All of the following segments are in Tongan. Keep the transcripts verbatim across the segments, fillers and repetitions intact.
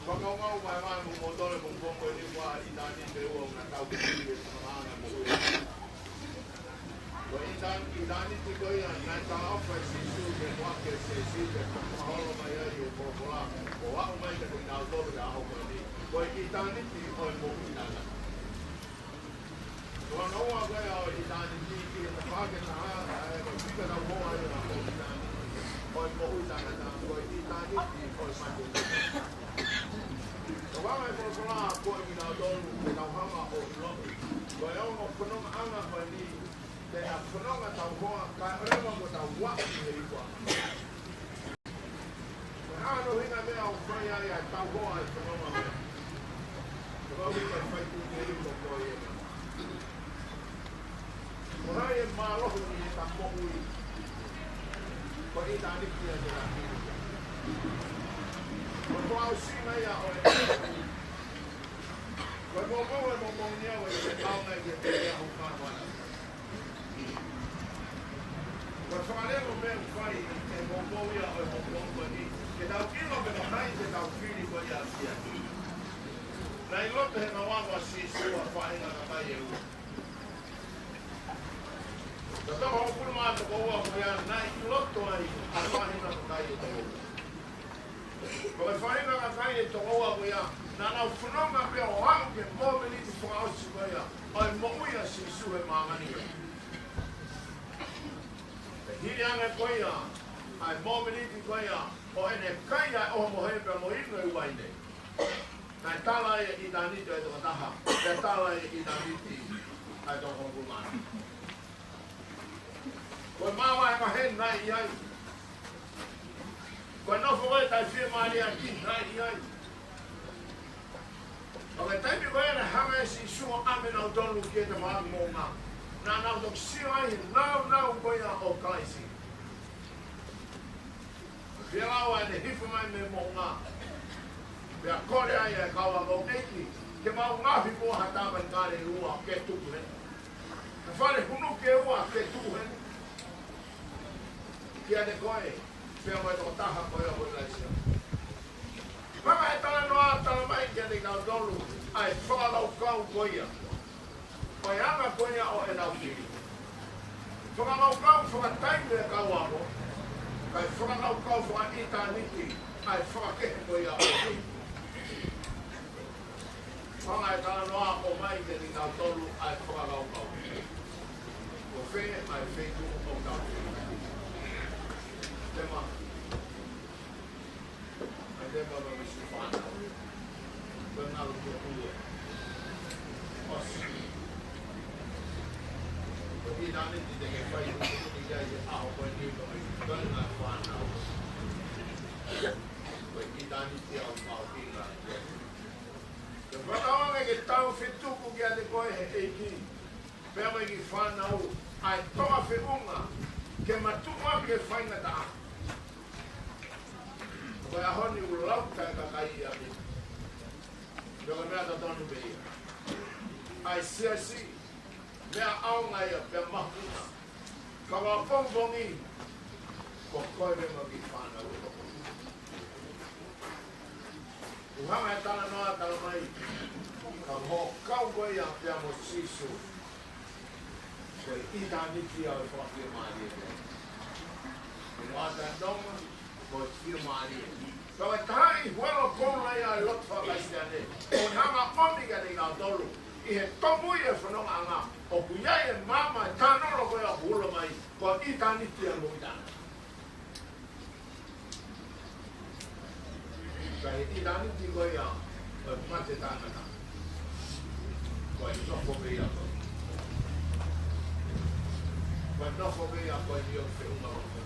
Fakakaukau mai mai mo moutolu mo koko ni, ʻi ʻitāniti ʻoku na tau ki he fakaanga mo ue. Ko ʻitān-, ʻitāniti ko ia naʻe talaʻofa ʻe Sīsū ke ʻoatu ke Sīsū ke fakaholo mai ai e folofola, ʻo aʻu mai kiate kinautolu he ʻaho ko eni. Ko e ʻitāniti ʻo e moʻui taʻengata. Ko hono ua ko ia ʻo e ʻitāniti ʻi he tafaʻaki ʻe taha, ʻa ia ko e fika tau hoa ʻi he moʻui taʻengata. Ko e moʻui taʻengata, ko e ʻitāniti ʻo e mate. Ko e anga e folofola ko ē kinautolu ke tau hanga ʻo ʻiloʻi. Ko e ongo fonongaʻanga ko eni, te na fononga tau hoa, kae ʻoua kuo tau aʻu ki he ipu ʻanga. Ko e hā hono ʻuhinga e meʻa ʻoku fai ai ʻa e tau hoa ʻa e fononga meʻa? Ko e ʻuhinga e fai tuʻu ke ipo ko ia. Ko hai e mālohi ʻi heʻeta moʻui? Ko ʻitāniti ia te na kili. Ko e fakaʻosinga ia ʻo e, ko e moʻui, ko e moʻui ia ʻo e te maunga ki he pea hu kāwana. Ko e fakalea mo e meʻa ʻoku fai ʻe he moʻui ʻo e moʻui ko eni, ke tau ʻilo pe ko hai te tau fili ko ia ki ai. Naʻe ʻi loto he ngaahi ʻaho ʻa Sīsū ʻa e faʻahinga kakai ʻe ua. Ko e toko hongofulu mā toko ua ko ia naʻe ʻi loto ai ʻa e faʻahinga kakai ʻe toko ua. Ko e faʻahinga kakai ʻe toko ua ko ia, naʻa nau fononga pē ʻo aʻu ki he mōmeniti fakaʻosi ko ia ʻo e moʻui ʻa Sīsū he māmani ko ē. Pea hili ange ko ia ʻa e mōmeniti ko ia ʻo ʻene kai ʻa e ʻohomohe pea mo e inu e uaine, naʻe tala ai e ʻitāniti ʻo e tokotaha, pea tala ai e ʻitāniti ʻa e toko hongofulu mā. Ko e māvahevahe naʻe ʻi ai. Ko e nofo ko ē taʻefiemālie ʻaki naʻe ʻi ai. Ka ko e taimi ko ē naʻe hanga ʻe Sīsū ʻo ʻave kinautolu ki he tafaʻaki moʻunga, naʻa nau toki sio ai he nāunau ko ia ʻo Kalaisi. Pea lau ʻa ʻene hifo mai mei he moʻunga, Pea kole ai ʻa e kau ako, ʻEiki, ke mau ngaohi muʻa ha tama ʻi kale ʻe ua ke tuku heni. Ha fale hunuki ʻe ua ke tuku heni kiate koe, pea mo e tokotaha ko ia ko ʻIlaisiā. Hanga ʻe he talanoa ʻo talamai kiate kinautolu ʻa e fakakaukau ko ia ʻo e anga ko ia ʻo ʻenau fili. Fakakaukau fakataimi ʻa e kau ako, kae fakakaukau fakaʻitāniti ʻa e fakakehe ko ia ʻo e fili. Hanga ʻe he talanoa ʻo ʻomai kiate kinautolu ʻa e fakakaukau. Ko fē ʻa e feituʻu ʻoku tau fili? Tema. ʻA e tema ʻa e misi fānau. Ko e ngalo ki ʻolunga. ʻOsi. Ko e ʻitāniti te ke fai ʻunuʻunu ki ai he ʻaho ko eni, ko e ngalo fānau. Ko e ʻitāniti ʻoku mahuʻinga. Ke fakatauange ke tau fetuku kiate koe ʻe he ʻEiki, pea mo e kiʻi fānau, ʻa e toʻa feʻunga ke matuʻu ʻaki e faingataʻa. Ko e ʻaho ni ʻoku lau ʻa e kakai ia mei. Pea ko e meʻa totonu pē ia. ʻA e siasi, meʻa ʻaonga ia pea mahuʻinga. Ka ʻapongipongi, ko koe pē mo e kiʻi fānau ʻe toko. ʻOku hanga ʻe he talanoa ʻo talamai, ka ko e kau ko ia pea mo Sīsū, ko e ʻitāniti ia ʻo e fakafiemālie. Ko e ʻata nonga, ko e fiemālie. Ka ʻoku ʻi ai e huelo koula ia ʻo e lotu faka-Kalisitiane, ʻoku ne hanga ʻo ʻomi kiate kinautolu ʻi he tōmui e fonongaʻanga, ʻoku ʻi ai e maama e tānolo ko ia ʻoku ulo mai, ko e ʻitāniti ia mo ʻitāniti. Ka ko e ʻitāniti ko ia ʻo e mate taʻengata, ko e nofo pē ia ko ē. Ko e nofo pē ia ko ē ʻi he feʻunga ko ē.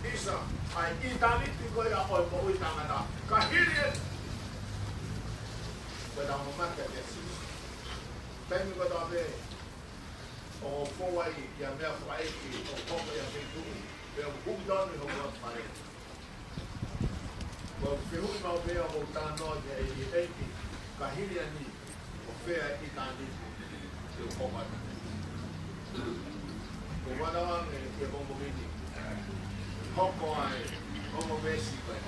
ʻIsa, ʻa e ʻitāniti ko ia ʻo e moʻui taʻengata. Ka hili eni, ko e tau mamata kia Sīsū. Taimi kotoa pē ʻoku fou ai ʻa e meʻa fakaʻeiki, ʻoku hoko ʻi ha feituʻu, pea ʻoku hū tonu ʻi hoʻo fale. Ko e fehuʻi maʻu pē ia ʻoku ou talanoa ki ai, ʻEiki, ka hili eni, ko fē ʻa e ʻitāniti te u hoko atu? Ko e ʻuhinga ia ʻi he pongipongi ni, hoko ai, hoko veesi ko ē.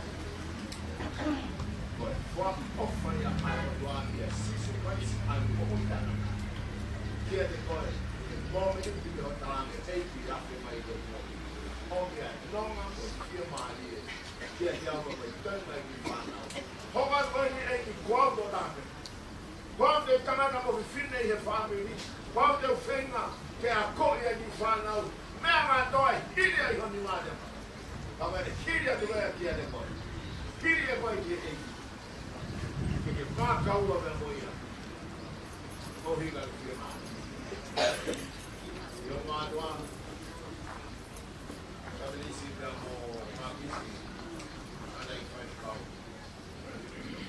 Ko e fakaʻofa ia ʻa e ʻOtua kia Sīsū Kalaisi ʻa e moʻui taʻengata. Kiate koe, he pongipongi ni ʻoku ou talaange, ʻEiki, afe mai ki hoʻo moʻui. ʻOmi ʻa e nonga mo e fiemālie kiate au mo e toenga e kiʻi fānau. Hoko atu eni, ʻEiki, ko au tō tāke. Ko au te tangata mo fefine ʻi he fāmili. Ko au te u feinga ke akoʻi ʻa e kiʻi fānau. Meʻa ngā toe hili ai ho nima te ma. Ka mene hili atu ʻa e kiate koe. Hili ʻe koe ki he ʻEiki. Ke ke mākaua pea mo ia. Ko hika ki he mā. ʻIo mātuʻa. Ka mene isi pea mo Mākisi. ʻAna ʻi fai kau.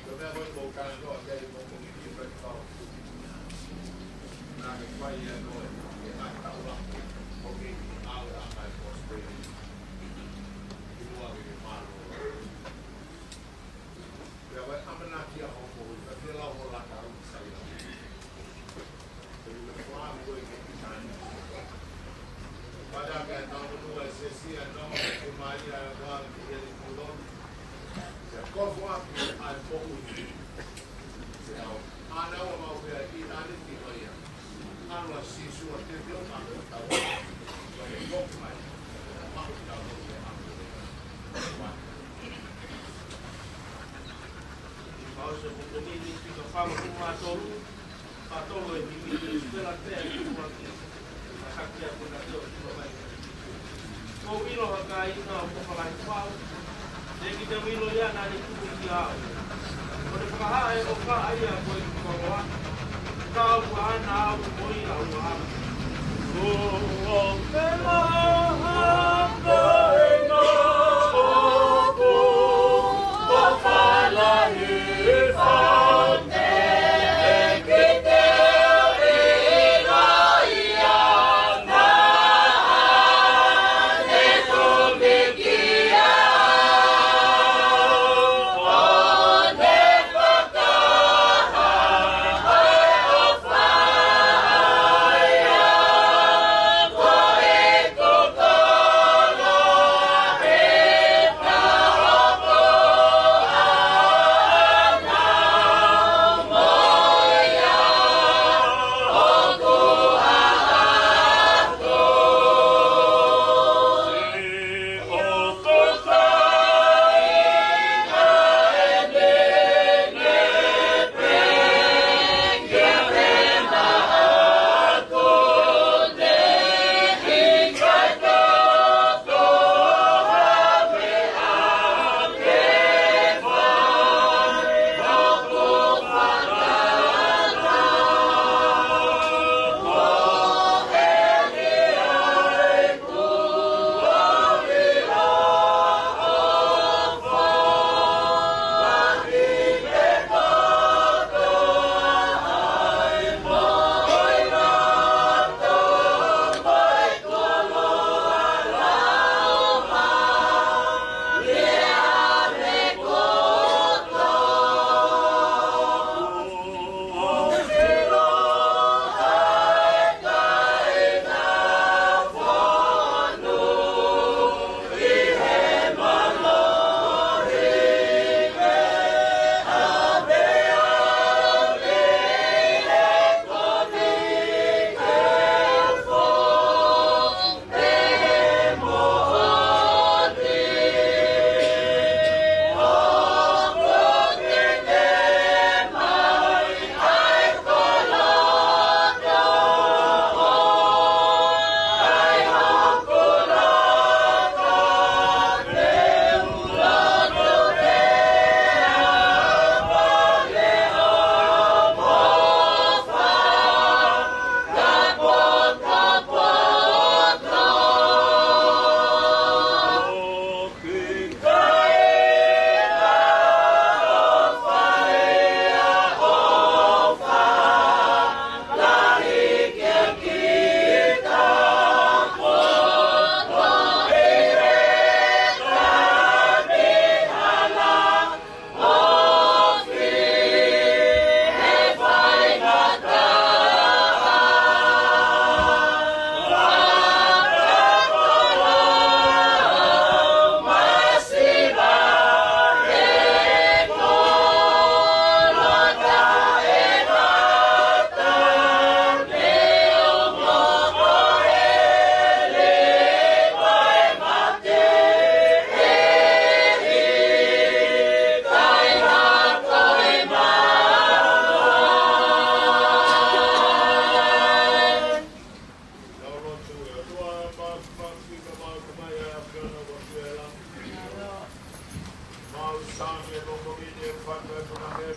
Ko e meʻa ko ē ʻoku ou talanoa ki ai, ko e pongipongi ni ʻoku ou fai. Naʻa ke fai ia ko ē, ke ʻai taula, ʻo ke ʻi ʻave ʻa e kosipeli. Ki muʻa ke ke mālōlō. Pea ko e ʻamanaki ʻa hoʻo moʻui, ka ke lau ho laka ʻo sai ʻa. Fakaʻosi e pongipongi ni, fika fāmili mātolu, fātolu e himi, Sipela Pea, Tuʻuaki, ʻa Hakia, Puna Teo, Tuna Mai. Ko e ʻilo ha kāinga ʻo Papalahifau, ʻe ʻikai te u ʻilo ia naʻa ne tuku ia au. Ko ʻene fakahā ʻe he ʻofa ʻa ia ko e koloa, ka ʻoku ʻaʻana au mo ia ʻo ʻaʻana.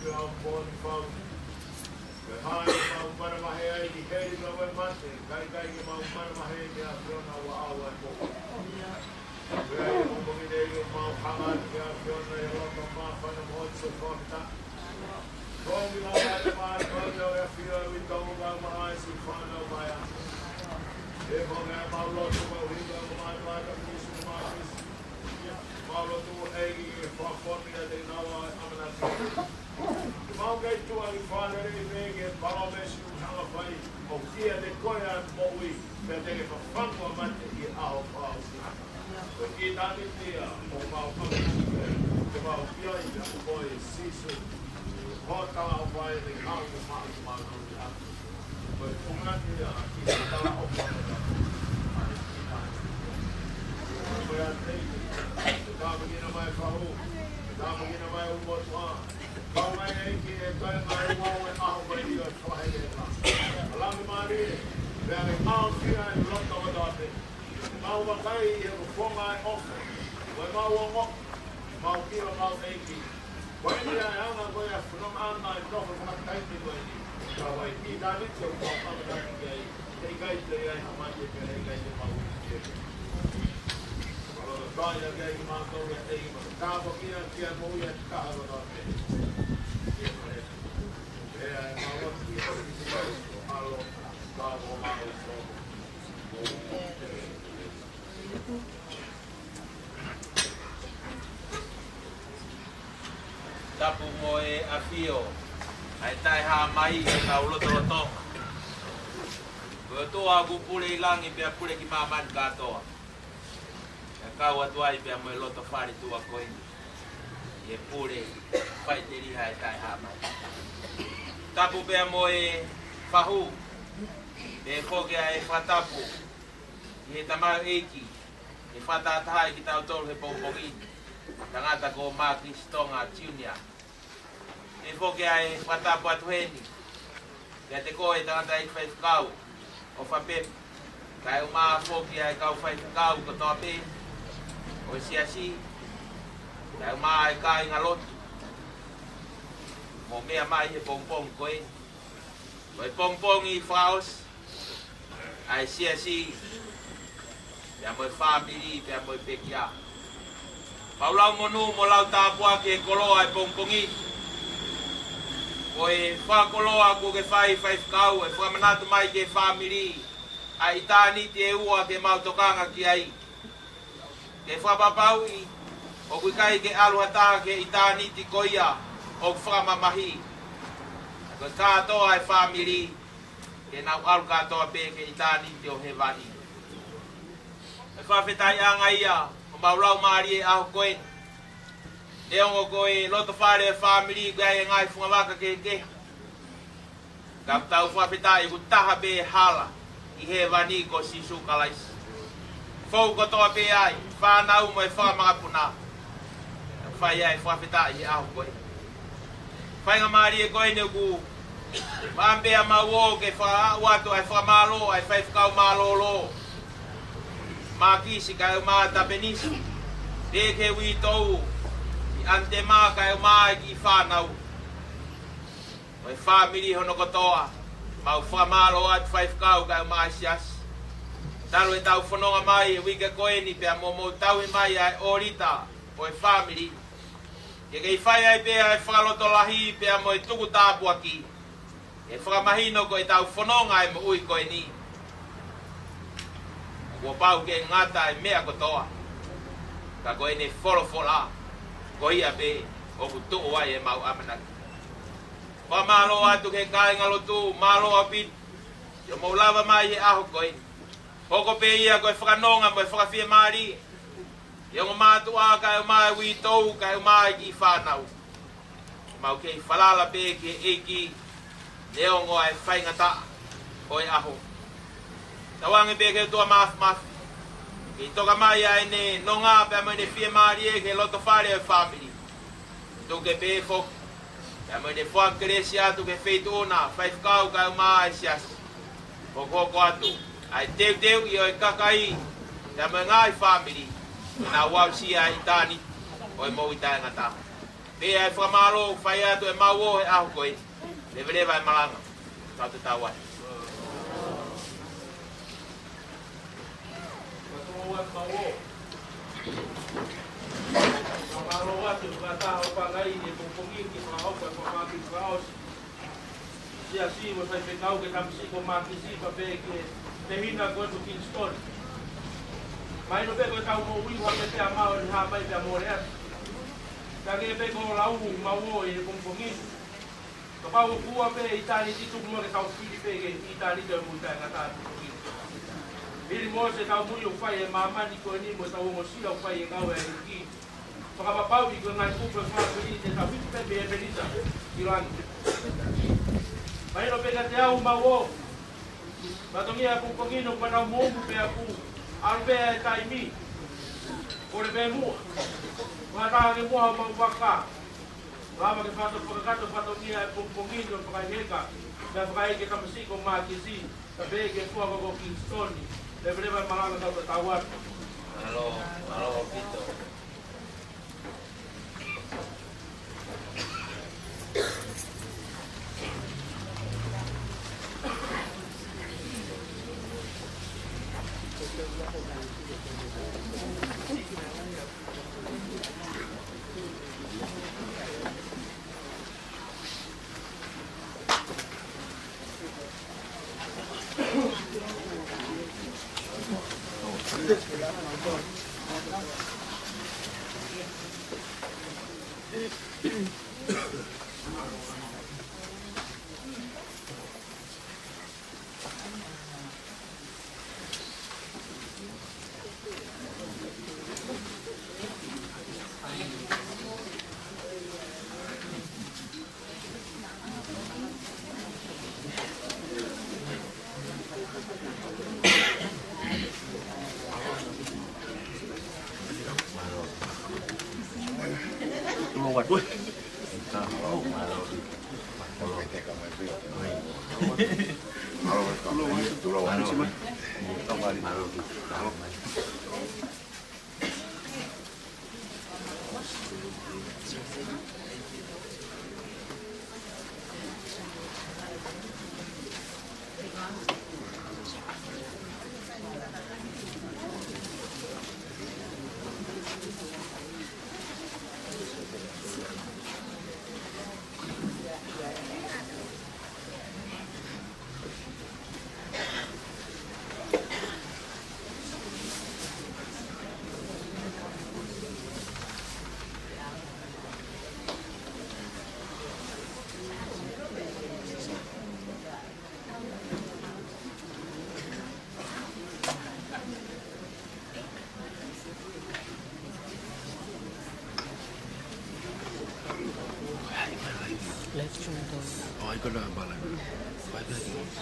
Au poni fau. Ke hā ʻemau manavahē ai ki heli ka ʻoku mate, kae ʻikai ke mau manavahē ki he ʻAfiona ʻoku ʻoua ʻe moʻui. Pea ʻi he pongipongi ni ʻoku mau hanga atu ki he ʻAfiona ʻi he loto māfana mo e fakafetaʻi. Koeʻuhi ko e ʻofa ʻa e ʻAfiona ʻoku ʻi ai ʻa e fānau mai ʻa. ʻE ko e mau lotu ko e ʻuhinga ʻoku mau ʻatā ki he Siasi. Mau lotu ʻEiki ke fakafonu ʻiate kinaua ʻa e ʻamanaki. Mau kei tuʻu ʻi he fānau ni pē ki he palōmesi ʻoku hanga fai, ʻoku ʻiate koe ʻa e moʻui, pea te ke fafangu ʻa mate ʻi he ʻaho fakaʻosi. Ko e kiʻi tāniti ia, ʻoku mau ʻamanaki pē, ke mau pia ʻi he ʻofa ʻo Sīsū. Ko e tala ʻofa ʻa e ʻEiki ʻoku mau ʻamanaki. Ko e fungani ia ki he tala ʻofa ʻa e ʻEiki. Ko ia te, tāpuekina mai fahu, tāpuekina mai ʻū motuʻa, kau mai ʻEiki ʻi he taimi ʻo e ʻaho ko eni ʻo e fakaheeʻa. Laumālie, pea ke mau fia ʻi loto kotoa pē. Mau vakai ʻi he fofonga ʻo e ʻofa, ko e mau ongo, mau kilo mau ʻEiki. Ko eni ʻa e anga ko ia ʻa e fononga ʻa e nofo fakataimi ko eni. Ka ʻoku ʻi ai e kiʻi tāniti ʻoku mau ʻamanaki ki ai. Heʻikai toe ʻi ai ha mate pea heʻikai te mau ui ki ai. Mālō, tau ia ki ai ki mātou ia ʻEiki, mālō. Tāpuekina ki he moʻui ʻa e taha kotoa pē. Pea mālō, mālō, tāpuekina. Tapu mo e ʻafio ʻa e Taʻehāmai ʻi hotau lotolotonga. Ko e ʻOtua ʻoku pule ʻi langi pea pule ki māmani kātoa. Pea kau atu ai pea mo e loto faletua ko eni ʻi he pule faʻiteliha ʻa e Taʻehāmai. Tapu pea mo e fahu, pea foki ʻa e fakatapu ʻi he tamaioʻeiki, ʻe fakatahatahaʻi kitautolu he pongipongi ni, tangata ko Mākisi Tonga Junior. ʻE foki ʻa e fakatapu atu heni kiate koe tangataʻeiki faifekau ʻOfa Pepa, kae ʻumaʻā foki ʻa e kau faifekau kotoa pē ʻo e siasi, kae ʻumaʻā ʻa e kāingalotu ʻoku mou meʻa mai he pongipongi ko eni. Ko e pongipongi fakaʻosi ʻa e siasi, pea mo e fāmili, pea mo e pekia. Mau lau monū mo lau tāpuaki he koloa ʻo e pongipongi. Ko e fakakoloa kuo ke fai faifekau, ʻe fakamanatu mai ki he fāmili ʻa e ʻitāniti ʻe ua ke mau tokanga ki ai. Ke fakapapauʻi ʻoku ʻikai ke ʻalu ha taha ki he ʻitāniti ko ia ʻoku fakamamahi. Ko e kātoa ʻa e fāmili, ke nau ʻalu kātoa pē ki he ʻitāniti ʻo hēvani. ʻE fakafetaʻi ange ia ʻo mau laumālie he ʻaho ko eni. Neongo ko e loto fale ʻo e fāmili, ko e ngaahi fungavaka kehekehe. Ka tau fakafetaʻi ʻoku taha pē hala ʻi hēvani ko Sīsū Kalaisi. Fou kotoa pē ai, fānau mo e fanga makapuna. Fai ai fakafetaʻi he ʻaho ko eni. Faingamālie ko eni ʻoku maʻa pē ʻa mau ō ke fakaaʻu atu ʻa e fakamālō ʻa e faifekau mālōlō Mākisi kae ʻumaʻā Tapenisi. Pea ki he uitou ʻi ʻAnitema kae ʻumaʻā e kiʻi fānau. Mo e fāmili hono kotoa, mau fakamālō atu faifekau kae ʻumaʻā e siasi. Talu ʻetau fononga mai he uike ko eni pea mo mou tauhi mai ʻa e ʻōlita ʻo e fāmili. Ke kei fai ai pē ʻa e fakalotolahi pea mo e tuku tāpuaki. ʻE fakamahino ko ʻetau fononga he moʻui ko eni. Kuo pau ke ngata e meʻa kotoa. Ka ko ʻene folofola, ko ia pē ʻoku tuʻu ai ʻemau ʻamanaki. Fakamālō atu ki he kāingalotu, mālō ʻaupito ʻi hoʻomou lava mai he ʻaho ko eni. Hoko pē ia ko e fakanonga mo e fakafiemālie ʻi he ongo mātuʻa kae ʻumaʻā e uitou kae ʻumaʻā e kiʻi fānau. Mau kei falala pē ki he ʻEiki neongo ʻa e faingataʻa ʻo e ʻaho. Tauange pē ki he ʻOtua Māfimafi ke toka mai ʻa ʻene nonga pea mo ʻene fiemālie ki he loto fale ʻo e fāmili. Tuku pē foki pea mo ʻene foaki kelesi atu ki he feituʻu na, faifekau kae ʻumaʻā e siasi. Hokohoko atu ʻa e teuteuʻi ʻo e kakai pea mo e ngaahi fāmili ke nau aʻusia ʻa e ʻitāniti ʻo e moʻui taʻengata. Pea ʻe fakamālō ʻoku fai atu ʻe Mauō he ʻaho ko eni. Leveleva e malanga. Tau tatau atu. Fakamālō atu Mauō. Fakamālō atu, fakataha ʻo pangai e pongipongi ni ke fakahoko e fakapapālangi fakaʻosi. Siasi mo e faifekau ki he tamasiʻi ko Mākisi pea pehē ki he tehina ko ē ko Kingston. Mahino pē ko e tau moʻui ʻoku hangē pē ʻa Mauō ni, hā mai pea mole atu. Hangē pē ko e lau ʻa Mauō ʻi he pongipongi ni. Kapau ʻoku ua pē ʻitāniti, tuku muʻa ke tau fili pē ki he ʻitāniti ʻo e moʻui taʻengata atu ko eni. Hili mo e tau moʻui ʻoku fai ʻe māmani ko eni mo e tau ongosia ʻoku fai ʻe he ngāue ʻa e ʻEiki. Fakapapauʻi ko e ngaahi kupu ʻo e fāmili te tau hiki pē mei he ʻepenisa ki langi. Mahino pē kiate au Mauō, fatongia e pongipongi ni ʻoku ma tau moʻumu pē ʻaku, ʻalu pē ʻa e taimi. Kole pē muʻa. Fakataha ange muʻa homau vaka. Lava ke fato fakakato fatongia e pongipongi ni ʻo fakaʻikaiʻi. Pea fakaʻikaiʻi e tamasiʻi ko Mākisi. Pea pehē ki he fua ko ē ko Kingston. Leveleva e malanga, tau tatau atu. Mālō, mālō ʻaupito. Left shoulder. Oh, I got a balance. Five seconds.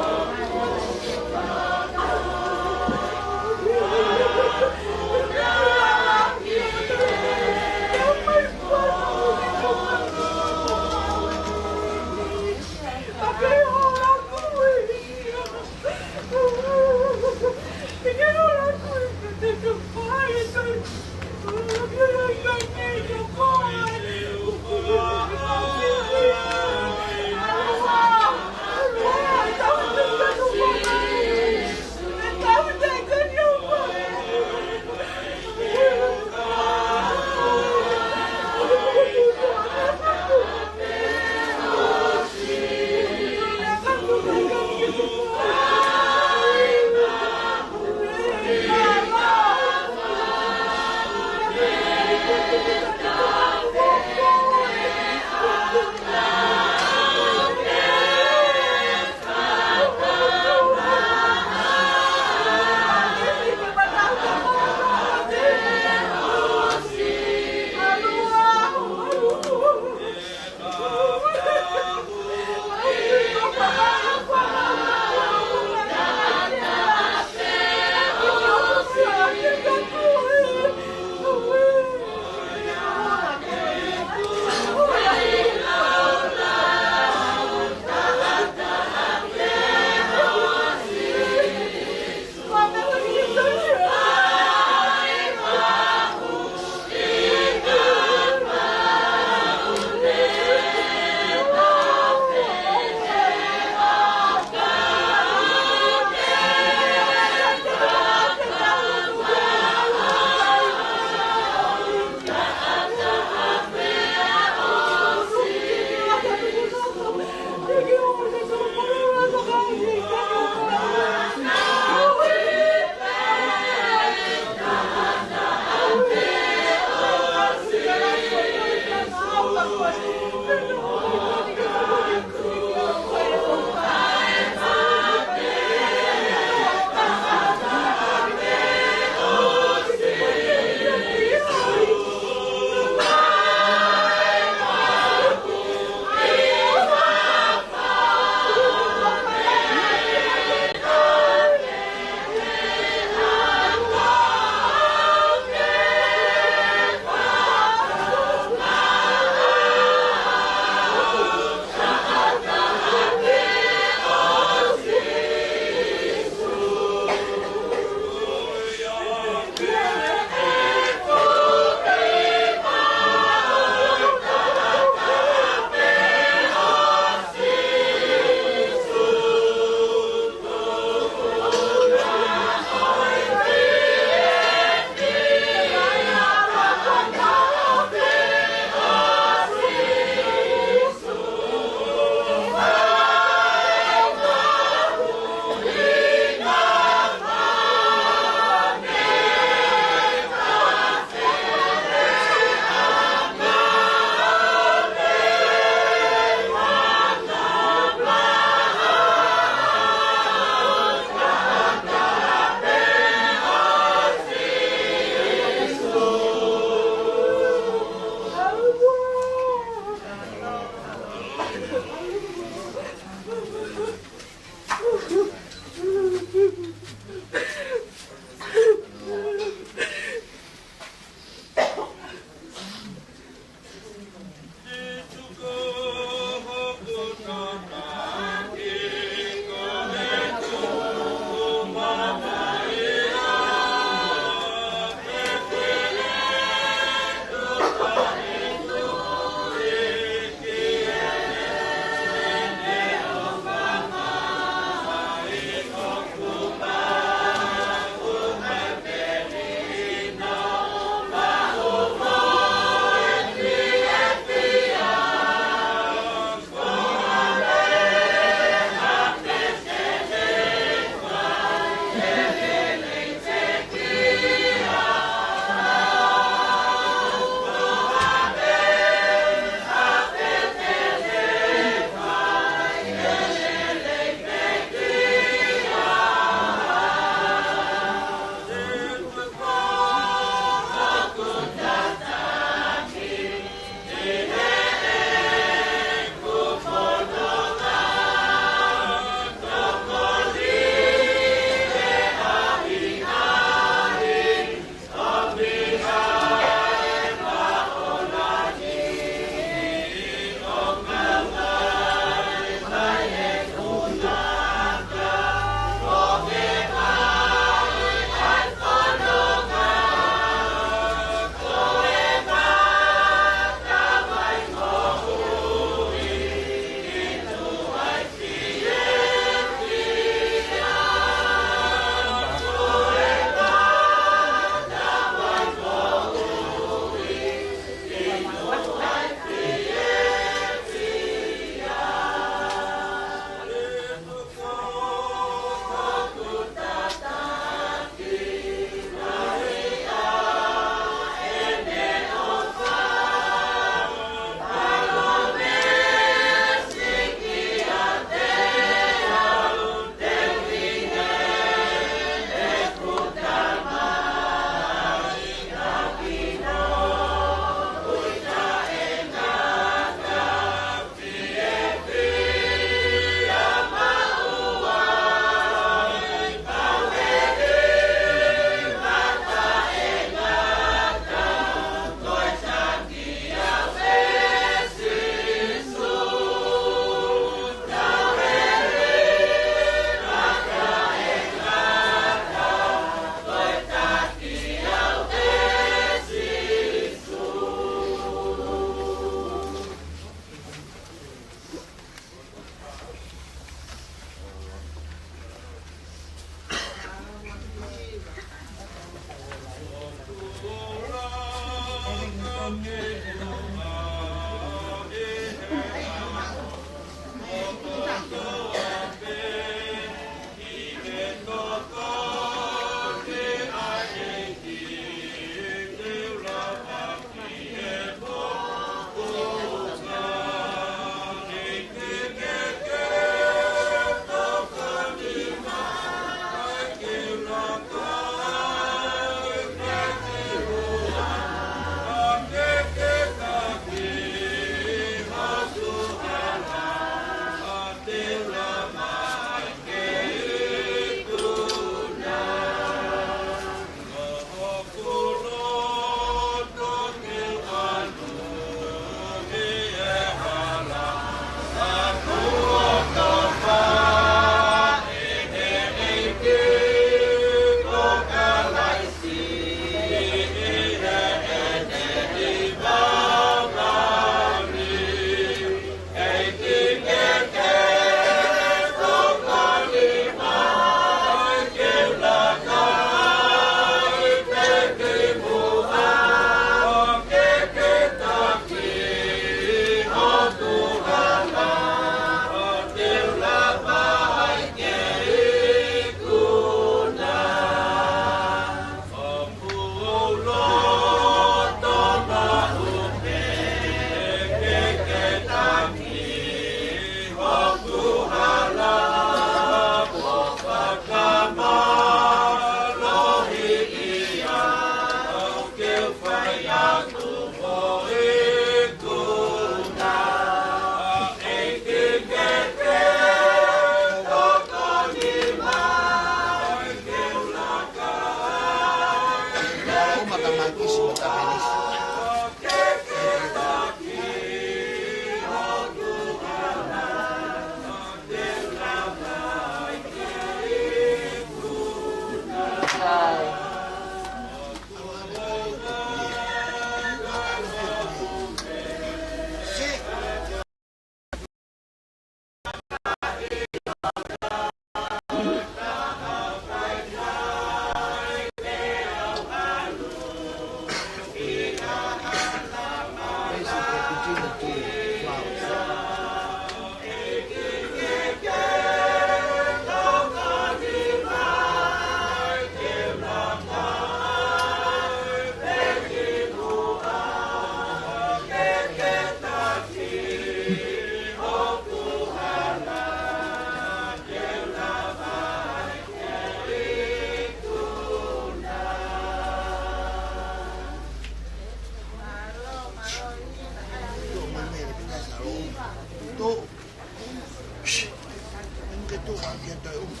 Tuʻu ʻau ke toe uma.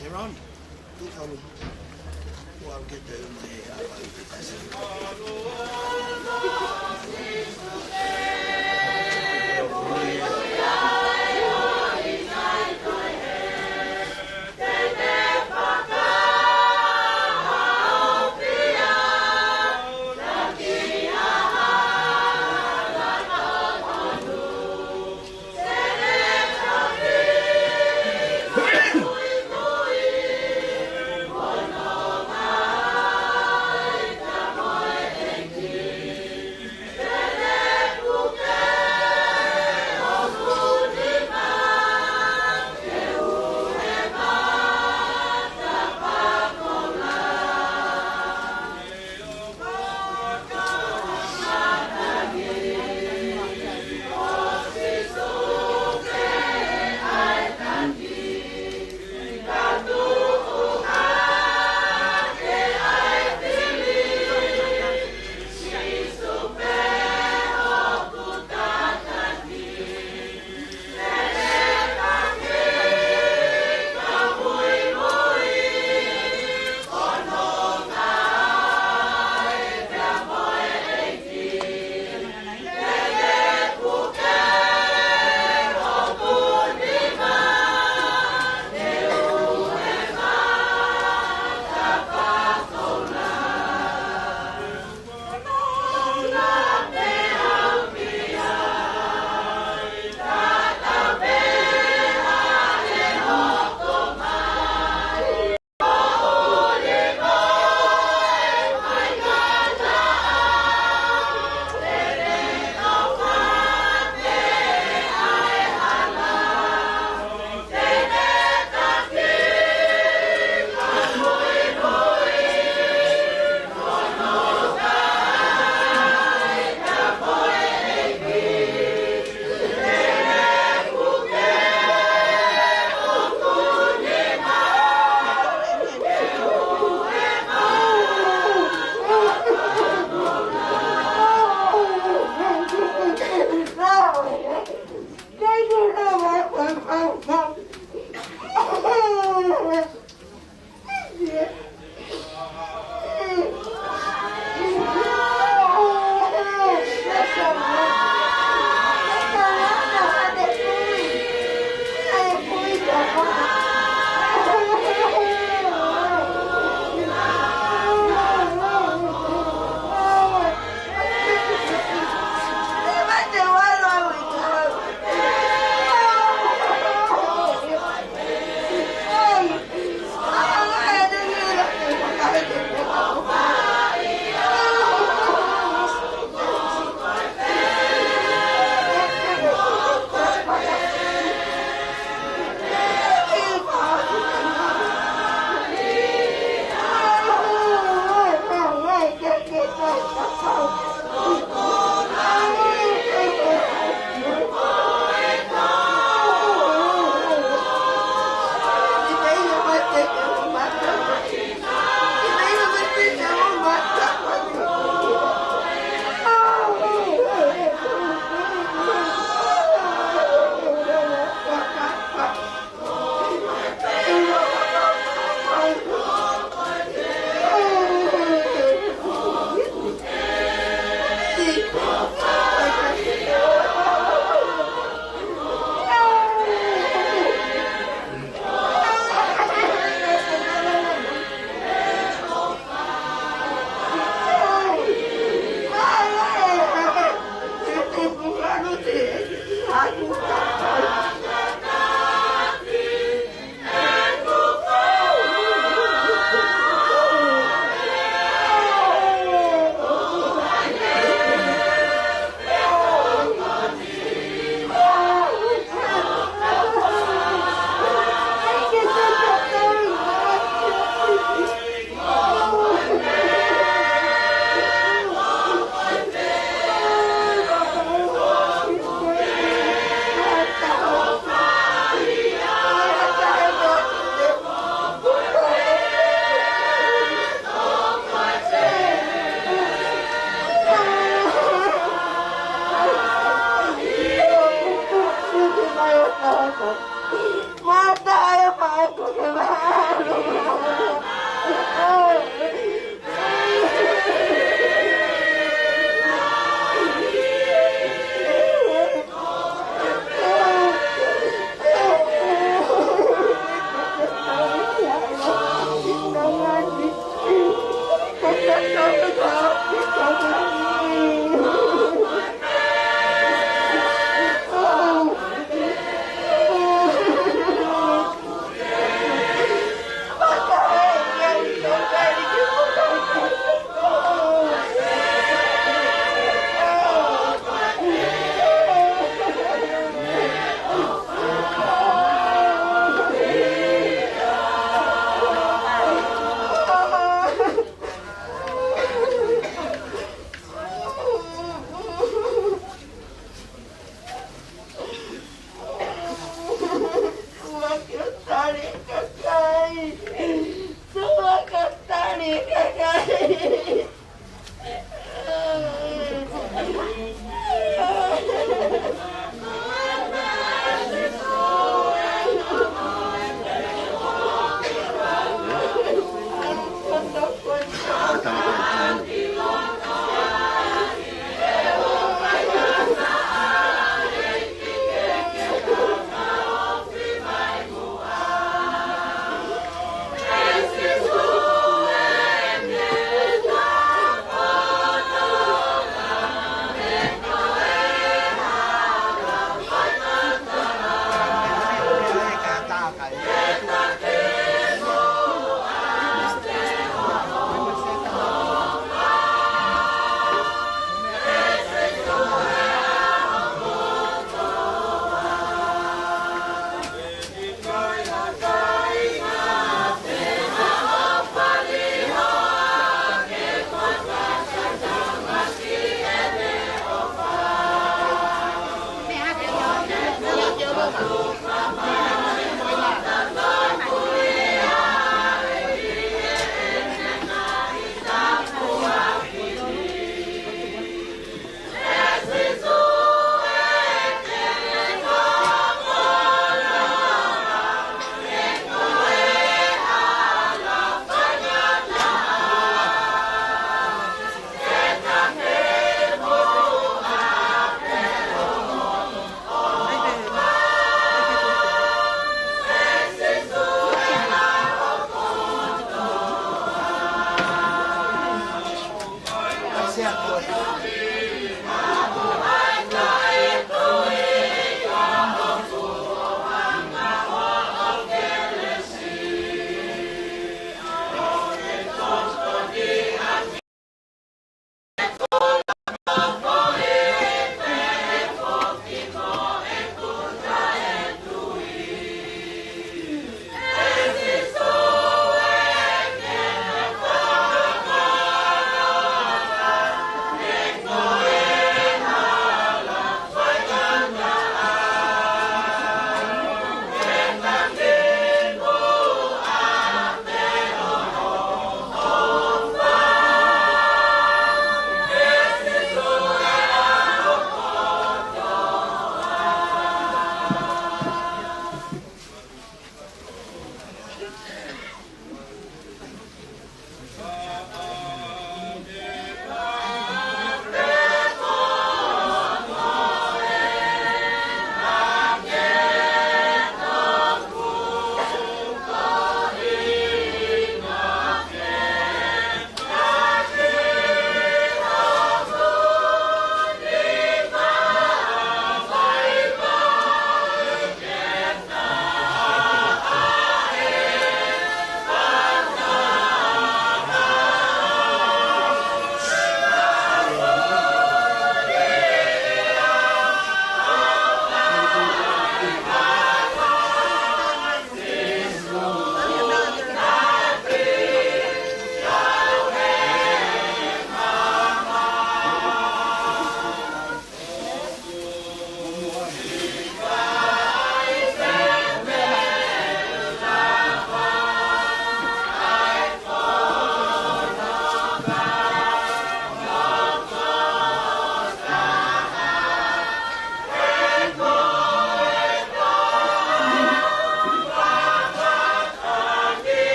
Heron, tuʻu ʻau. Tuʻu ʻau ke toe uma he ʻaho ʻi he tasi.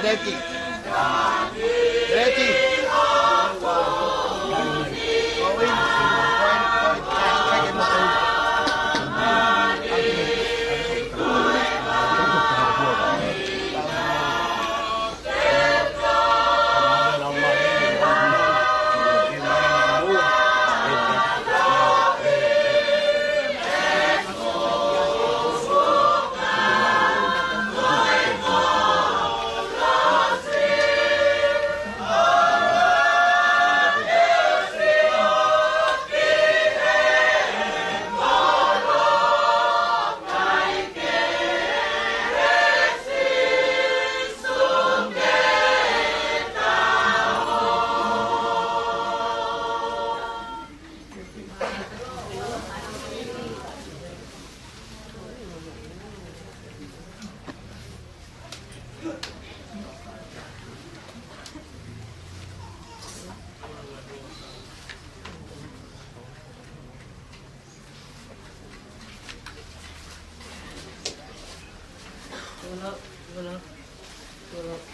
Ready. Ready. Go in. Go in. Go in. Take it.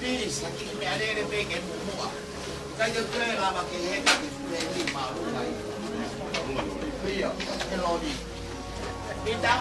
Please, ʻaki e meʻalele pē ke muʻomuʻa. ʻIkai te u toe lava ke heka ke fule ni mālunga ai. Ia, ke loni. Pita.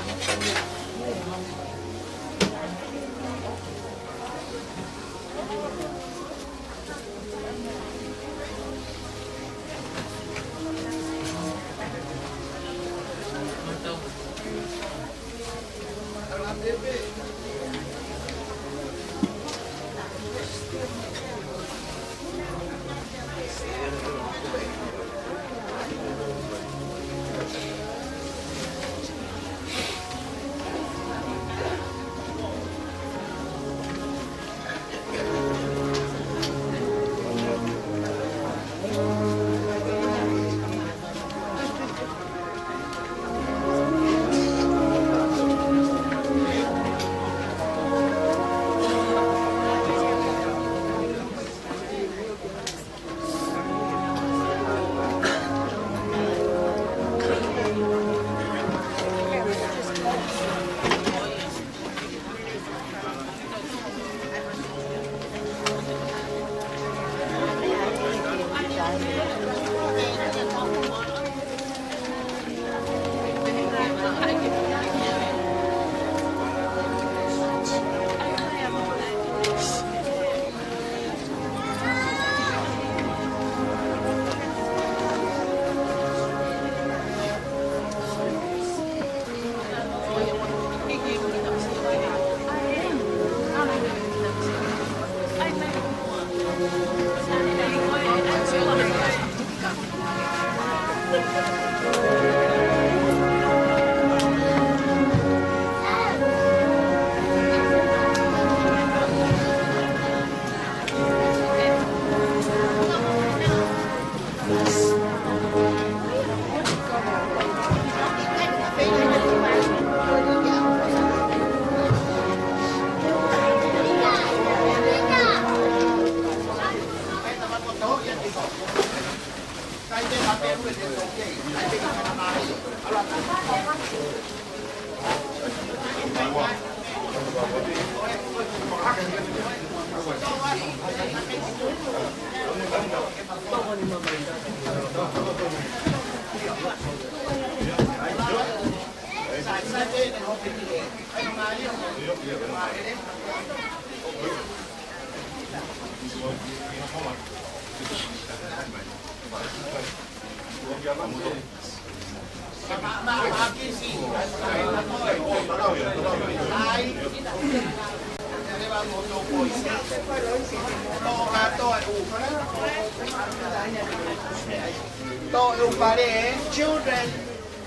Toʻo e ʻū pale, children.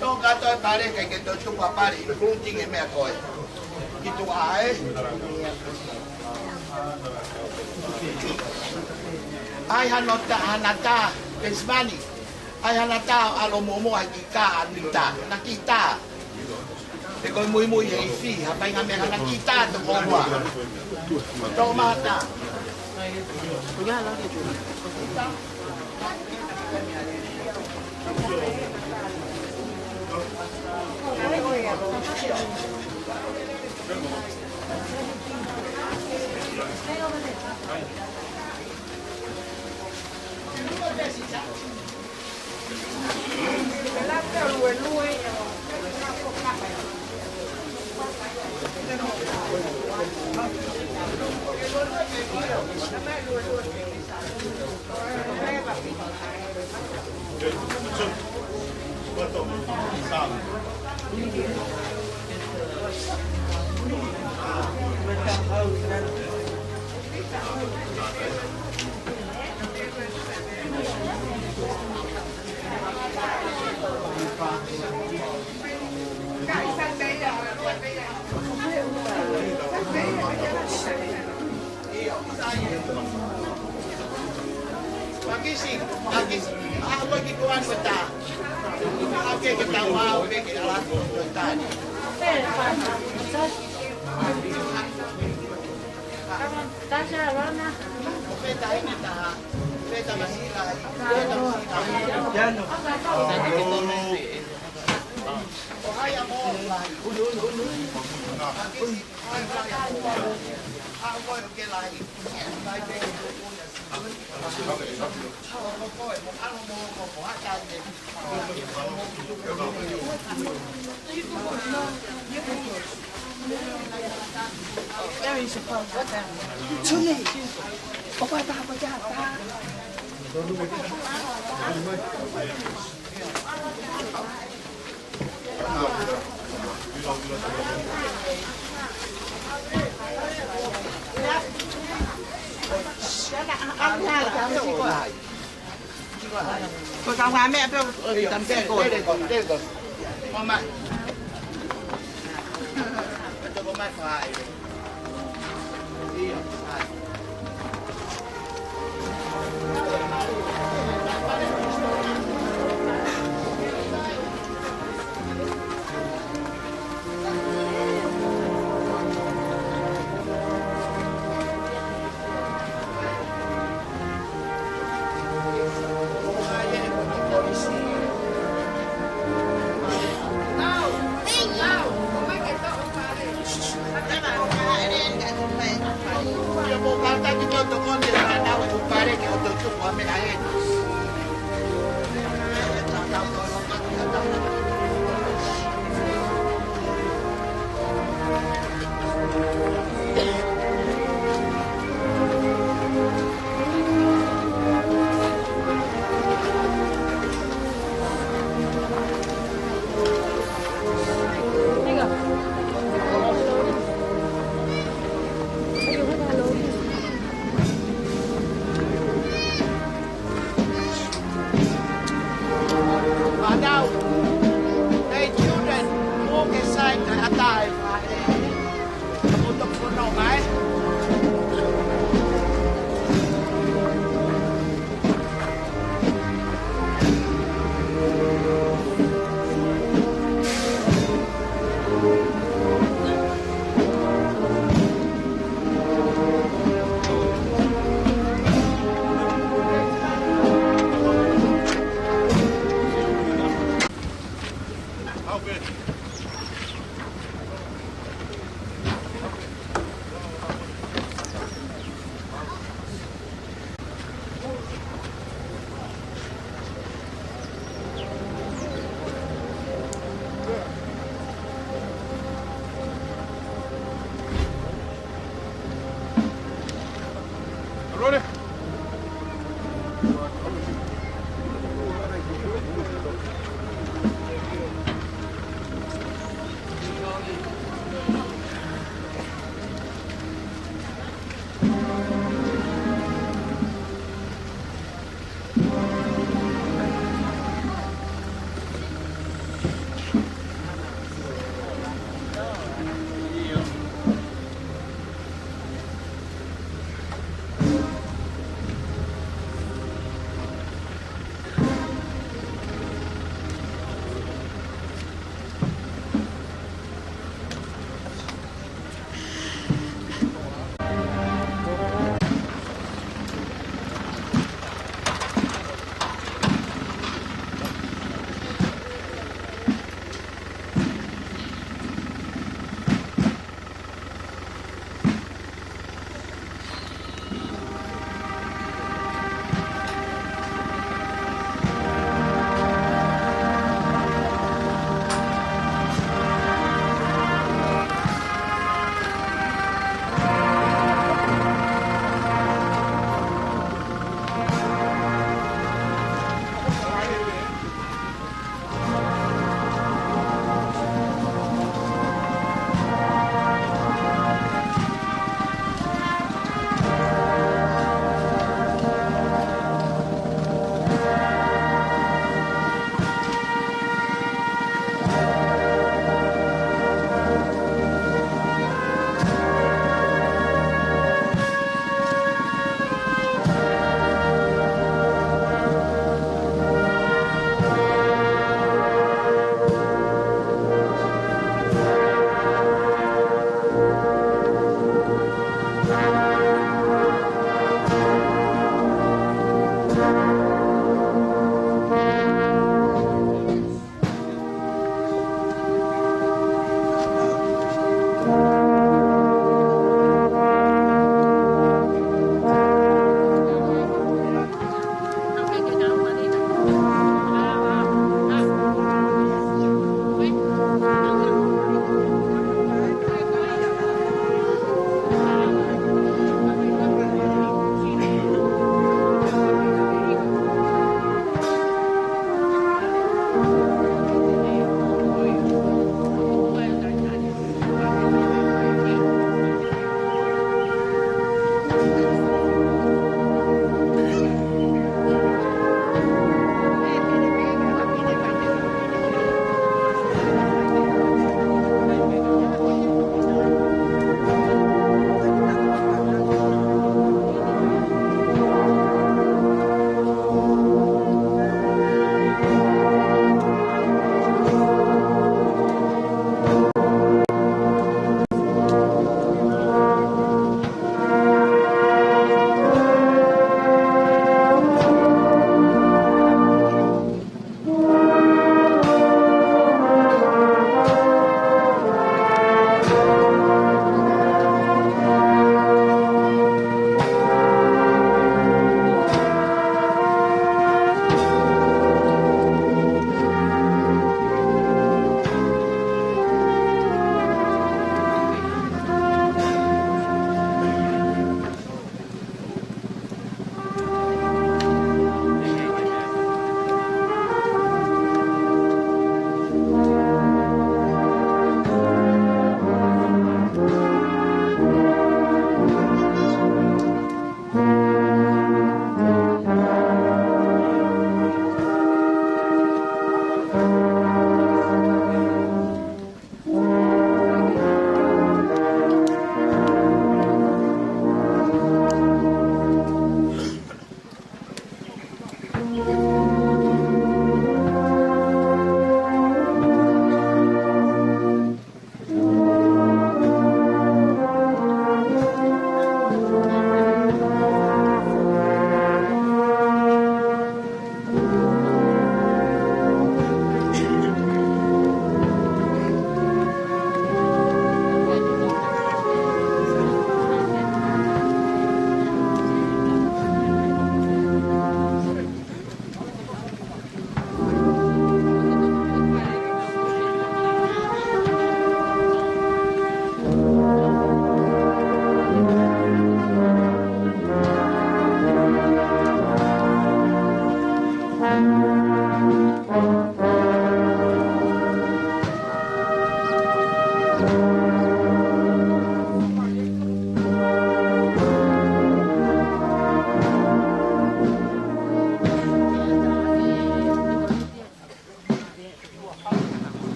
Toʻo kātoa e pale, ʻikai ke toe tuku ha pale, including e meʻa ko ē. Ki tuʻa ē. ʻAi hano tā, hana tā, Pesimani. ʻAi hana tā ʻo ʻAlo Momo, ʻai ki kā ʻa Nita. Na ki tā. Te ko e muimui he ifi, ha painga meʻa hana ki tā to ko ua. Toʻo mai tā. Ko e kaungāmeʻa pē ʻo Tamsiko.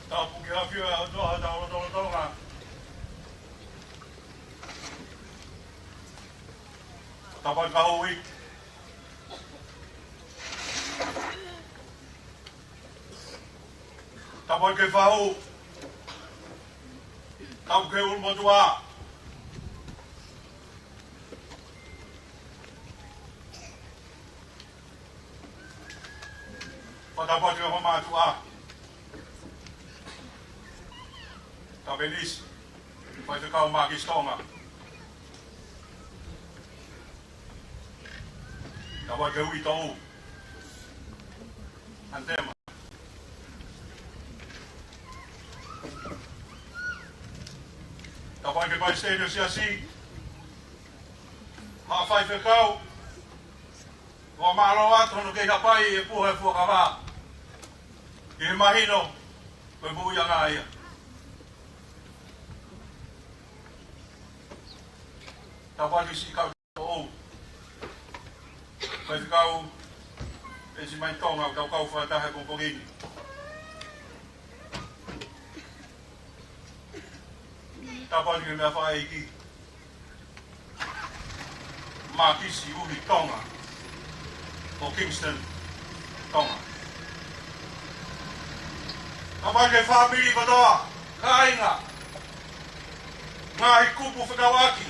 Tapu ki he ʻAfio ʻa e ʻOtua ʻi hotau lotolotonga. Tapu ki he Fahu. Tapu ki he Fahu. Tapu ki he ʻUlumotuʻa. Fakatapu ki he Houʻeiki Mātuʻa. Tapenisi, Faifekau Mākisi Tonga. Tapu ki he uitou. Antema. Tapu ki he Palesiteni ʻo e Siasi. Haʻa faifekau. Fakamālō atu hono kei hapai e puha e fuakava. Ki he mahino, ko e moʻuiʻanga ia. Tapu ki he siʻi kau ʻo. Faifekau, ʻEsi Mai Tonga, kau kau fakataha he pongipongi ni. Tapu ki he meʻa fakaʻeiki. Mākisi Uhi Tonga, ʻo Kingston Tonga. Tapu ki he fāmili kotoa, kāinga, ngaahi kupu fekauʻaki.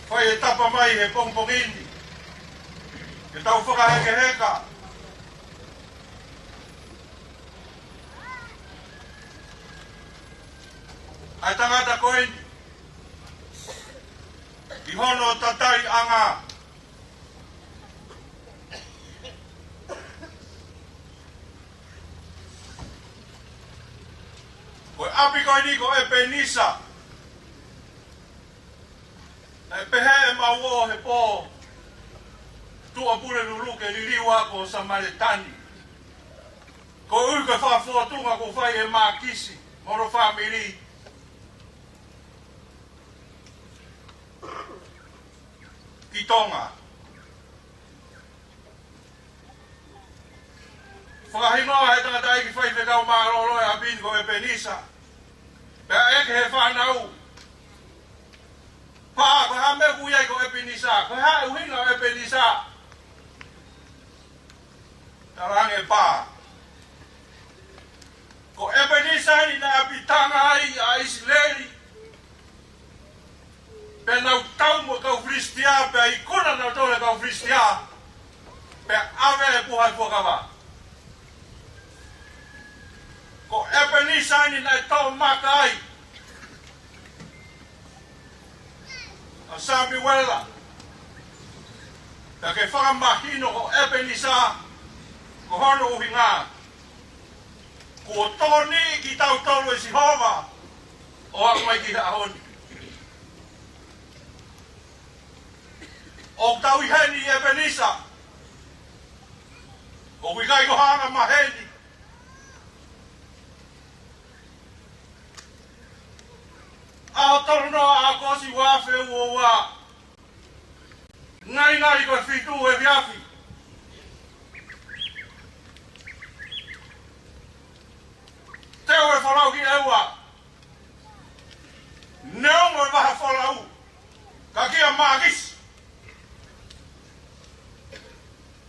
Fai e tapa mai he pongipongi ni. Ke tau fakahekeheka ʻa e tangata ko eni ʻi hono tataliʻanga. ʻapi ko eni ko ʻEpenisa. Naʻe pehē ʻe Mauo he pō Tuʻapulelulu ke liliu ʻa ko Samaletani. Koeʻuhi ko e fakafōtunga kuo fai ʻe Mākisi mo hono fāmili ki Tonga. Fakahingoa ʻe he tangataʻeiki faifekau mālōlō ʻo e ʻapi ni ko ʻEpenisa. Pea ʻeke ʻe he fānau, pā, ko e hā e meʻa ʻoku ui ai ko ʻEpenisa? Ko e hā e ʻuhinga ʻo ʻEpenisa? Talaange ʻe pā, ko ʻEpenisa eni naʻe ʻapitanga ai ʻa ʻIsileli. Pea nau tau mo e kau Filisitia, pea ikuna nautolu ʻe he kau Filisitia, pea ʻave e puha ʻo e fuakava. Ko ʻEpenisa eni naʻe toʻo maka ai ʻa Samiuela. Pea ke fakamahino ko ʻEpenisa, ko hono ʻuhinga, kuo tokoniʻi kitautolu ʻe Sihova ʻo aʻu mai ki he ʻaho ni. ʻOku tau ʻi heni ʻi ʻEpenisa. ʻOku ʻikai ko ha anga maheni. ʻAho tolu noa ʻo ʻAokosi ua afe ua ua. Ngalingali ko e fitu efiafi. Teu e folau ki ʻEua. Neongo e vaha folau, ka kia Mākisi,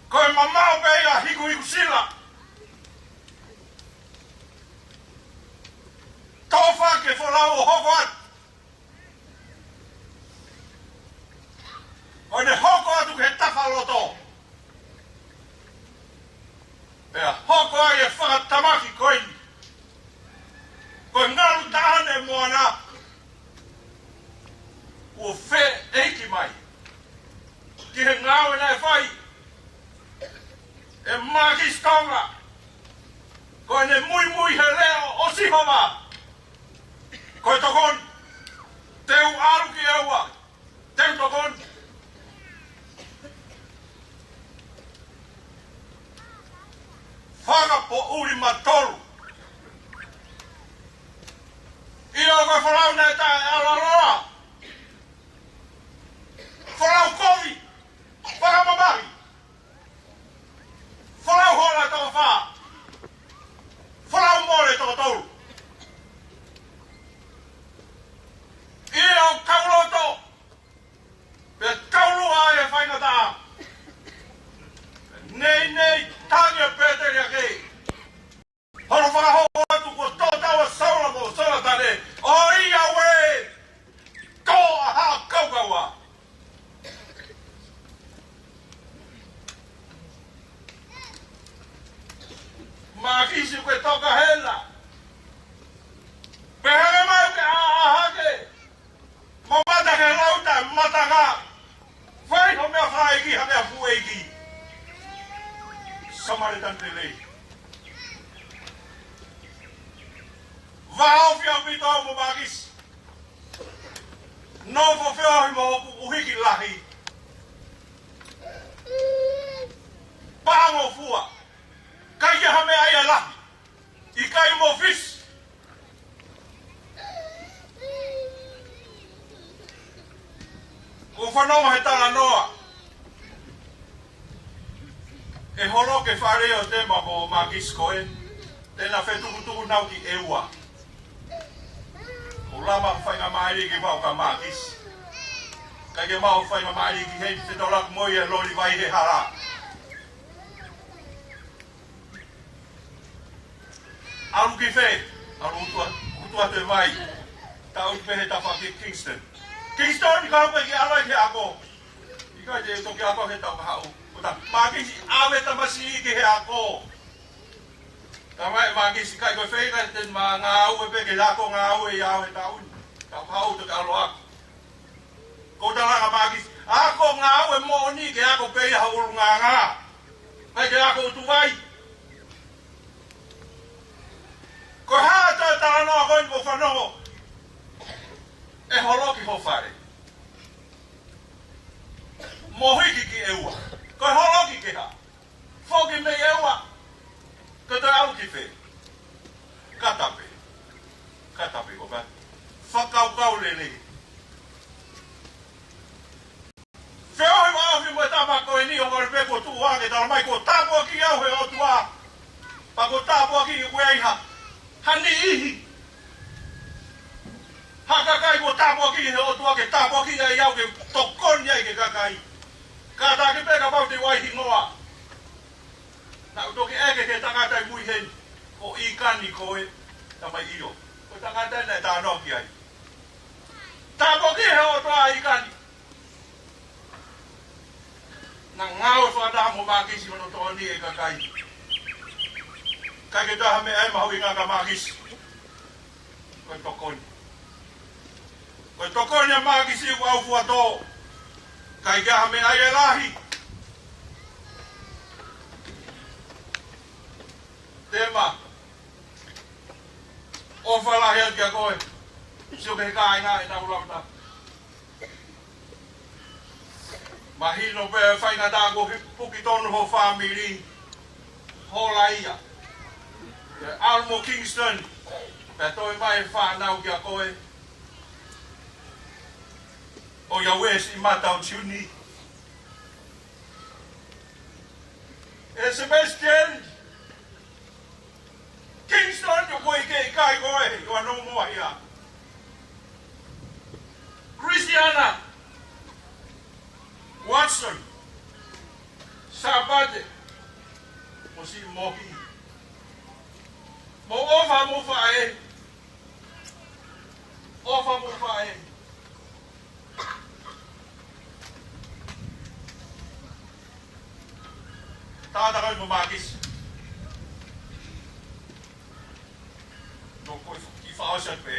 ko e mamao pē ia hikuhiku sila. Tofa ke folau ʻo hoko atu. ʻO ne hoko atu ki he tafa loto. Pea hoko ai e fakatamaki ko eni. Ko e ngalu taʻane moana. Kuo feʻeiki mai ki he ngāue naʻe fai ʻe Mākisi Tonga. Ko ʻene muimui he leʻo ʻo Sihova. Ko e tokoni. Teu ʻalu ki ʻEua. Teu tokoni. Fakapoʻuli matolu. ʻIo, ko e folau naʻe taʻeʻaluʻalu. Folau kovi. Fakamamahi. Folau hola toko fā. Folau mole toko tolu. ʻIo, kauloto. Pea kaulua e faingataʻa. Nei, nei, tangi e pēteli ake. Hono fakahoko atu kuo tō tau ʻa Saula mo Sonatane. ʻOiauē, tō ʻa Haʻa Kaukaua. Mākisi, ko e toka hena. Pehē mai ke ʻaʻa hake. Mamata ke lauta, matanga. Fai ho meʻa fakaʻeiki, ha meʻa fuʻu ʻeiki. Samaletani lelei. Vāofi ʻaupito au mo Mākisi. Nofo feohi mo hoku ʻuhiki lahi. Pāngofua. ʻIkai ha meʻa ia lahi. ʻIkai mo fisi. ʻOku ou fanongo he talanoa ʻe holoki fale ʻo Tema mo Mākisi ko ē te na fetukutuku nau ki ʻEua. ʻOku lava faingamālie ke maʻu kia Mākisi. ʻIkai ke maʻu faingamālie ki heni, fetolaku mo ia he loli vai he hala. ʻAlu ki fē? ʻAlu utu a-, utu atu e vai. Tau pē he tafa ki Kingston. Kingston, ka hau pē ke ʻalu ai ki he ako. ʻIkai te toki ako he tau kahaʻu. Ko ta, Mākisi, ʻave tamasiʻi ki he ako. Talamai ʻe Mākisi, ʻikai ko e fē, ʻikai te ma ngāue pē ke ako ngāue ia he taʻu ni. Tau kahaʻu toki ʻalu ako. Ko ta langa Mākisi, ako ngāue moʻoni ke ako pē ia ha ʻulungaanga. ʻIkai ke ako utu vai. Ko e hā ʻa e talanoa ko Ko e fanongo, ʻe holoki ho fale. Mo hiki ki ʻEua. Ko e holoki ke hā? Foki mei ʻEua. Ko e toe ʻalu ki fē? Kata pē. Kata pē ko ka. Fakakaukau lelei. Feohi ʻaofi mo e tama ko eni ʻo kole pē ko tuʻu ake tala mai ko tāpuaki au he ʻOtua. Pea ko tāpuaki ʻoku ʻi ai ha, ha niʻihi. Ha kakai ko tāpuaki he ʻOtua ke tāpuaki ai au ke tokoni ai ki he kakai. Kātaki pē kapau te u ʻai hingoa. Naʻa ku toki ʻeke ki he tangata ʻi mui heni. Ko ʻIkani koe, tala mai ʻio. Ko e tangata naʻe talanoa ki ai. Tāpuaki he ʻOtua ʻa ʻIkani. Naʻe ngāue fakataha mo Mākisi mo hono tokoni e kakai. ʻIkai ke toe ʻi ai ha meʻa ʻe mahuʻinga kia Mākisi. Ko e tokoni. Ko e tokoni ʻa Mākisi ʻoku ʻaufuatō. ʻIkai ke ʻi ai ha meʻa ʻe lahi. Tema. ʻOfa lahi atu kia koe. Sio ki he kāinga ʻi he taulauta. Mahino pē faingataʻa kuo puke tonu ho fāmili. Hola ia. ʻAlu mo Kingston. Pea toe mai e fānau kia koe. ʻOiauē siʻi mata ʻo Juni. ʻE Sebastian. Kingston, ʻoku ʻikai ke ʻikai koe, you are no more here. Christiana Watson, Sāpate, mo siʻi Mohi. Mou ʻofa mo faʻē. ʻOfa mo faʻē. Tangata ko eni ko Mākisi. Nō ko e kiʻi fakaʻosi atu pē.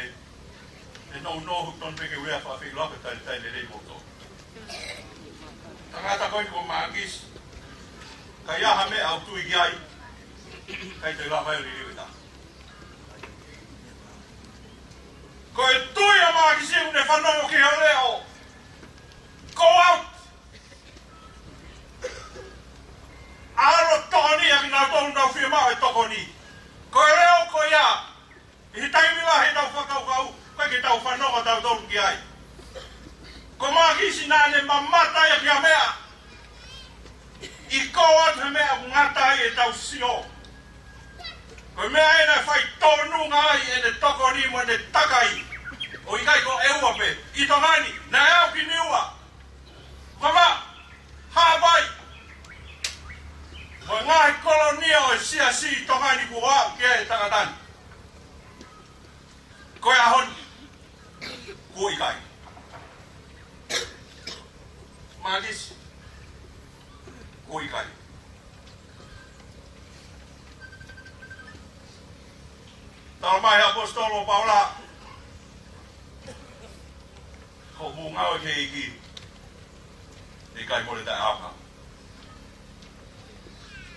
ʻE nounou hoku tonu pē ke u lea fakafeʻiloaki, talitali lelei mo tō. Tangata ko eni ko Mākisi. ʻIkai ha meʻa ʻoku ou tui ki ai. ʻIkai te u lava ʻo liliu e taha. Ko e tui ʻa Mākisi ʻoku ne fanongo ki he leʻo. Go out. ʻAlu ʻo tokoni ʻa kinautolu ʻoku nau fiemaʻu e tokoni. Ko e leʻo ko ia, ʻi he taimi lahi ʻetau fakakaukau, ʻikai ke tau fanongo tautolu ki ai. Ko Mākisi naʻa ne mamata ia ki ha meʻa. ʻI he go out he meʻa ʻoku ngata ai ʻetau sio. Ko e meʻa ē naʻe fai tōnunga ai ʻene tokoni mo ʻene takai. ʻOku ʻikai ko ʻEua pē. ʻI Tonga ni, naʻe aʻu ki Niua. Vavaʻu, Haʻapai. Mo e ngaahi kolonia ʻo e siasi ʻi Tonga ni kuo aʻu ki ai e tangata ni. Ko e ʻaho ni, kuo ʻikai. Mākisi, kuo ʻikai. Tala mai he ʻaposetolo ʻo Paula, ko hoʻomou ngāue ki he ʻEiki, ʻe ʻikai mole taʻeʻaonga.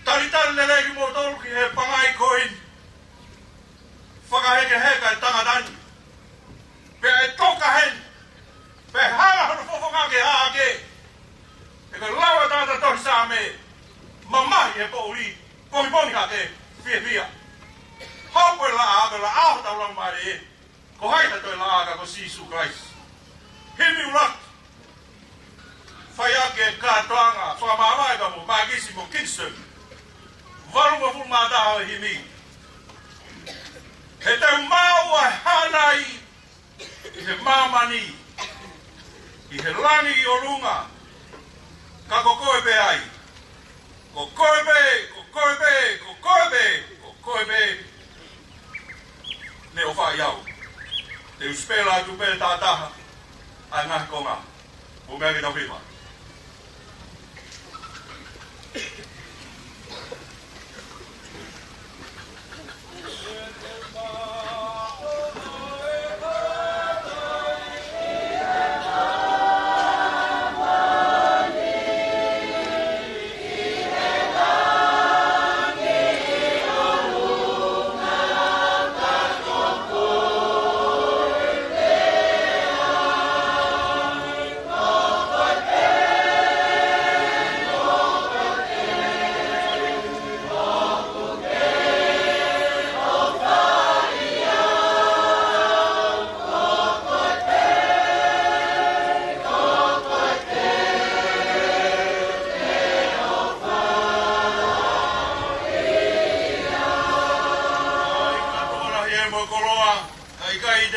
Talitali lelei kimoutolu ki he pangai ko eni. Fakahekeheka e tangata ni. Pea ʻe toka heni. Pea hanga hono fofonga ke hā hake. He ko e lau ʻa e tangata tohi Saame. Mamahi he poʻuli. Pongipongi hake. Fiefia. Hopo e laʻā, ko e laʻā ʻo hotau laumālie. Ko hai ha toe laʻā ka ko Sīsū Kalaisi. Himi ʻuluaki. Fai ʻaki e kātoanga, fakamāvae ka mo Mākisi mo Kingston. Valungofulu mā taha ʻo e himi. He te u maʻu ʻa e hānai ʻi he māmani, ʻi he langi ʻi ʻolunga, ka ko koe pē ai. Ko koe pē, ko koe pē, ko koe pē, ko koe pē. Neʻe ʻofaʻi au. Te u sipela atu pē taha taha ʻa e ngaahi konga. Mou meʻa ke tau hiva.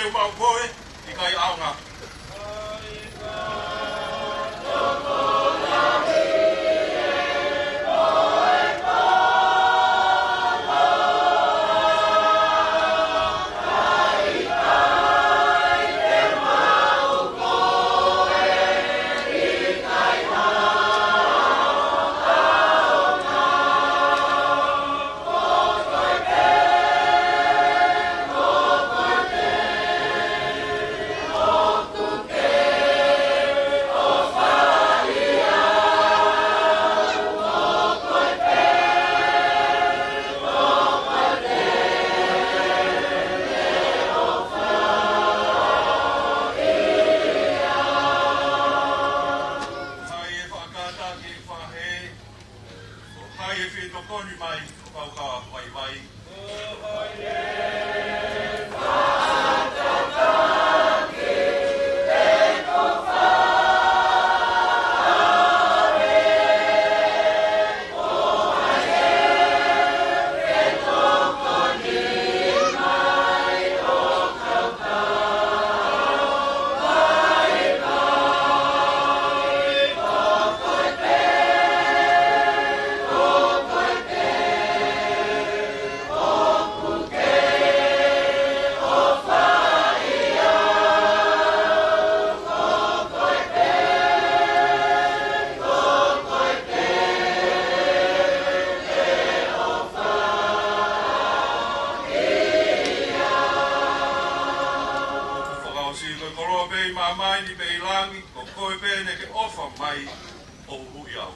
Te u maʻu koe, ʻikai ʻaonga. Hai e fakakātaki faʻē, hai e fetokoni mai, ʻo kau ka vaivai. Fakaʻosi, ko e koloa pē ʻi māmani pē ʻi langi, ko koe pē naʻa ke ʻofa mai ʻo huhuʻi au.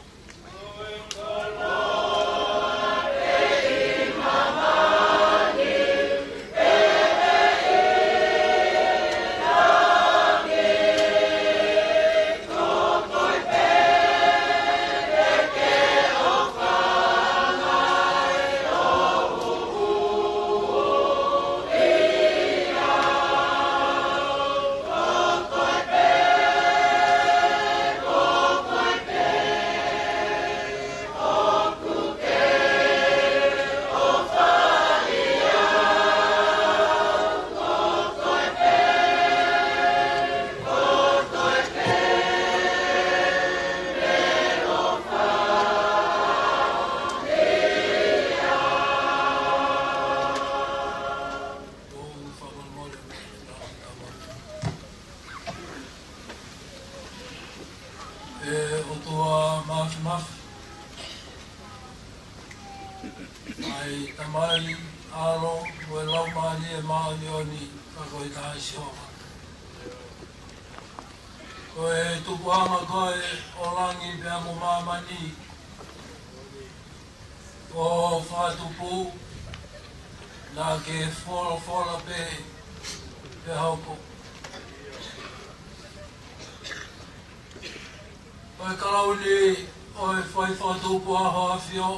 ʻE ʻOtua Māfimafi, ʻa e Tamai, ʻAlo, mo e Laumālie Māʻoniʻoni, ka ko e taha ʻa Sihova. Ko e Tupuʻanga koe ʻo langi pea mo māmani, ʻo fakatupu, naʻa ke folofola pē, pea hoko. Ko e kalauni ʻo e fai fakatupu ʻa Hoʻo ʻAfio,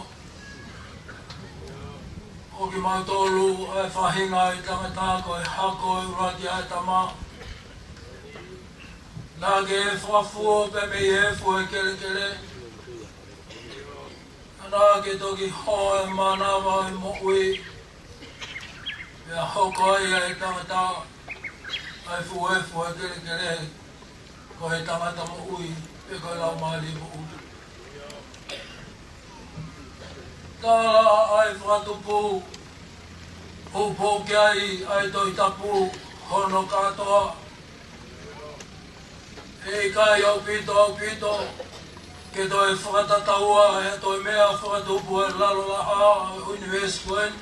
ʻo kimautolu ʻa e faʻahinga ʻo e tangata ko e hako ʻo e ʻuluaki ʻa e tama. Naʻa ke fakafuo pē mei he efu ʻo e kelekele. Naʻa ke toki hoa e mānava ʻo e moʻui, pea hoko ai ʻa e tangata, ʻa e fuʻu efu ʻo e kelekele, ko e tangata moʻui, pe ko e laumālie moʻui. Tala ʻa e fakatupu, ʻo poupou ki ai ʻa e Tohi Tapu hono kātoa. ʻE ʻikai ʻaupito, ʻaupito, ke toe fakatataua ʻe ha toe meʻa fakatupu ʻa e lalo laʻā ʻo e ʻunivēsi ko eni.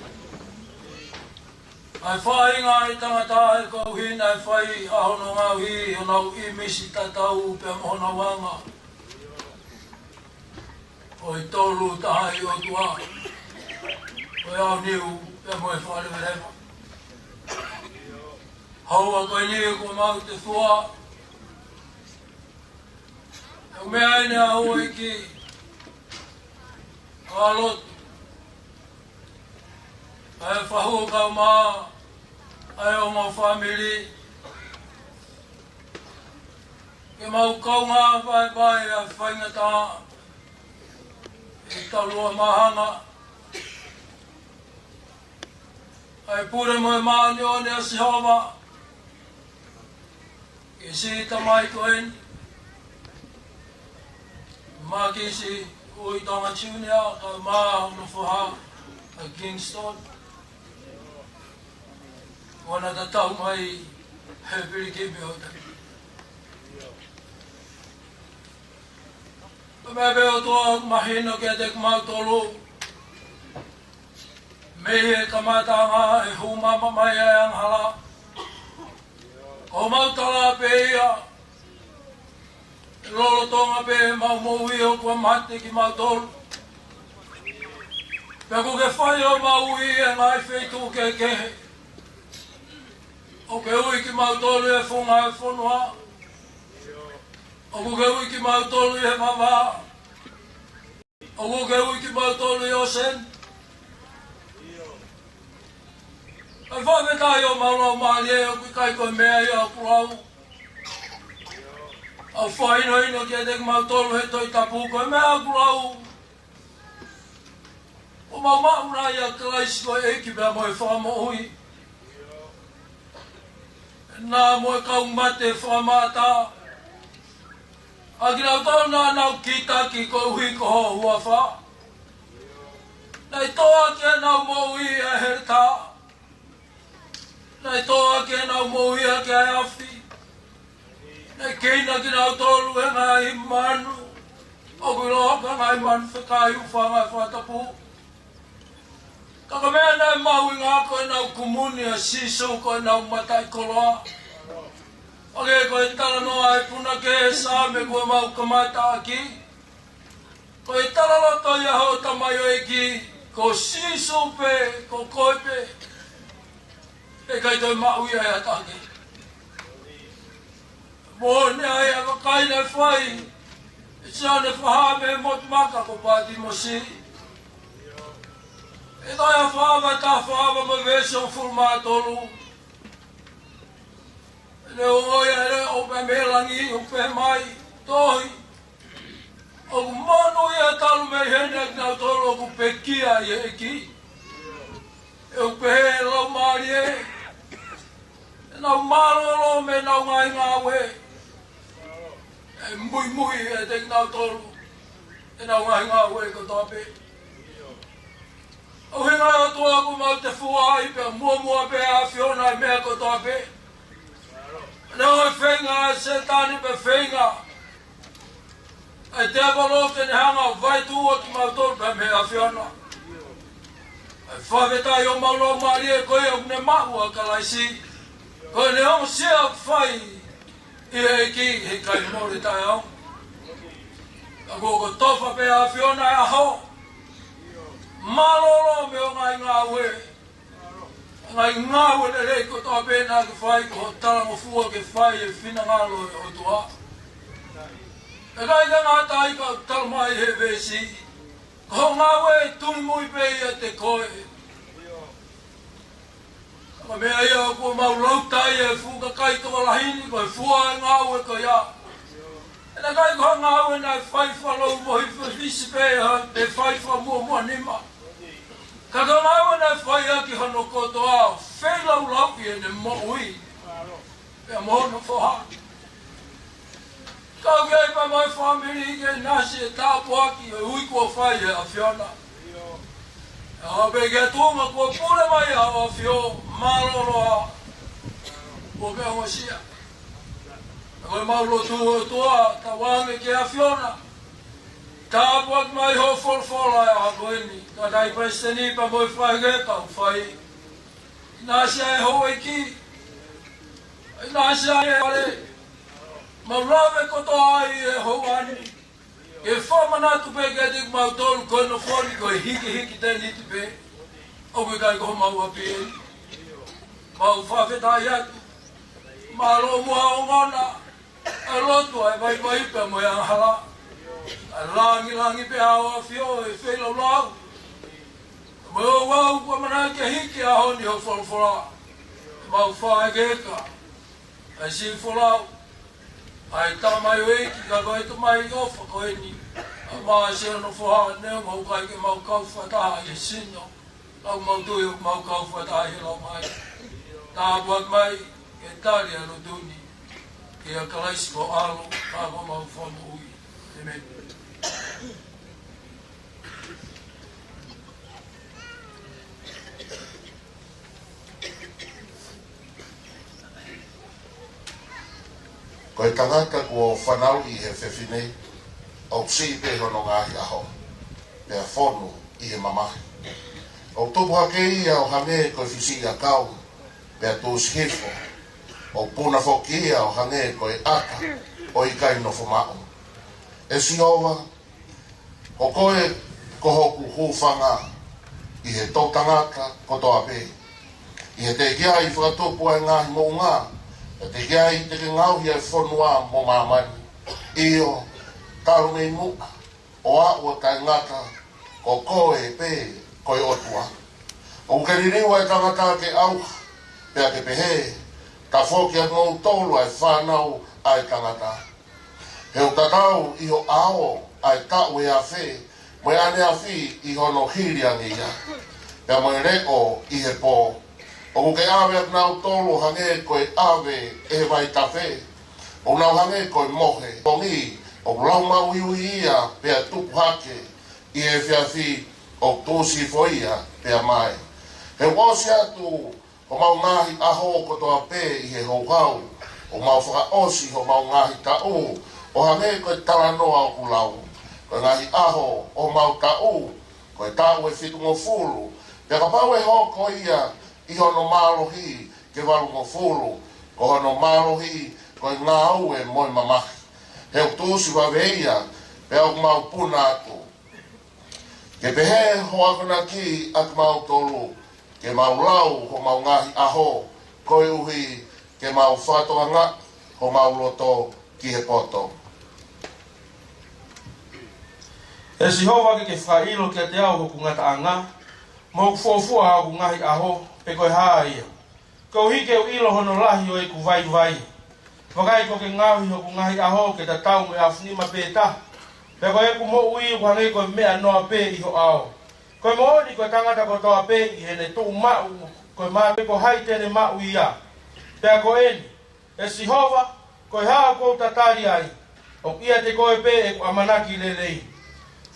ʻA e faʻahinga ʻo e tangata ʻe koeʻuhi naʻe fai ʻa hono ngaohi ʻi honau ʻīmisi tatau pea mo honau anga. ʻO e Tolu Tahaʻi ʻOtua, ʻo e Aoniu pea mo e Fakaleveleva. Houa ko eni kuo mau tefua, ʻe meʻa eni ʻa houʻeiki ʻa lotu, ʻa e fahu ʻo Kaumā, ʻa e ongo fāmili, ke mau kaungā vaevae ʻa e faingataʻa ʻi he taulua māhanga. ʻA e pule mo e māʻoniʻoni ʻa Sihova, Kiʻi siʻi tamai ko eni, Makisi ʻUitonga Junior, kae ʻumaʻā hono foha ʻa Kingston, ʻoku na tatau mai he pilikimi ʻo taimi. Pea meʻa pē ʻOtua mahino kiate kimautolu, mei he kamataʻanga ʻe hū mama mai ai e angahala. Ko homau tala pē ia, lolotonga pē ʻemau moʻui ʻoku mate kimautolu. Pea ʻoku ke fai homau ui he ngaahi feituʻu kehekehe. ʻOku ke ui kimautolu he funga ʻo e fonua. ʻOku ke ui kimautolu he vavā. ʻOku ke ui kimautolu he ocean. ʻOku fakafetaʻi homau laumālie, ʻoku ʻikai ko e meʻa ia ʻoku lau. ʻOku fakahinohino kiate kimautolu he Tohi Tapu ko e meʻa ʻoku lau. ʻOku mau maʻu ʻia Kalaisi ko e ʻEiki pea mo e Fakamoʻui. Naʻa mo e kau mate fakamātā ʻa kinautolu naʻa nau kītaki koeʻuhi ko ho huafa. Naʻe tō ʻaki ʻenau moʻui ʻa e heletā. Naʻe tō ʻaki ʻenau moʻui ʻaki ʻa e afi. Naʻe keina kinautolu ʻe he ngaahi manu. ʻOku ʻiloa ko e ngaahi manu fekai ʻoku fanga he fakatapu. Ka ko e meʻa naʻe mahuʻinga ko ʻenau kumuni ʻa Sīsū ko ʻenau mataʻikoloa. ʻOku ʻikai ko e talanoa ʻa e punake Saame kuo mau kamata ʻaki. Ko e talaloto ia hoʻo tamaioʻeiki, ko Sīsū pē, ko koe pē. ʻE ʻikai toe maʻu ia ʻe ha taha kehe. Moʻoni ʻa e vakai naʻe fai ʻe Sione Fahame mo Tumaka ko Pātimosi. ʻI he Tohi ʻa Fahame, taha Fahame mo e veesi hongofulu mā tolu. Naʻe ongoʻi ʻa e leʻo pē mei langi ʻo pehē mai, tohi, ʻoku monūʻia talu mei heni ʻa kinautolu ʻoku pekia ʻi he ʻEiki. ʻOku pehē ʻe he Laumālie, ʻenau mālōlō mei heʻenau ngaahi ngāue. ʻE muimui ʻiate kinautolu ʻenau ngaahi ngāue kotoa pē. ʻUhinga ia ʻOtua ʻoku mau tefua ai pea muʻomuʻa pē ʻa e ʻAfiona ʻi he meʻa kotoa pē. Neongo e feinga ʻa Sētane pea feinga ʻa e tēvolo ke ne hanga ʻo vaetuʻua kimautolu pea mei he ʻAfiona. ʻOku fakafetaʻi homau laumālie ko ia ʻoku ne maʻu ʻa Kalaisi. Ko ʻene ongosia ʻoku fai ʻi he ʻEiki, he ʻikai mole taʻeʻaonga. Ka kuo kotofa pē ʻa e ʻAfiona he ʻaho. Mālōlō mei hoʻo ngaahi ngāue. Ngaahi ngāue lelei kotoa pē naʻa ke fai, ko hoʻo talangofua ke fai e finangalo ʻo e ʻOtua. ʻE ʻikai ke ngata ai ka ʻoku tala mai he veesi, ko hoʻo ngāue ʻe tuli mui pē ʻiate koe. Ko e meʻa ia ʻoku mau lau ai e fuʻu kakai tokolahi ni, ko e fua e ngāue ko ia. ʻE ʻikai ko ha ngāue naʻe fai fakalou mohi fefisi pē, pe fai fakamuʻomuʻa nima. Ka ko e ngāue naʻe fai ʻaki hono kotoa, feilaulau ʻi heʻene moʻui. Pea mo hono foha. Kau ki ai pea mo e fāmili ke ʻinasi e tāpuaki ʻo e ui kuo fai ʻe he ʻAfiona. ʻA pē ki he tuʻunga kuo pule mai ʻa e ʻAfio, mālōlō ā. Kuo ke ongosia. Ko ʻemau lotu ʻOtua, tauange ki he ʻAfiona. Tāpuaki mai hoʻo folofola ʻi he ʻaho ko eni. Kātaki Palesiteni pea mo e faʻahinga kau fai. ʻInasi ʻa e houʻeiki. ʻInasi ʻa e fale. Mau lave kotoa ai ʻi he houa ni. Ke fakamanatu pē kiate kimautolu ko e nofo ni ko e hikihiki tēniti pē. ʻOku ʻikai ko homau ʻapi eni. Mau fakafetaʻi atu. Mālō muʻa ʻa e ongona. ʻA e lotu, ʻa e vaivai pea mo e angahala. ʻA e langilangi pē ʻa hoʻo ʻAfio ʻe feilaulau. Mo e ouau kuo ʻamanaki ke hiki he ʻaho ni hoʻo folofola. Mau fakaʻekeʻeke ʻa e siʻi folau ʻa e tamaioʻeiki ka ko e tamai ʻofa ko eni. ʻA Masiʻi hono foha, neongo ʻoku ʻikai ke mau kau fakataha ʻi he sino, ka ʻoku mau tui ʻoku mau kau fakataha ʻi he Laumālie. Tāpuaki mai ke tali ʻa e lotu ni. ʻia Kalaisi ko e ʻAlo, ka ko homau Fakamoʻui. ʻĒmeni. Ko e tangata kuo fanauʻi ʻe he fefine, ʻoku siʻi pē hono ngaahi ʻaho, pea fonu ʻi he mamahi. ʻOku tupu hake ia ʻo hangē ko e fisiʻiʻakau, pea tuʻusi hifo. ʻOku puna foki ia ʻo hangē ko e ʻata ʻo e ʻikai nofo maʻu. ʻE Sihova, ko koe ko hoku hūfanga ʻi he toʻutangata kotoa pē. ʻI he teʻeki ai fakatupu ʻa e ngaahi moʻunga, ʻi he teʻeki ai te ke ngaohi ʻa e fonua mo māmani. ʻIo, talu mei muʻa, ʻo aʻu ʻo taʻengata, ko koe pē ko e ʻOtua. ʻOku ke liliu ʻa e tangata ke ʻauha, pea ke pehē, tafoki ʻa kimoutolu ʻa e fānau ʻa e tangata. He ʻoku tatau ʻi ho ʻao ʻa e taʻu ʻe afe, mo e ʻaneafi ʻi hono hili ange ia, pea mo e leʻo ʻi he pō. ʻOku ke ʻave ʻa kinautolu ʻo hangē ko e ʻave ʻe he vaitafe, ʻoku nau hangē ko e mohe. Pongi, ʻoku lau maʻuiʻui ia pea tupu hake, ʻi he efiafi ʻoku tuʻusi hifo ia pea mae. He ʻoku ʻosi atu homau ngaahi ʻaho kotoa pē ʻi he houhau, ʻoku mau fakaʻosi homau ngaahi taʻu, ʻo hangē ko e talanoa ʻoku lau. Ko e ngaahi ʻaho ʻo homau taʻu, ko e taʻu ʻe fitungofulu, pea kapau ʻe hoko ia ʻi hono mālohi ke valungofulu, ko hono mālohi ko e ngāue mo e mamahi. He ʻoku tuʻusi vave ia, pea ʻoku mau puna atu. Ke pehē ho akonaki ʻa kimautolu, ke mau lau homau ngaahi ʻaho, koeʻuhi ke mau fakatokangaʻi homau loto ki he poto. ʻE Sihova, ke ke fakaʻilo kiate au hoku ngataʻanga, mo hoku fuofua ʻa hoku ngaahi ʻaho, pe ko e hā ia, koeʻuhi ke u ʻilo hono lahi ʻo ʻeku vaivai. Vakai, kuo ke ngaohi hoku ngaahi ʻaho ke tatau mo e ʻaofinima pē taha, pea ko ʻeku moʻui ʻoku hangē ko e meʻa noa pē ʻi ho ʻao. Ko e moʻoni, ko e tangata kotoa pē ʻi heʻene tuʻu maʻu, ko e mā pē ko hai te ne maʻu ia. Pea ko eni, ʻe Sihova, ko e hā ʻoku ou tatali ai? ʻOku ʻiate koe pē ʻeku ʻamanaki lelei.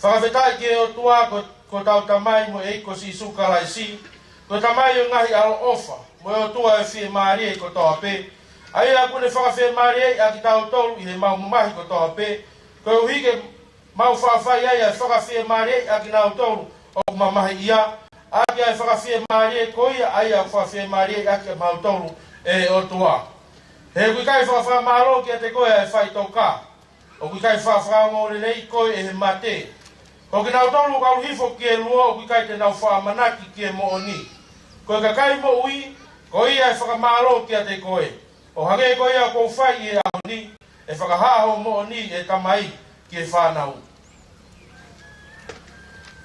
Fakafetaʻi ki he ʻOtua, ko, ko hotau Tamai mo e ʻEiki ko Sīsū Kalaisi, ko e Tamai ʻo e ngaahi ʻaloʻofa, mo e ʻOtua ʻo e fiemālie kotoa pē, ʻa ia ʻoku ne fakafiemālieʻi ʻa kitautolu ʻi heʻemau mamahi kotoa pē, koeʻuhi ke mau faʻa fai ai ʻa e fakafiemālieʻi ʻa kinautolu ʻoku mamahiʻia, ʻaki ʻa e fakafiemālie ko ia ʻa ia ʻoku fakafiemālieʻi ʻaki ʻa kimautolu ʻe he ʻOtua. He ʻoku ʻikai fakafakamālō kiate koe ʻa e faʻitoka, ʻoku ʻikai fakafakamālō lelei koe ʻe he mate. Ko kinautolu ʻoku ʻalu hifo ki he luo ʻoku ʻikai te nau fakaʻamanaki ki he moʻoni. Ko e kakai moʻui, ko ia ʻe fakamālō kiate koe. ʻO hangē ko ia kuo u fai ʻi he ʻaho ni, ʻe fakahā hoʻo moʻoni, ʻe Tamai, ki he fānau.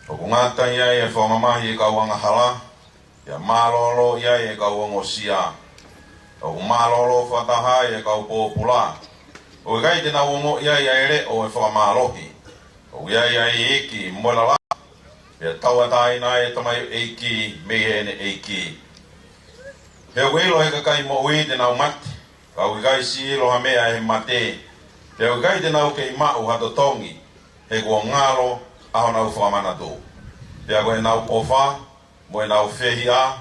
ʻOku ngata ʻi ai ʻa e fakamamahi ʻa e kau angahala, pea mālōlō ʻi ai ʻa e kau ongosia. ʻOku mālōlō fakataha ai ʻa e kau pōpula. ʻOku ʻikai te nau ongoʻi ai ʻa e leʻo ʻo e fakamālohi. ʻOku ʻi ai ʻa e iiki mo e lalahi, pea tauʻatāina ai ʻa e tamaioʻeiki mei heʻene ʻeiki. He ʻoku ʻilo ʻe he kakai moʻui te nau mate, ka ʻoku ʻikai siʻi ʻilo ha meʻa ʻe he mate, pea ʻoku ʻikai te nau kei maʻu ha totongi, he kuo ngalo ʻa honau fakamanatu. Pea ko ʻenau ʻofa, mo ʻenau fehiʻa,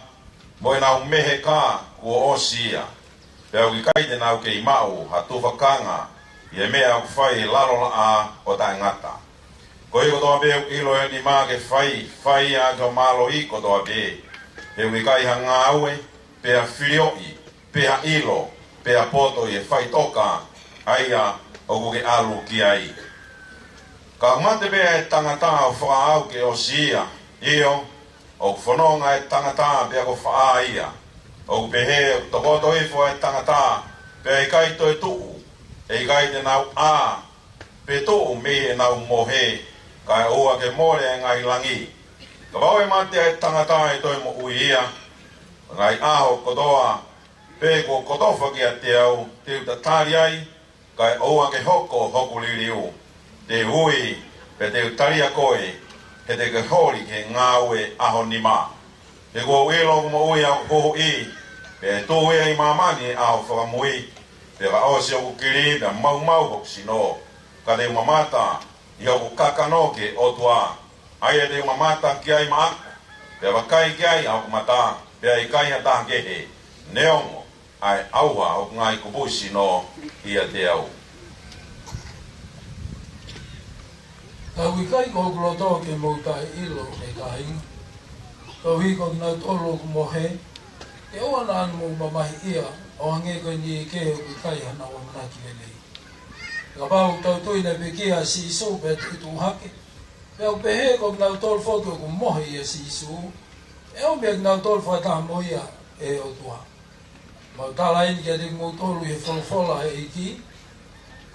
mo ʻenau meheka kuo ʻosi ia, pea ʻoku ʻikai te nau kei maʻu ha tufakanga ʻi he meʻa ʻoku fai ʻi lalo laʻā ʻo taʻengata. Ko ia kotoa pē ʻoku ʻilo ʻe ho nima ke fai, fai ia ʻaki ho mālohi kotoa pē. He ʻoku ʻikai ha ngāue, pe ha filioʻi, pe ha ʻilo, pe ha poto ʻi he faʻitoka ʻa ia ʻoku ke ʻalu ki ai. Ka ʻoku mate pē ʻa e tangata ʻo fakaʻau ke ʻosi ia. ʻIo, ʻoku fononga ʻa e tangata pea ko faʻa ia. ʻOku pehē ʻoku tokoto hifo ʻa e tangata, pea ʻikai toe tuʻu, ʻe ʻikai te nau ʻā, pe tuʻu mei heʻenau mohe, kae ʻoua ke mole ʻa e ngaahi langi. Kapau ʻe mate ʻa e tangata ʻe toe moʻui ia. Ngaahi ʻaho kotoa pē kuo kotofa kiate au, te u tatali ai, kae ʻoua ke hoko hoku liliu. Te u ui, pea te u talia koe, he te ke holi ki he ngāue ʻa ho nima. He kuo u ʻilo ʻoku moʻui ʻa hoku huhuʻi, pea ʻe tuʻu ia ʻi māmani ʻi he ʻaho fakamui. Pea ka ʻosi hoku kili, pea maumau hoku sino, ka te u mamata ʻi hoku kakano ki he ʻOtua, ʻa ia te u mamata ki ai maʻaku, pea vakai ki ai ʻa hoku mata, pea ʻikai ha taha kehe, neongo ʻa e ʻauha ʻo hoku ngaahi kupuʻi sino ʻiate au. Ka ʻoku ʻikai ko hoku loto ke mou taʻeʻilo, ʻe kāinga, koeʻuhi ko kinautolu ʻoku mohe, ke ʻoua naʻa mou mamahiʻia ʻo hangē ko e niʻihi kehe ʻoku ʻikai hanau ʻamanaki lelei. Kapau ʻoku tau tui naʻe pekia ʻa Sīsū pea tuʻutuʻu hake, pea ʻoku pehē ko kinautolu foki ʻoku mohe ʻia Sīsū, ʻe ʻomi ʻa kinautolu fakataha mo ia ʻe he ʻOtua. Mau tala eni kiate kimoutolu ʻi he folofola ʻa e ʻEiki,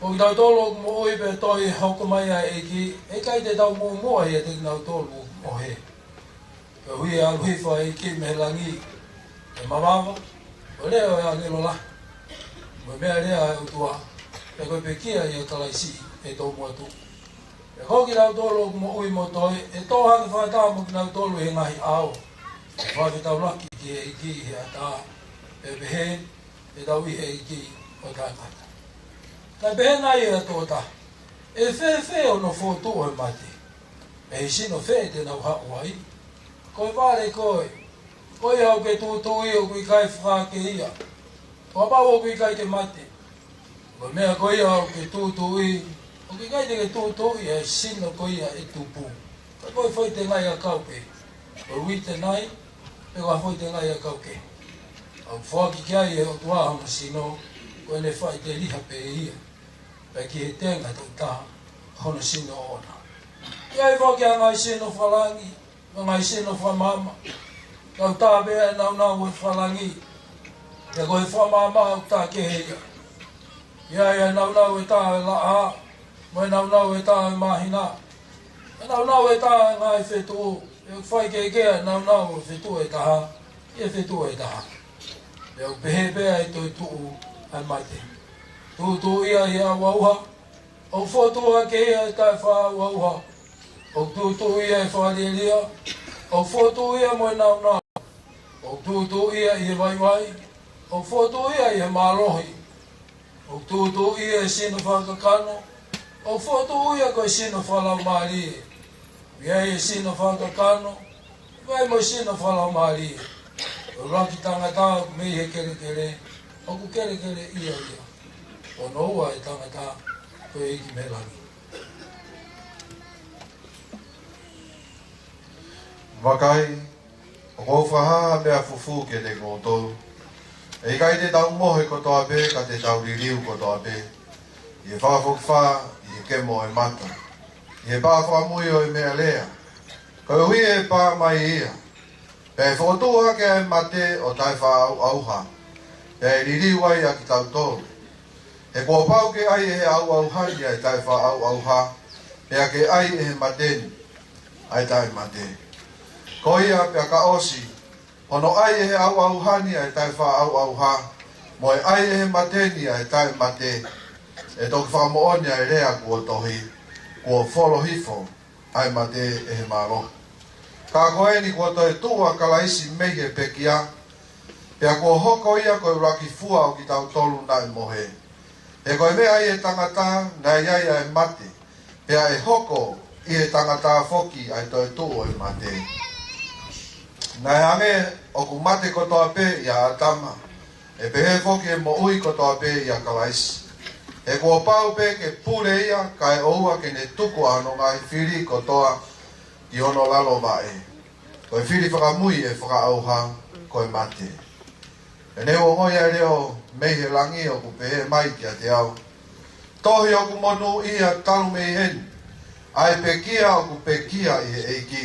ko kitautolu ʻoku moʻui pea toe hoko mai ʻa e ʻEiki, ʻe ʻikai te tau muʻomuʻa ʻiate kinautolu ʻoku mohe. Koeʻuhi ʻe ʻalu hifo ʻa e ʻEiki mei langi, ʻe mavava, ko e leʻo ʻo e ʻāngelo lahi, mo e meʻalea ʻa e ʻOtua, pea ko e pekia ʻia Kalaisi ʻe tomuʻa tuʻu. Pea ko kitautolu ʻoku moʻui mo toe, ʻe tō hake fakataha mo kinautolu ʻi he ngaahi ʻao, ʻo fakafetaulaki ki he ʻEiki ʻi he ʻatā, pea pehē, ʻe tau ʻi he ʻEiki ʻo taʻengata. Kae pehē nai ʻe ha tokotaha, ʻe fēfē hono fokotuʻu ʻa e mate? Mei he sino fē te nau haʻu ai? Ko e vale koe, ko ia ʻoku ke tūtuuʻi ʻoku ʻikai fakahā ke ia, ʻo kapau ʻoku ʻikai ke mate. Ko e meʻa ko ia ʻoku ke tūtuuʻi, ʻoku ʻikai te ke tūtuuʻi ʻa e sino ko ia ʻe tupu, ka ko e faʻitengaʻi ʻakau pē, ko e uite nai, pe ko ha faʻitengaʻi ʻakau kehe. ʻOku foaki ki ai ʻe he ʻOtua hono sino, ko ʻene faʻiteliha pē ia, pea ki he tenga tokotaha hono sino ʻoʻona. ʻI ai foki ʻa e ngaahi sino fakalangi, mo e ngaahi sino fakamaama. Ka ʻoku tā pē ʻa e nāunau ʻo e fakalangi, pea ko e fakamaama ʻoku tā kehe ia. ʻI ai ʻa e nāunau ʻe tā ʻo e laʻā, mo e nāunau ʻe tā ʻo e māhina, ʻa e nāunau ʻe tā ʻo e ngaahi fetuʻu, ʻe faikehekehe ʻa e nāunau ʻo e fetuʻu ʻe taha ʻi he fetuʻu ʻe taha. Pea ʻoku pehē pē ʻa e toetuʻu ʻa e mate. Tūtuuʻi ia ʻi he ʻauʻauha, ʻoku fokotuʻu hake ia ʻi he taʻefaʻaʻauʻauha. ʻOku tūtuuʻi ia ʻi he fakalielia, ʻoku fokotuʻu ia mo e nāunau. ʻOku tūtuuʻi ia ʻi he vaivai, ʻoku fokotuʻu ia ʻi he mālohi. ʻOku tūtuuʻi ia ʻi he sino fakakakano, ʻoku fokotuʻu ia ko e sino fakalaumālie. ʻI ai e sino fakakakano, ʻi ai mo e sino fakalaumālie. Ko e ʻuluaki tangata ʻoku mei he kelekele, ʻoku kelekele ia ia. Ko hono ua ʻo e tangata, ko e ʻEiki mei langi. Vakai, ʻoku ou fakahā ha meʻa fufū kiate kimoutolu. ʻE ʻikai te tau mohe kotoa pē, ka te tau liliu kotoa pē, ʻi he fakafokifā, ʻi he kemo ʻo e mata, ʻi he pā fakamui ʻo e meʻalea, koeʻuhi ʻe pā mai ia. Pea ʻe fokotuʻu hake ʻa e mate ʻo taʻefaʻaʻauʻauha, pea ʻe liliu ai ʻa kitautolu. He kuo pau ke ʻai ʻe he ʻauʻauha ni ʻa e taʻefaʻaʻauʻauha, pea ke ʻai ʻe he mate ni ʻa e taʻemate. Ko ia pea ka ʻosi hono ʻai ʻe he ʻauʻauha ni ʻa e taʻefaʻaʻauʻauha, mo e ʻai ʻe he mate ni ʻa e taʻemate, ʻe toki fakamoʻoni ʻa e lea kuo tohi, kuo folo hifo ʻa e mate ʻe he mālohi. Ka ko eni kuo toetuʻu ʻa Kalaisi mei he pekia, pea kuo hoko ia ko e ʻuluaki fua ʻo kitautolu naʻe mohe. He ko e meʻa ʻi he tangata naʻe ʻi ai ʻa e mate, pea ʻe hoko ʻi he tangata foki ʻa e toetuʻu ʻo e mate. Naʻe hangē ʻoku mate kotoa pē ʻia ʻĀtama, ʻe pehē foki ʻe moʻui kotoa pē ʻia Kalaisi. He kuo pau pē ke pule ia, kae ʻoua ke ne tuku ʻa hono ngaahi fili kotoa ki hono lalo vaʻe. Ko e fili fakamui ʻe fakaʻauha, ko e mate. Pea ne u ongoʻi ʻa e leʻo mei he langi ʻoku pehē mai kiate au, Tohi ʻoku monūʻia talu mei heni ʻa e pekia ʻoku pekia ʻi he ʻEiki,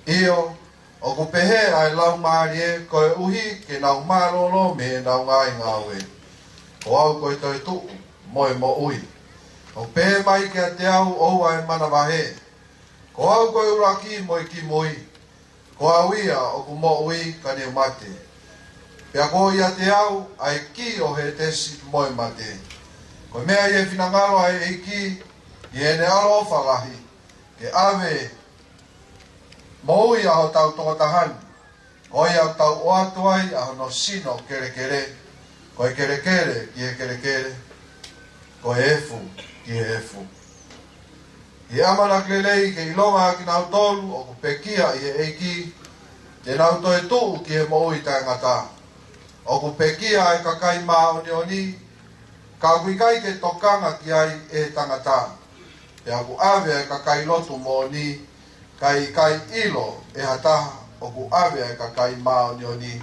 ʻio, ʻoku pehē ʻa e Laumālie, koeʻuhi ke nau mālōlō mei heʻenau ngaahi ngāue. Ko au ko e toetuʻu mo e moʻui. ʻOku pehē mai kiate au ʻoua ʻe manavahē. Ko au ko e ʻuluaki mo e kimui. Ko au ia ʻoku moʻui ka ne u mate, pea kuo ʻiate au ʻa e kī ʻo Hētesi mo e mate. Ko e meʻa ʻi he finangalo ʻa e ʻEiki, ʻi heʻene ʻaloʻofa lahi, ke ʻave moʻui ʻa hotau tokotaha ni, ko ia ʻoku tau ʻoatu ai ʻa hono sino kelekele, Ko e kelekele ki he kelekele, ko e efu ki he efu. ʻI he ʻamanaki lelei ke ʻilonga ʻa kinautolu ʻoku pekia ʻi he ʻEiki, te nau toe tuʻu ki he moʻui taʻengata. ʻOku pekia ʻa e kakai māʻoniʻoni, ka ʻoku ʻikai ke tokanga ki ai ʻe he tangata. Pea ʻoku ʻave ʻa e kakai lotu moʻoni, kae ʻikai ʻilo ʻe ha taha ʻoku ʻave ʻa e kakai māʻoniʻoni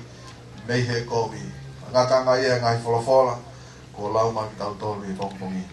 mei he kovi. Ngata ange ia ʻi he ngaahi folofola kuo lau maʻa kitautolu ʻi he pongipongi ni.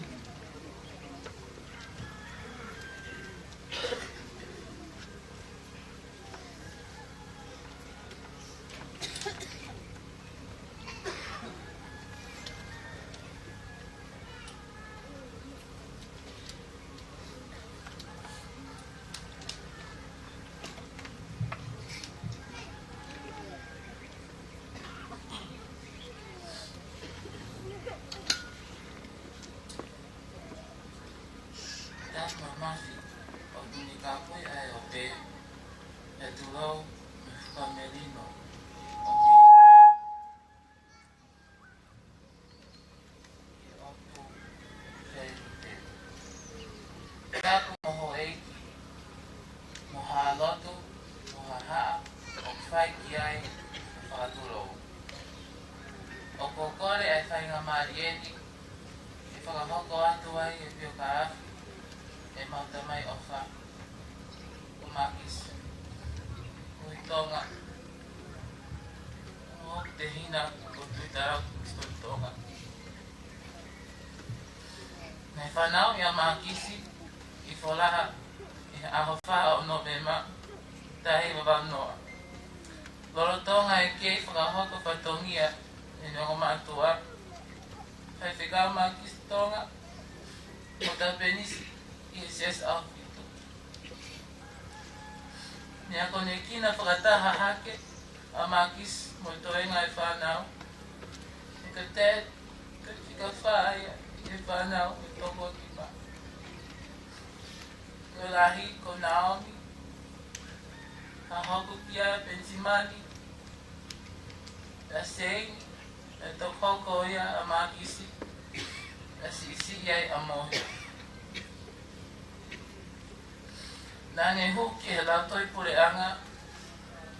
That's my muffin. ʻOku ne kāpui ai ʻo pē, ʻe tulou, mo e fakamelino. ʻOku Tapu mo houʻeiki, mo ha lotu, mo ha haʻa, ʻoku fai ki ai ʻa e fakatulou. ʻOku ou kole ʻa e faingamālie ni, ke fakahoko atu ai e piokālafi ʻemau tamai ʻofa, ko Makisi Hui Tonga, mo hoku tehina ko Tuitaraku Tonga. Naʻe fanauʻi ʻa Makisi ʻi Folaha ʻi he ʻaho fā ʻo Nōvema, taha hiva valu noa. Lolotonga e kei fakahoko fatongia ʻene ongomaʻa tuʻa, Faifekau Makisi Tonga mo Tapenisi ʻi he Siasi ʻAhofitu. Naʻe akonekina fakataha hake ʻa Makisi mo e toenga ʻo e fānau. Naʻe kate, kate fika fā ia ʻi he fānau ʻe toko nima. Ko e lahi ko Naomi, ʻa hoku pia Penisimani, ʻa Seini, ʻa Tokoko ia ʻa Makisi, ʻa Siʻisiʻi ai ʻa Mohe. Naʻa ne hū ki he Lautohi Puleʻanga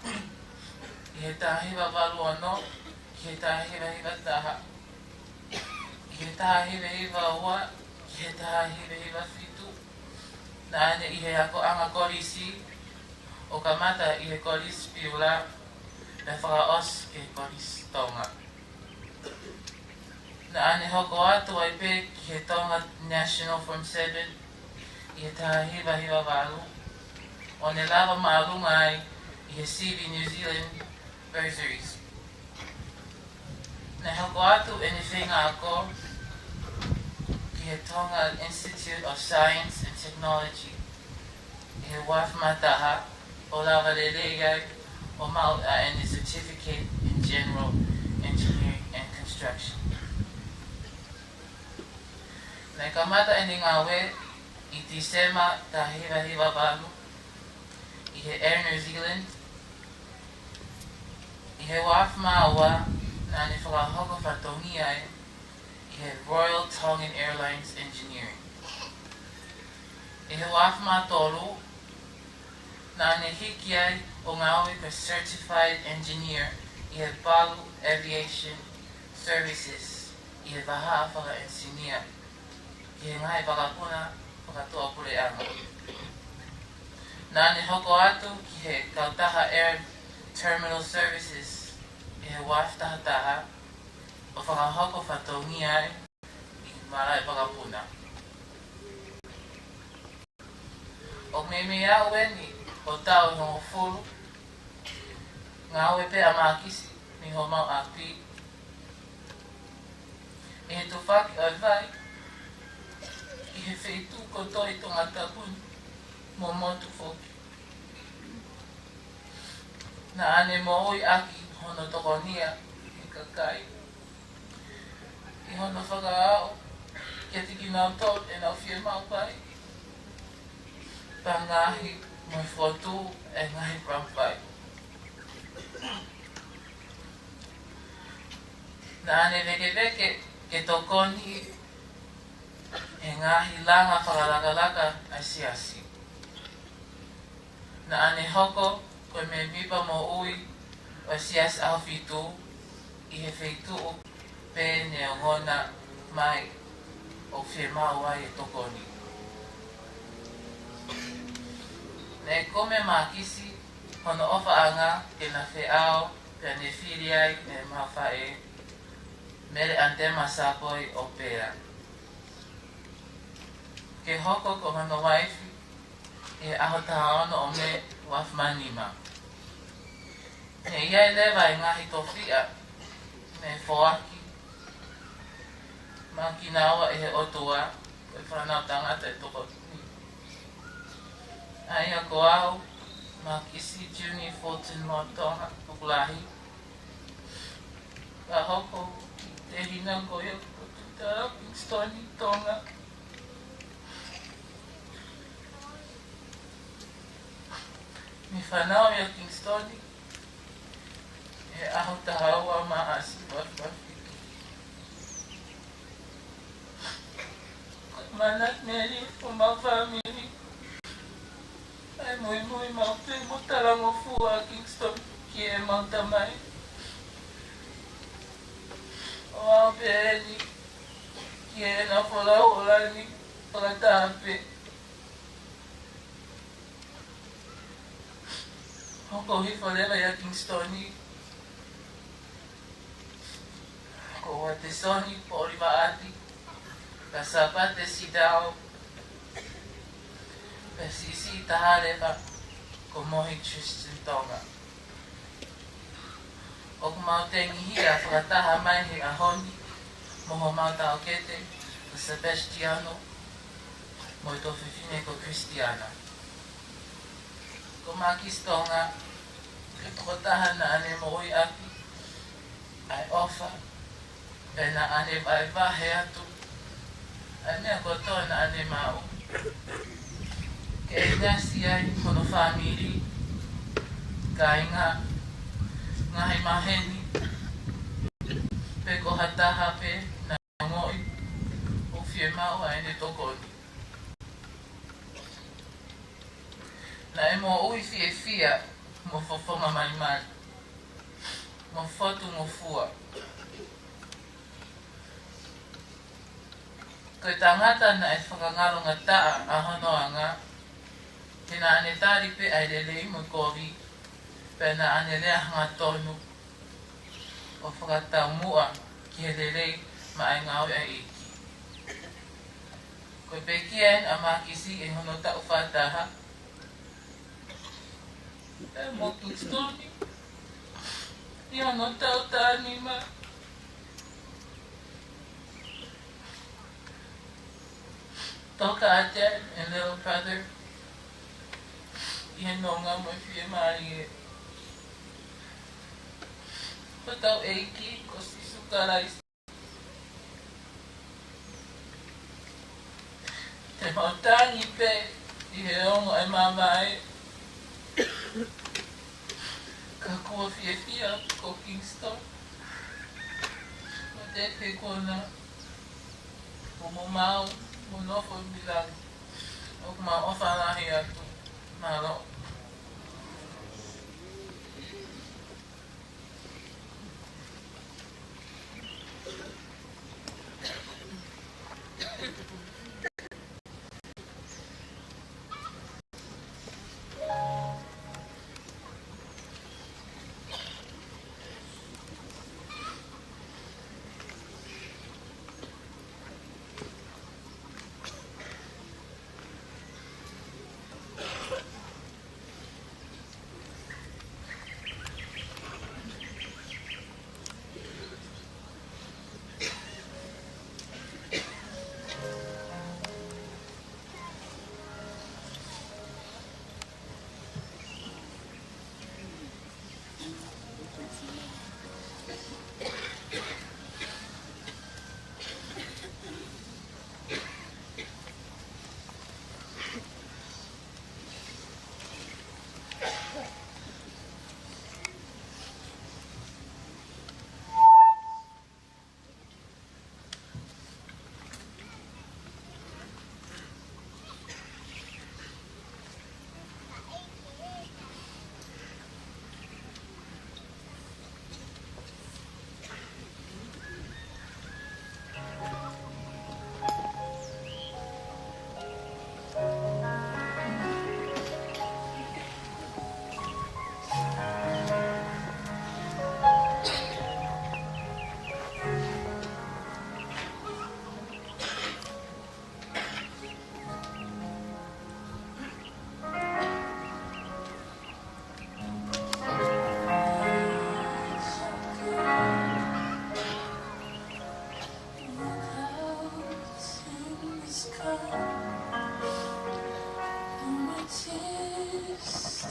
ʻi he taha hiva valu ono ki he taha hiva hiva taha, ʻi he taha hiva hiva ua ki he taha hiva hiva fitu. Naʻa ne ʻi he akoʻanga kolisi, ʻo kamata ʻi he Kolisi Piula, pea fakaʻosi ki he Kolisi Tonga. Naʻa ne hoko atu ai pē ki he Tonga National Form Seven ʻi he taha hiva hiva valu, ʻo ne lava māʻolunga ai ʻi he Sivi New Zealand Bursaries. Naʻe hoko atu ʻene feinga ako ki he Tonga Institute of Science and Technology ʻi he ua afe mā taha, ʻo lava lelei ai ʻo maʻu ʻa ʻene Certificate in General Engineering and Construction. Naʻe kamata ʻene ngāue ʻi Tīsema taha hiva hiva valu ʻi he Air New Zealand. ʻI he ua afe mā ua, naʻa ne fakahoko fatongia ai ʻi he Royal Tongan Airlines Engineering. ʻI he ua afe mā tolu, naʻa ne hiki ai ʻo ngāue ko e Certified Engineer ʻi he Palu Aviation Services ʻi he vahaʻa fakaʻenisinia ki he ngaahi vakapuna fakatuʻapuleʻanga. Naʻa ne hoko atu ki he kautaha Air Terminal Services ʻi he ua afe taha taha, ʻo fakahoko fatongia ai ʻi he malaʻe vakapuna. ʻOku meimei aʻu eni ʻo taʻu ʻe hongofulu, ngāue pē ʻa Makisi mei homau ʻapi ʻi he tufaki ʻo e vai ʻi he feituʻu kotoa ʻi Tongatapu ni mo motu foki. Naʻa ne moʻui ʻaki hono tokonia ʻi he kakai ʻi hono fakaaʻu kiate kinautolu ʻenau fiemaʻu vai, pea ngaahi mo e fotu e ngaahi pram vai. Naʻá ne vekeveke ke tokoni he ngaahi langa fakalakalaka ʻa e Siasi. Naʻá ne hoko ko e mēmipa moʻui ʻo e Siasi ʻAhofitu ʻi he feituʻu pē ne ongona mai ʻoku fiemaʻu ai e tokoni. Naʻe kumi ʻe Mākisi hono ʻofaʻanga ke na feʻao pea ne fili ai ʻe he mafaʻe Mele ʻAnitema Sāpoi ʻo Pea ke hoko ko hono uaifi he ʻaho taha ono ʻo Mē uaafe mā nima. Ne ʻi ai leva e ngaahi tofiʻa ne foaki maʻa kinaua ʻe he ʻOtua, ko e fānau tangata ʻe toko nima. ʻA ia ko au, Mākisi Junior Fulton Motonga Tokolahi, ka hoko ʻi he hingoa ko ia ko Tuta Kingston Tonga. Ne fanauʻi ʻa Kingston he ʻaho taha ua Maʻasi uaafe uaafe fitu. Ko e manatu mei he homau fāmili ʻa e muimui maʻu pē mo talangofua ʻa Kingston ki heʻemau tamai, ʻo aʻu pē eni ki heʻena folau ʻo lani fakataha pē. Hoko hifo leva ʻia Kingston ko Uatesoni Poʻuli Vaʻati, ka Sāpate Sitao, ka siʻisiʻi taha leva ko Mohi Tristan Tonga. ʻOku mau tengihia fakataha mai he ʻaho ni mo homau taʻokete ko Sebastiano mo e tuofefine ko Christiana. Ko Mākisi Tonga, ko e tokotaha naʻá ne moʻui ʻaki ʻa e ʻofa, pea naʻá ne vahevahe atu ʻa e meʻa kotoa naʻá ne maʻu ke ʻinasi ai hono fāmili, kāinga, ngaahi maheni, pe ko ha taha pē naʻe ongoʻi ʻoku fiemaʻu ai ʻene tokoni. Naʻe moʻui fiefia mo fofonga malimali mo fotungofua. Ko e tangata naʻe fakangalongataʻa ʻa hono anga, he naʻá ne tali pē ʻa e lelei mo e kovi, pea naʻá ne lea hangatonu ʻo fakataumuʻa ki he lelei maʻá e ngāue ʻa e ʻEiki. Ko e pekia ʻa Mākisi ʻi hono taʻu fā taha, pea mo Kingston ʻi hono taʻu taha nima. Toka atu e little brother ʻi he nonga mo e fiemālie ʻo hotau ʻEiki ko Sīsū Kalaisi. Te mau tangi pē ʻi he ongo e mamae, ka kuo fiefia ko Kingston mo Tete Kona, ko mo mau mo nofo milangi. ʻOku mau ʻofa lahi atu. Mālō.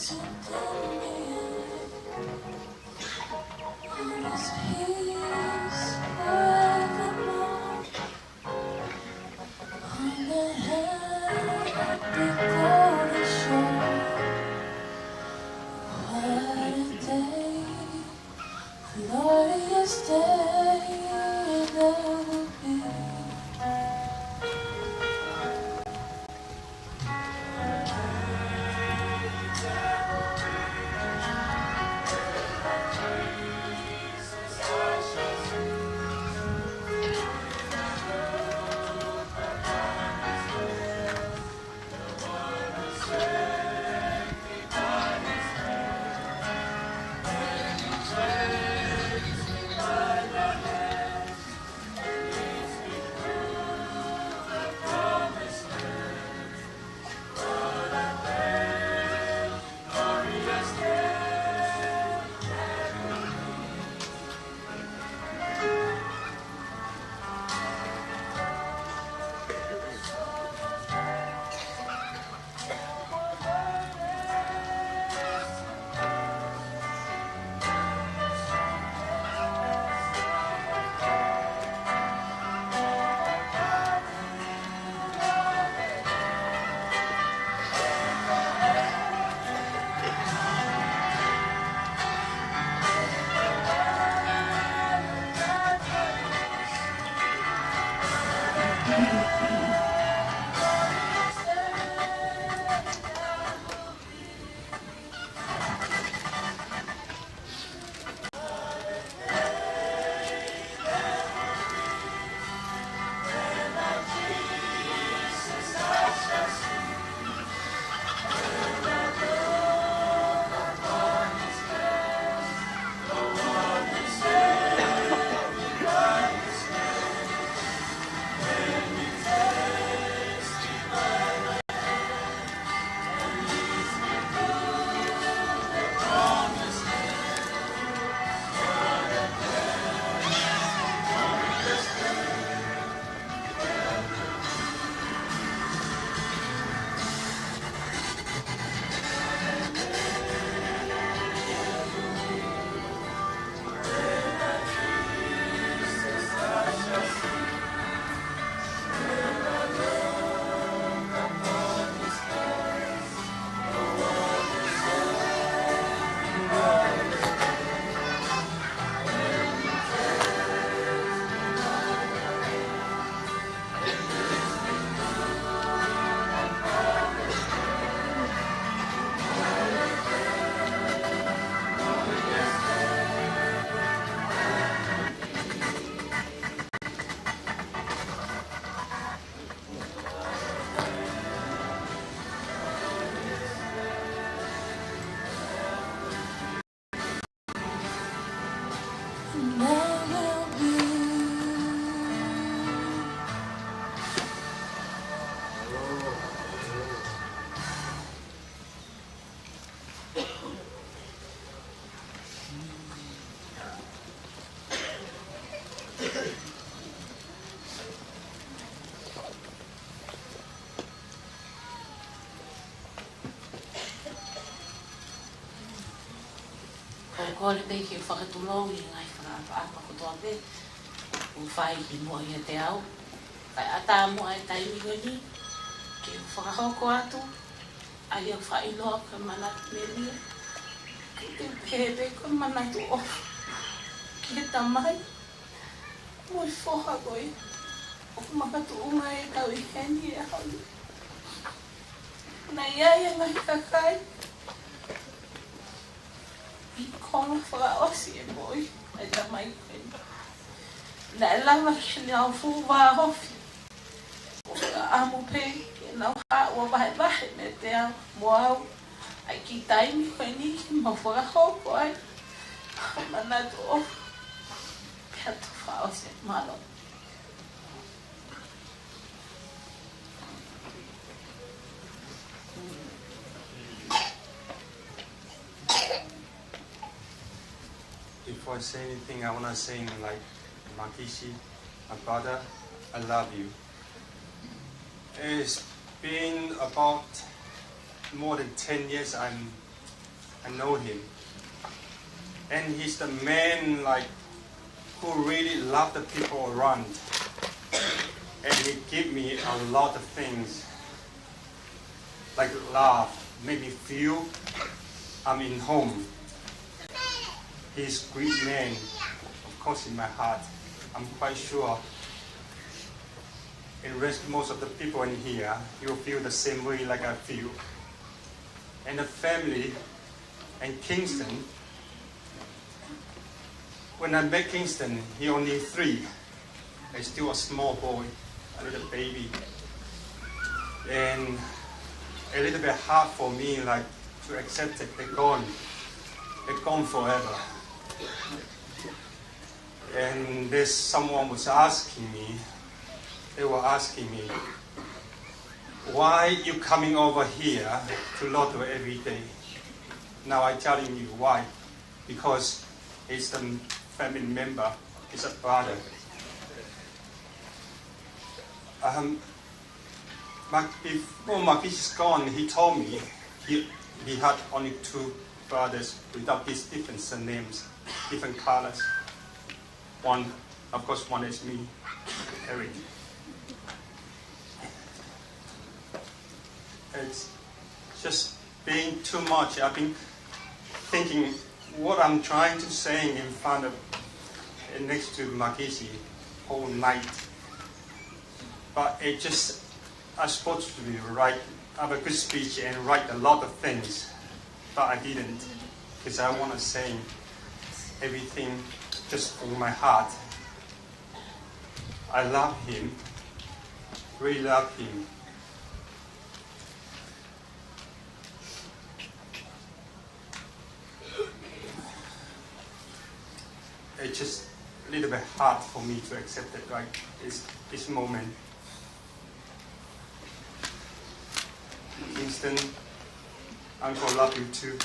His peace forevermore on the happy golden shore. What a day, glorious day that will be. ʻOku ou kole pē ke u fakatulou ʻi he ngaahi fakaʻapaʻapa kotoa pē ʻoku fai ki muʻa ʻiate au. Kae ʻatā muʻa e taimi ko eni ke u fakahoko atu ʻa ia ʻoku faʻa ʻiloa ko e manatu melie. Ke u pehē pē ko e manatu ʻofa ki he tamai mo e foha ko ia ʻoku makatuʻunga ʻetau ʻi heni he ʻaho ni. Naʻe ʻi ai e ngaahi kakai ʻi he konga fakaʻosi e moʻui ʻa e tamai ko eni. Naʻe lava ke nau fuʻu vāofi. ʻOku ou ʻamu pē ke nau haʻu ʻo vahevahe meiate au mo au ʻa e kiʻi taimi ko eni ke mau fakahoko ai ha manatu ʻofa pea toki fakaʻosi. Mālō. Before I say anything, I want to sing like Makishi, my brother, I love you. It's been about more than ten years I'm I know him. And he's the man, like, who really love the people around. And he give me a lot of things, like love, make me feel I'm in home. He's great man, of course, in my heart. I'm quite sure in rest, most of the people in here, you feel the same way like I feel. And the family and Kingston, when I met Kingston, he only three. He's still a small boy, a little baby. And a little bit hard for me, like, to accept that they're gone. They're gone forever. And there's someone was asking me, they were asking me, "Why you coming over here to Loto every day?" Now I telling you why. Because he's a family member, he's a brother. Um, Mark, before Mark is gone, he told me he, he had only two brothers without these different surnames, different colors. One, of course, one is me, Eric. It's just been too much. I've been thinking what I'm trying to say in front of, next to Makishi all night. But it just, I supposed to be write, have a good speech and write a lot of things, but I didn't, because I want to say everything just from my heart. I love him, really love him. It's just a little bit hard for me to accept it right this, this moment. Kingston, Uncle, love you too.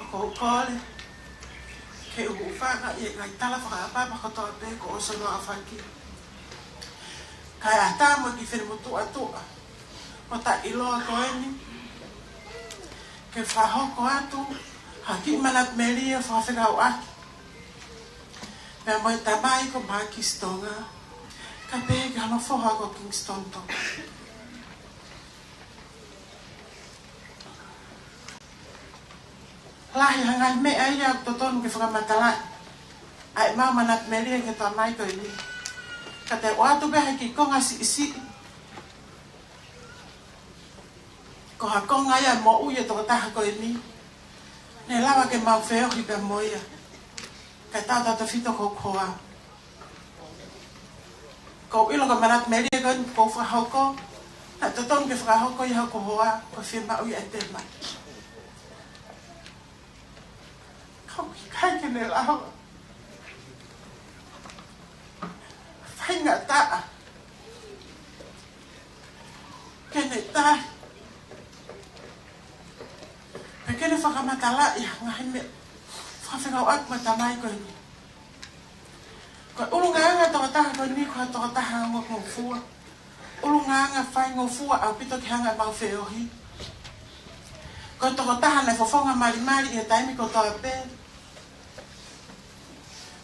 ʻOku ou kole ke u hūfanga ʻi he ngaahi tala fakaʻapaʻapa kotoa pē kuo ʻosi hono ʻaofaki. Kae ʻatā mo e kiʻi femotuʻatuʻa mo taʻeʻiloa ko eni, ke fakahoko atu ha kiʻi manatu melie fakafekauʻaki pea mo e tamai ko Makisi Tonga, kae pehē ki hono foha ko Kingston Tonga. Lahi ha ngaahi meʻa ia ʻoku totonu ke fakamatalaʻi ʻa ʻemau manatu melie ki he tamai ko eni. Ka te u ʻoatu pē ha kiʻi konga siʻisiʻi. Ko ha konga ia ʻo e moʻui ʻa e tokotaha ko eni. Ne lava ke mau feohi pea mo ia. Kae tautautefito ki hoku hoa. ʻOku ou ʻilo ko e manatu melie ko eni ʻoku ou fakahoko, naʻe totonu ke fakahoko ia ʻe hoku hoa, ko e fiemaʻu ia ʻa e temaki. Ka ʻoku ʻikai ke ne lava. Faingataʻa ke ne tali pea ke ne fakamatalaʻi ha ngaahi meʻa fakafekauʻaki mo e tamai ko eni. Ko e ʻulungaanga ʻo e tokotaha ko eni ko ha tokotaha ongongofua. ʻUlungaanga faingofua ʻaupito ki he anga ʻemau feohi. Ko e tokotaha naʻe fofonga malimali ʻi he taimi kotoa pē.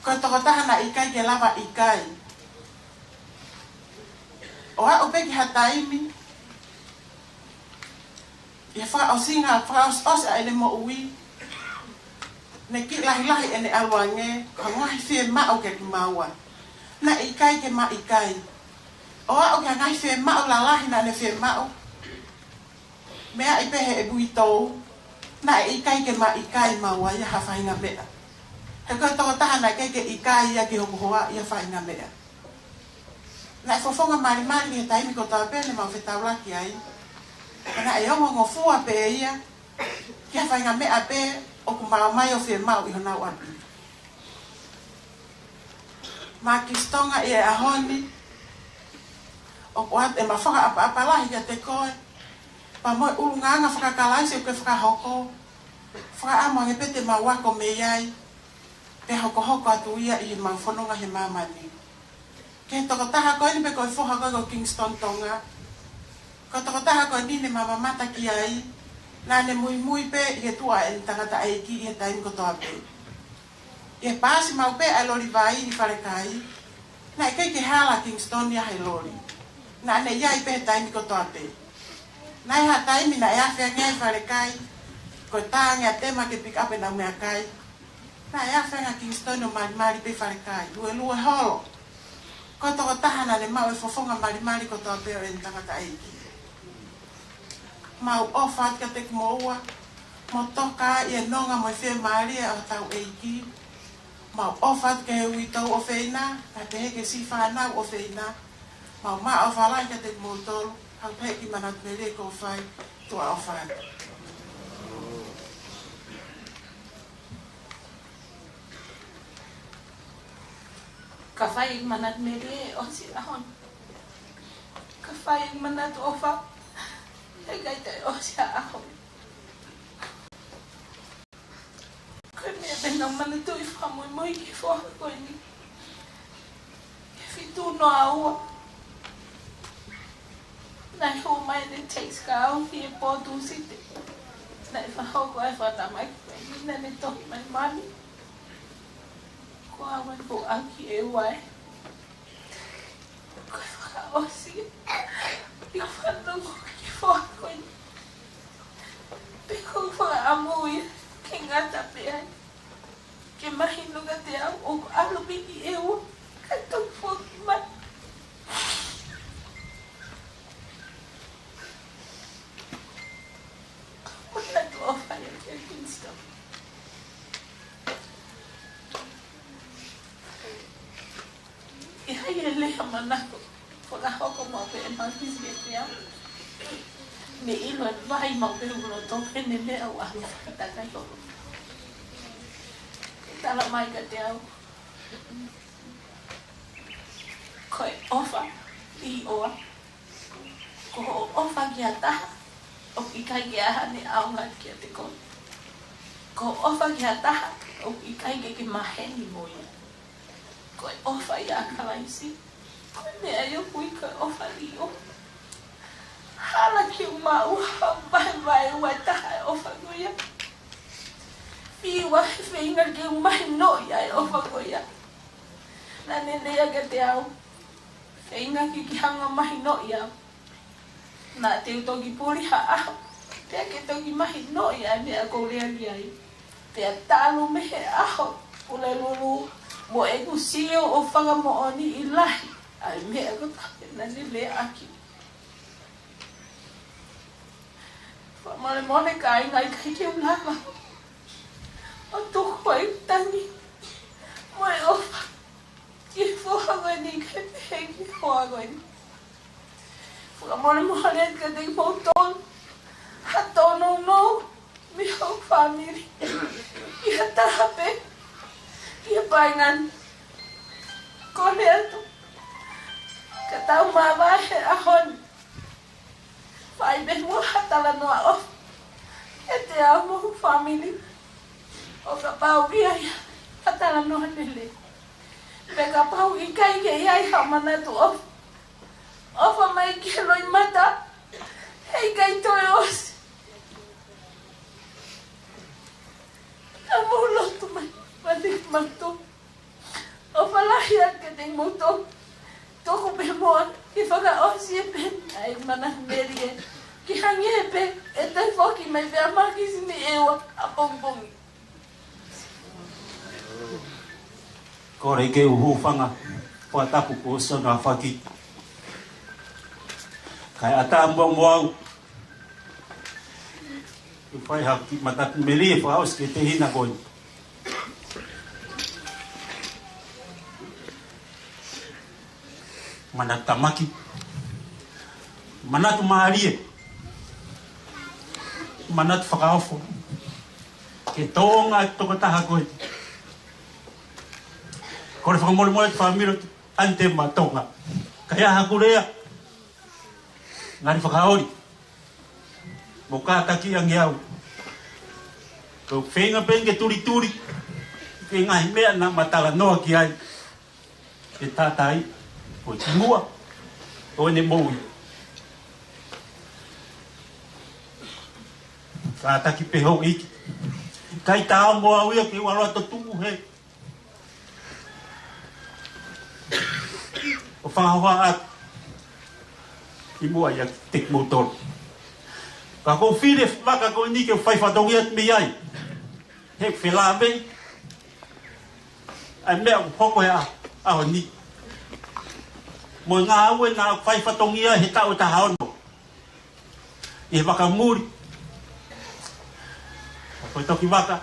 Ko e tokotaha naʻe ʻikai ke lava ʻikai. ʻO aʻu pē ki ha taimi, ʻi he fakaʻosinga, fakaʻosiʻosi ʻa ʻene moʻui, ne kiʻi lahilahi ʻene ʻalu ange, ko e ngaahi fiemaʻu kiate kimaua naʻe ʻikai ke maʻu ʻikai. ʻO aʻu ki he ngaahi fiemaʻu lalahi naʻa ne fiemaʻu, meaʻi pē he ʻe uitou, naʻe ʻikai ke maʻu ʻikai maua ia ha faʻahinga meʻa. He ko e tokotaha naʻe ʻikai ke ʻikai ia ki hoku hoa ia faʻahinga meʻa. Naʻe fofonga malimali he taimi kotoa pē ne mau fetaulaki ai. Ka naʻe ongongofua pē ia ki ha faʻahinga meʻa pē ʻoku maumau ʻo fiemaʻu ʻi honau ʻapi. Makisi Tonga, ʻi he ʻaho ni, ʻoku ʻoatu ʻema fakaʻapaʻapa lahi kiate koe, pea mo e ʻulungaanga fakakalaisi ʻoku ke fakahoko. Fakaʻamu ange pē te mau ako mei ai, pea hokohoko atu ia ʻi heʻemau fononga he māmani. Ki he tokotaha ko eni pē ko e foha ko ē ko Kingston Tonga. Ko e tokotaha ko eni ne ma mamata ki ai, naʻa ne muimui pē ʻi he tuʻa ʻene tangataʻeiki ʻi he taimi kotoa pē. ʻI he paasi maʻu pē ʻa e loli vai ʻi Falekai, naʻe ʻikai ke hala Kingston ia he loli. Naʻa ne ʻi ai pē he taimi kotoa pē. Naʻe ʻi ai ha taimi naʻe afe ange ai Falekai, ko e tā ange ʻa Tema ke pick up ʻenau meʻakai. Naʻe afe ange ʻa Kingston ʻo malimali pē Falekai, luelue holo. Ko e tokotaha naʻa ne maʻu e fofonga malimali kotoa pē ʻo ʻene tangataʻeiki. Mau ʻofa atu kiate kimoua, mo toka ʻi he nonga mo e fiemālie ʻo hotau ʻEiki. Mau ʻofa atu ki he uitou ʻofeina, kae pehē ki he siʻi fānau ʻofeina. Mau maʻu ʻofa lahi kiate kimoutolu, haʻu pē ki Manatu Melie ko fai, tuʻa ʻofa atu. Ka fai ʻeku manatu melie ʻosi ʻaho ni. Ka fai ʻeku manatu ʻofa, heʻikai toe ʻosi ha ʻaho. Ko e meʻa pē naʻá ku manatuʻi fakamuimui ki he foha ko eni. He fitu noa ua. Naʻe hū mai ʻene text kia au ʻi he pō Tūsite. Naʻe fakahoko ai e fakatamaki ko eni, naʻá ne tohi mai: Mami, ko au eni, ko au ki ʻEua ē. Ko e fakaʻosi ʻeku fanongo ki he foha ko eni. Pea ʻoku ou fakaʻamu ia ke ngata pē ai. Ke mahino kiate au ʻoku ʻalu pē ki ʻEua, kae toki foki mai. Manatu ʻofa ia kia Kingston. ʻI ai e lea manako fakahoko maʻu pē ʻe Makisi kiate au. Ne ʻilo e vai maʻu pē ʻi loto pē ʻene meʻa ʻo ʻalu fakatakai holo. Talamai kiate au, ko e ʻofa ʻi ʻOa. Ko hoʻo ʻofa ki ha taha, ʻoku ʻikai ke ʻi ai haʻane ʻaonga kiate koe. Ko hoʻo ʻofa ki ha taha, ʻoku ʻikai ke ke maheni mo ia. Ko e ʻofa ʻia Kalaisi, ko e meʻa ia ʻoku ui ko e ʻofa ʻi ʻOa. Hala ke u maʻu ha vahevahe ʻe taha e ʻofa ko ia. Fiu he feinga ke u mahinoʻi ʻa e ʻofa ko ia. Naʻá ne lea kiate au, feinga ke ke hanga mahinoʻi au. Naʻa te u toki puli ha ʻaho, pea ke toki mahinoʻi ʻa e meʻa ʻoku ou lea ki ai. Pea talu mei he ʻaho Pulelulu, mo ʻeku sio ʻo fakamoʻoniʻi lahi ʻa e meʻa kotoa pē naʻá ne leaʻaki. Fakamolemole kāinga, ʻikai ke u lava ʻo tuku ʻeku tangi mo e ʻofa ki he foha ko eni, kae pehē ki he hoa ko eni. Fakamolemole atu kiate kimoutolu, ha tōnounou mei hoku fāmili, ʻi ha taha pē, ʻi ha paenga ni. Kole atu ka tau māvae he ʻaho ni. Fai pē muʻa ha talanoa ʻofa kiate au mo hoku fāmili, ʻo kapau ʻe ʻi ai ha talanoa lelei. Pea kapau ʻe ʻikai ke ʻi ai ha manatu ʻofa, ʻofa mai ki he loʻimata, heʻikai toe ʻosi. Ka mou lotu mai, mani mato. ʻOfa lahi atu kiate kimoutolu. Tuku pē muʻa ke fakaʻosi ʻe Peni ʻa e manatu melie, ke hangē pē ʻe toe foki mai pē ʻa Makisi mei ʻEua ʻapongipongi. Kole ke u hūfanga he fakatapu kuo ʻosi hono aofaki. Kae ʻatā muʻa mo au ke u fai ha kiʻi manatu melie fakaʻosi ki he tehina ko eni. Manatu tāmaki, manatu mālie, manatu fakaofo ki he tōʻonga ʻo e tokotaha ko eni. Kole fakamolemole atu fāmili ʻo Anite Matonga. Ka ʻi ai haʻaku lea, ngali fakaoli. Mou kātaki ange au. Ko e feinga pē ke tulituli ki he ngaahi meʻa naʻa ma talanoa ki ai, ke tātai, ko e kimuʻa ʻo ʻene moʻui. Kātaki pē houʻeiki, ʻikai taau mo au ia ke u ʻalu atu ʻo tuʻu he ʻo fakahoha atu ʻi muʻa ia kiate kimoutolu. Ka ʻoku ou fili e vaka ko eni ke u fai fatongia atu mei ai. He felāveʻi ʻa e meʻa ʻoku hoko he ʻaho ni mo e ngāue naʻa ku fai fatongia he taʻu ʻe taha ono ʻi he vaka muli. Ko e toki vaka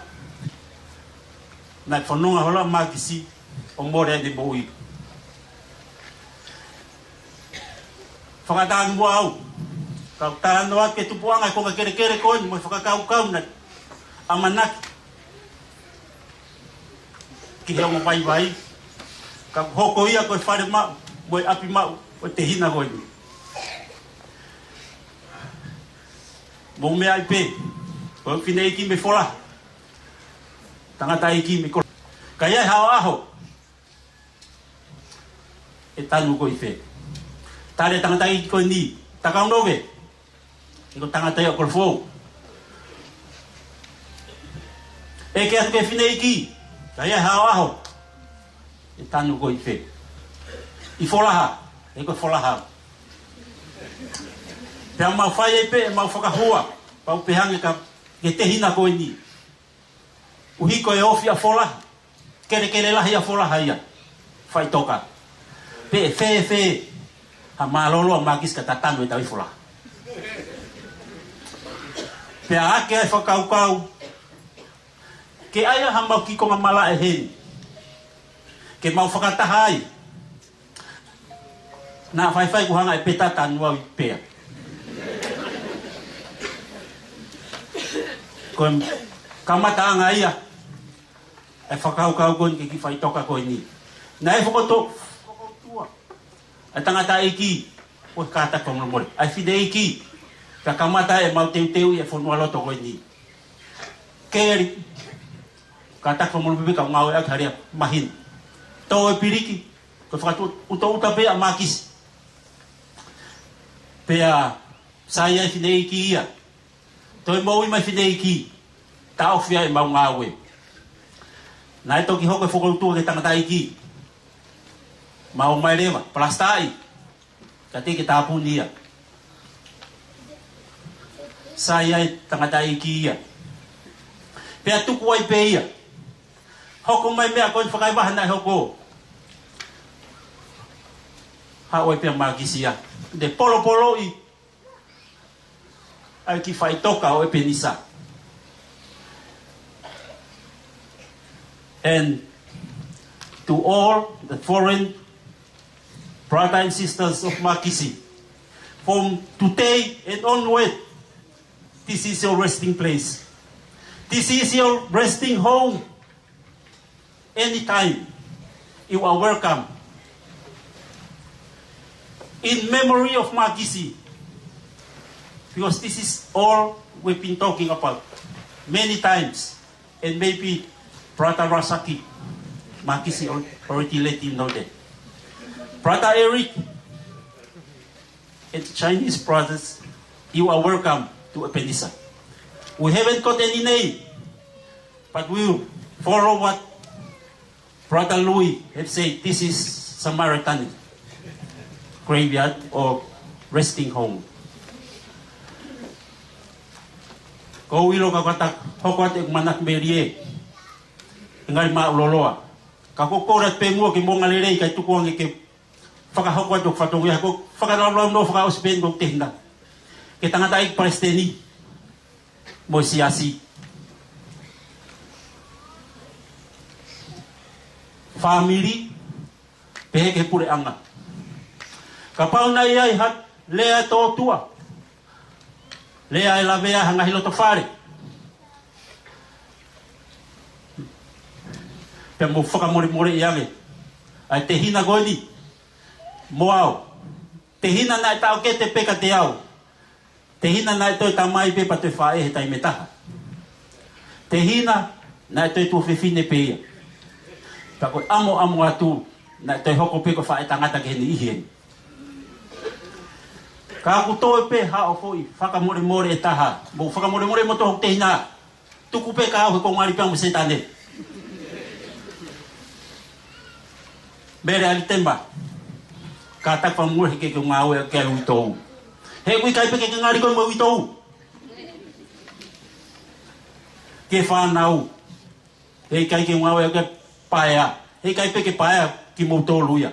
naʻe fononga holo ai ʻa Mākisi ʻo mole ai ʻene moʻui. Fakatātā muʻa au, kau talanoa ki he tupuʻanga e konga kelekele ko eni mo e fakakaukau naʻe ʻamanaki ki he ongo vaivai, ka hoko ia ko e fale maʻu mo e ʻapi maʻu ʻo e tehina ko eni. Mou meaʻi pē, ko e fineʻeiki mei Folaha, tangataʻeiki mei Kolofoʻou. Ka ʻi ai haʻo ʻaho ʻe tanu koe ʻi fē? Tali e tangataʻeiki ko eni, Takaunove, ʻe ko e tangata ia ʻo Kolofoʻou. ʻEke atu ki he fineʻeiki, ka ʻi ai haʻo ʻaho ʻe tanu koe ʻi fē? ʻI Folaha, ʻe ko e Folaha. Pea mau fai ai pē ʻemau fakahua, pau pē hangē ka, ki he tehina ko eni. ʻUhi ko e ofi ʻa Folaha, kelekele lahi ʻa Folaha ia, Faʻitoka. Pe ʻe fēfē ha mālōlō ʻa Mākisi ka tatanu e tau ʻi Folaha? Pea ʻeke ai e fakakaukau ke ʻai ai haʻamau kiʻi konga malaʻe heni ke mau fakataha ai. Naʻa faifai kuo hanga ʻe Peta ʻo tanu au ʻi Pea. Ko e kamataʻanga ia e fakakaukau ko eni ki he kiʻi Faʻitoka ko eni. Naʻe fokotuʻu, fokotuʻu ʻa e tangataʻeiki ʻo e kātaki fakamolemole, ʻa e fineʻeiki, ka kamata ʻemau teuteuʻi e fonualoto ko eni. Keli, kātaki fakamolemole pē ka u ngāueʻaki ha lea mahino. Tō e piliki, ko e fakatuʻuta pē ʻa Mākisi. Pea sai ai e fineʻeiki ia. Toe moʻui mai e fineʻeiki, taʻofi ai ʻemau ngāue. Naʻe toki hoko e fokoutua ki he tangataʻeiki. Mau ō mai leva, palasitaʻi, ka teʻeki ke tāpuni ia. Sai ai e tangataʻeiki ia. Pea tuku ai pē ia. Hoko mai e meʻa ko eni, fakaʻevaha naʻe hoko. Haʻu ai pē ʻa Mākisi ia, ne polopoloʻi ʻa e kiʻi Faʻitoka ʻo ʻEpenisa. And to all the foreign brother and sisters of Mākisi, from today and onward, this is your resting place. This is your resting home. Anytime, you are welcome. In memory of Mākisi, because this is all we've been talking about many times, and maybe Brother Rasaki, Mākisi al-, already let you know that. Brother Eric, and Chinese brothers, you are welcome to ʻEpenisa. We haven't got any name, but we'll follow what Brother Louis have said. This is Samaritan graveyard or resting home. Ko u ʻilo ka kata hoko atu e manatu melie, ʻe ngali māʻuloloa. Ka ko u kole atu pē muʻa ke mou ongoʻi lelei, kae tuku ange ke fakahoko atu e fatongia ko e fakalaulaunoa fakaʻosi pē eni ko e tehina ki he tangataʻeiki palesiteni mo e siasi. Fāmili, pehē ki he puleʻanga. Kapau naʻe ʻi ai ha lea ʻa e tōtua, lea ʻe lavea ai ha ngaahi loto fale, pea mou fakamolemoleʻi ange ʻa e tehina ko eni mo au. Tehina naʻe taʻokete pē kiate au. Tehina naʻe toe tamai pē pea toe faʻē he taimi ʻe taha. Tehina, naʻe toe tuofefine pē ia. Pea ko e ʻamoʻamo atu, naʻe toe hoko pē ko e faʻētangata ki he niʻihi eni. Ka ʻoku toe pē haʻo foʻi fakamolemole ʻe taha. Mou fakamolemole mo tohoku tehina. Tuku pē ka au he ʻoku ou ngali pē au mo Sētane. Mele ʻAlitema. Kātaki fakamolemole he ʻikai ke u ngāue ʻaki ʻa e uitou. He ʻoku ʻikai pē ke ke ngali koe mo e uitou. Ke fānau. He ʻikai ke u ngāue ʻaki ʻa e paea. He ʻikai pē ke paea kimoutolu ia.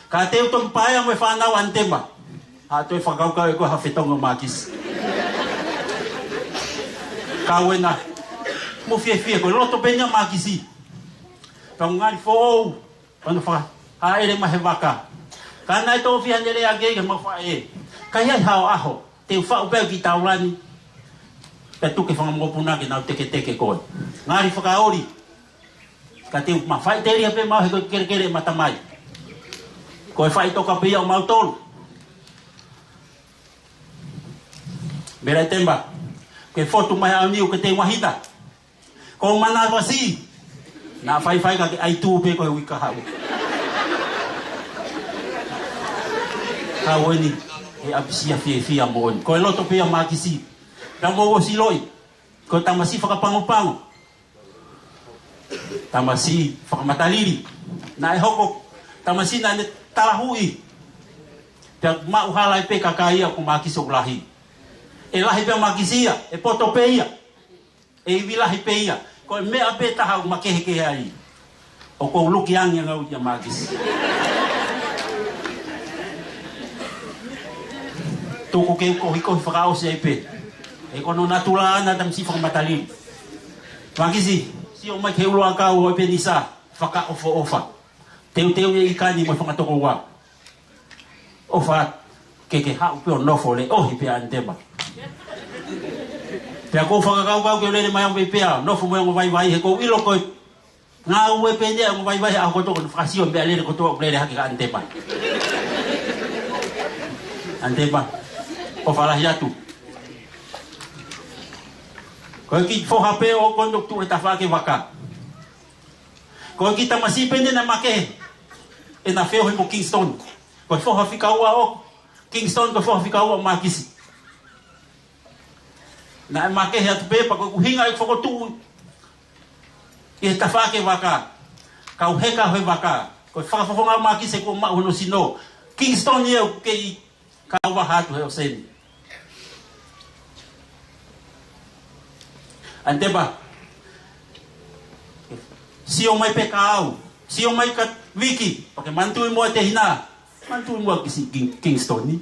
Ka te u toki paea mo e fānau ʻAlitema. ʻA toe fakakaukau ʻe koe ha fetongi ʻo Mākisi. Ka ʻoua naʻa mou fiefia, ko e loto pē eni ʻa Mākisi. Ka ʻoku ngali foʻou, ʻo ne fakahaʻele mai he vaka. Ka naʻe toʻo fiha ne lea ke ke mau faʻē. Ka ʻi ai haʻo ʻaho, te u faʻu pē au ki taulani. Pea tuku e fanga mokopuna ke nau teketeke koe. Ngali fakaoli. Ka te u mafai telia pē mau he ko e kelekele ʻe mata mai. Ko e faʻitoka pē ia ʻo mautolu. Mele ʻAlitema. Ke fotu mai au niu ke te mahita. Ko e manavasiʻi. Naʻa faifai ka ke ʻai tū pē ko e uike kahaʻu. Ka ʻoua eni, he ʻapisia fiefia moʻoni. Ko e loto pē ia ʻa Mākisi. Ka mou ʻosi ʻiloʻi. Ko e tamasiʻi fakapangopango. Tamasiʻi fakamatalili. Naʻe hoko tamasiʻi naʻa ne talahuʻi. Pea maʻu hala ai pē kakai ia ko Mākisi ʻoku lahi. ʻE lahi pē ʻa Mākisi ia, ʻe poto pē ia. ʻE ivi lahi pē ia. Ko e meʻa pē taha ʻoku makehekehe ai. ʻOku ou luki ange ngau ia Mākisi. Tuku ke u kohikohi fakaʻosi ai pē. He ko hono natula ʻana tamasiʻi fakamatalili. Mākisi, sio mai ki he ulo ʻakau ʻo e penisa, fakaʻofoʻofa. Teuteu e ika ni mo e fanga tokoua. ʻOfa ke ke haʻu pē ʻo nofo leʻohi pē ʻa ʻAlitema. Pea ʻoku ou fakakaukau ke u lele mai au pē pea, nofo mo e ongo vaivai he ʻoku ou ʻilo ko e ngāue pē eni ʻa e ongo vaivai he ʻaho kotoa ko ʻene fakasio meʻalele kotoa ʻoku lele hake kia ʻAlitema. ʻAlitema, ʻofa lahi atu. Ko e kiʻi foha pē ʻoʻoku ʻoku tuʻu he tafaʻaki vaka. Ko e kiʻi tamasiʻi pē eni naʻe makehe ʻena feohi mo Kingston. Ko e foha fika ua ʻo Kingston, ko e foha fika ua ʻo Mākisi. Naʻe makehe atu pē pea ko ʻeku hinga ʻeku fokotuʻu ʻi he tafaʻaki vaka. Kau heka he vaka. Ko e fakafofonga ʻo Mākisi kuo maʻu hono sino. Kingston ia ʻoku kei kau vaha atu he ʻōseni. ʻAlitema. Sio mai pē kia au. Sio mai kia Viki. Pea ke manatuʻi muʻa e tehina. Manatuʻi muʻa Kisi-, King-, Kingston ni.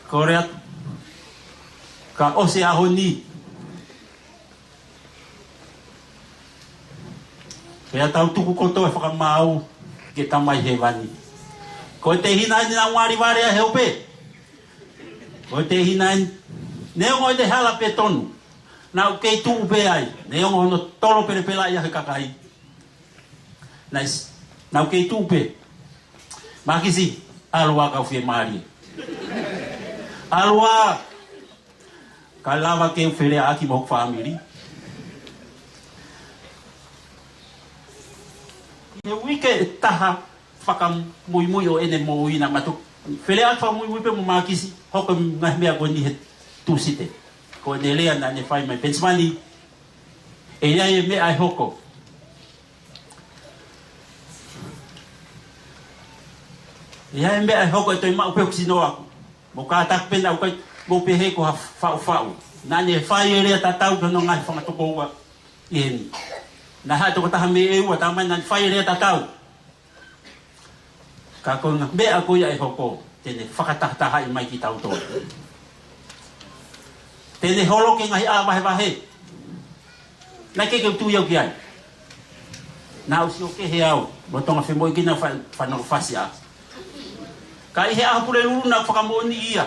Kole atu. Ka ʻosi e ʻaho ni. Pea tau tuku kotoa e fakamaau ki he Tamai Hēvani. Ko e tehina eni naʻa ngali vale ai he ope. Ko e tehina eni, neongo ʻene hala pē tonu, naʻa ku kei tuʻu pē ai, neongo hono tolo pelepela ia he kakai. Naʻe s-, naʻa ku kei tuʻu pē. Mākisi, ʻalu ā kau fiemālie. ʻAlu ā, ka lava ke u feleʻaki mo hoku fāmili. ʻI he uike ʻe taha fakamuimui ʻo ʻene moʻui naʻa ma toki feleʻaki fakamuimui pē mo Mākisi, hoko e ngaahi meʻa ko eni he Tūsite. Ko ʻene lea naʻa ne fai mai, Penisimani, ʻe ʻi ai e meʻa ʻe hoko. ʻE ʻi ai e meʻa ʻe hoko ʻe toe maʻu pē hoku sino ʻaʻaku. Mou kātaki pē naʻa ku ʻikai, mou pehē ko ha faʻufaʻu. Naʻa ne fai e lea tatau ki hono ngaahi fanga tokoua ʻi heni. Naʻe haʻu e tokotaha mei ʻEua, talamai naʻa ne fai e lea tatau. Ka ko e ngaahi meʻa ko ia ʻe hoko, te ne fakatahatahaʻi mai kitautolu. Te ne holoki e ngaahi ʻā vahevahe. Naʻe ʻikai ke u tui au ki ai. Naʻa ku sio kehe au, lolotonga femoʻuekina fa-, fanongo fasi ā. Ka ʻi he ʻaho Pulelulu naʻa ku fakamoʻoniʻi ia.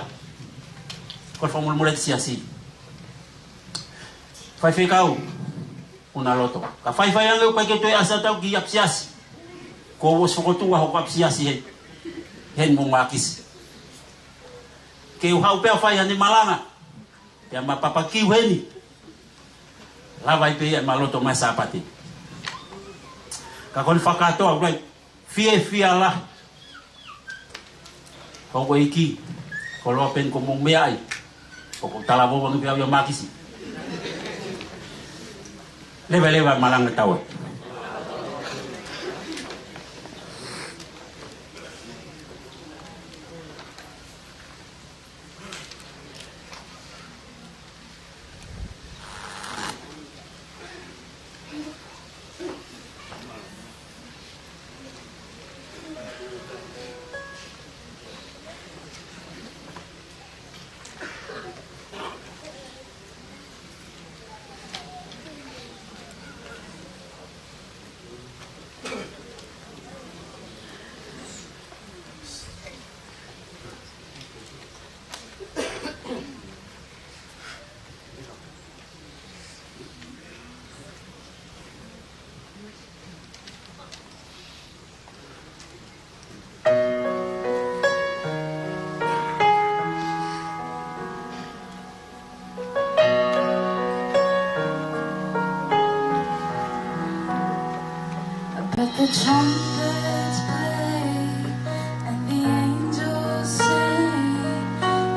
Ko e fakamolemole ʻa e siasi. Faifekau, una loto. Ka faifai ange ʻoku ʻikai ke toe ʻasi atu au ki ʻapisiasi. Kuo u ʻosi fokotuʻu ʻa hoku ʻapisiasi he, heni mo Mākisi. ke u haʻu pē ʻo fai haʻane malanga. Pea ma papakiu heni. Lava ai pē ia ʻema loto mai Sāpate. Ka ko ʻene fakakātoa, ʻoku fiefia lahi. Houʻeiki, koloa pē eni ko mo meʻa ai. ʻOku talavou ange pē au ia Makisi. Leveleva malanga tau ē. But the trumpets play and the angels sing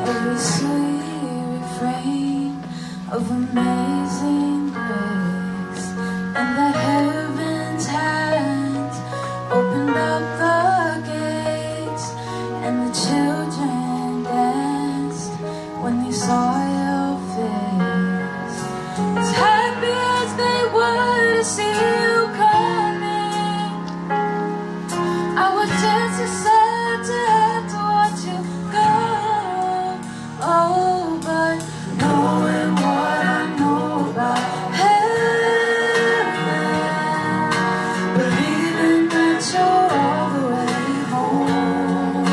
every sweet refrain of amazing grace, and the heavens had opened up the gates, and the children danced when they saw your face. As happy as they were to see you coming, I was just as sad to have to watch you go. Oh, but knowing what I know about heaven, believing that you're all the way home,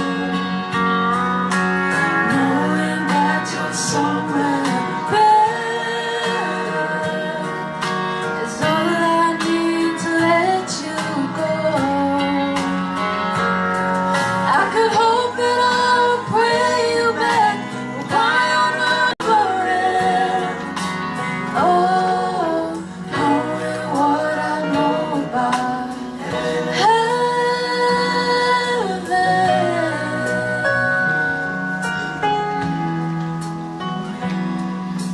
knowing that you're somewhere better is all I need to let you go. I could hope that I'll pray you back. Why on earth would it? Oh, knowing what I know about heaven.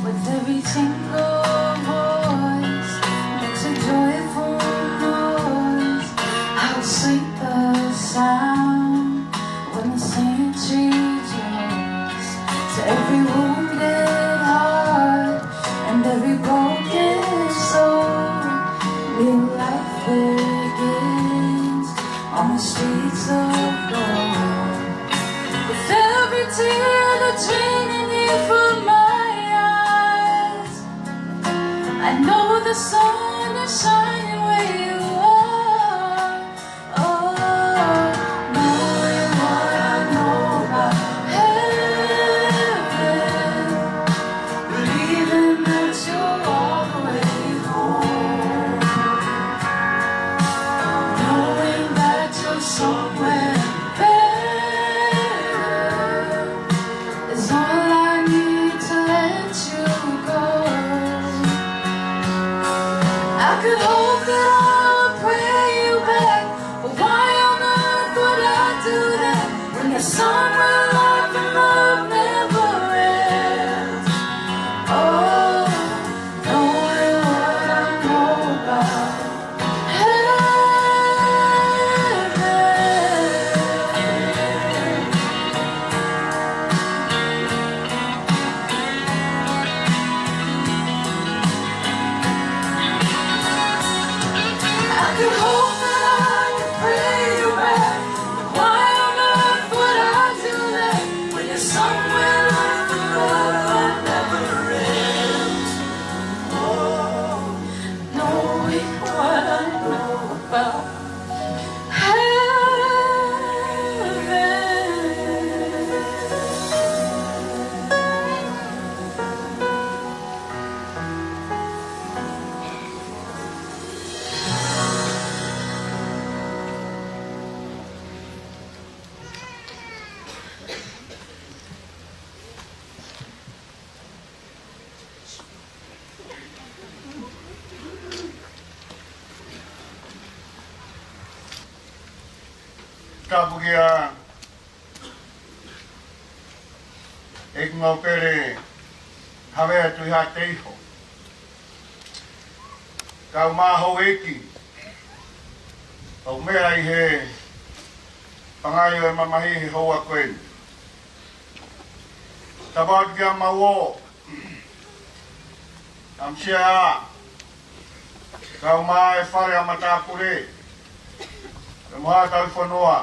With every single voice makes a joyful noise. How sweet the sound when the saints rejoice. To every wounded heart and every broken soul, new life begins on the streets of gold. With every tear that's raining here from my eyes, I know the sun is shining where you are. Oh, knowing what I know about heaven, believing that you're all the way home, knowing that you're somewhere better is all I need to let you go. I could hope that I'll pray you back, but why on earth would I do that when there's somewhere life and love never ends? Oh, knowing what I know about heaven. Tapu kia ʻEiki Maupele Havea Tuʻihaʻateiho, kau mai houʻeiki, ʻoku meʻa ʻi he pangai ʻo e mamahi he houa ko eni. Tapu atu kia Mauo, ʻAmisia, kau mai e fale ʻa matāpule, pea mo haʻa tauhifonua.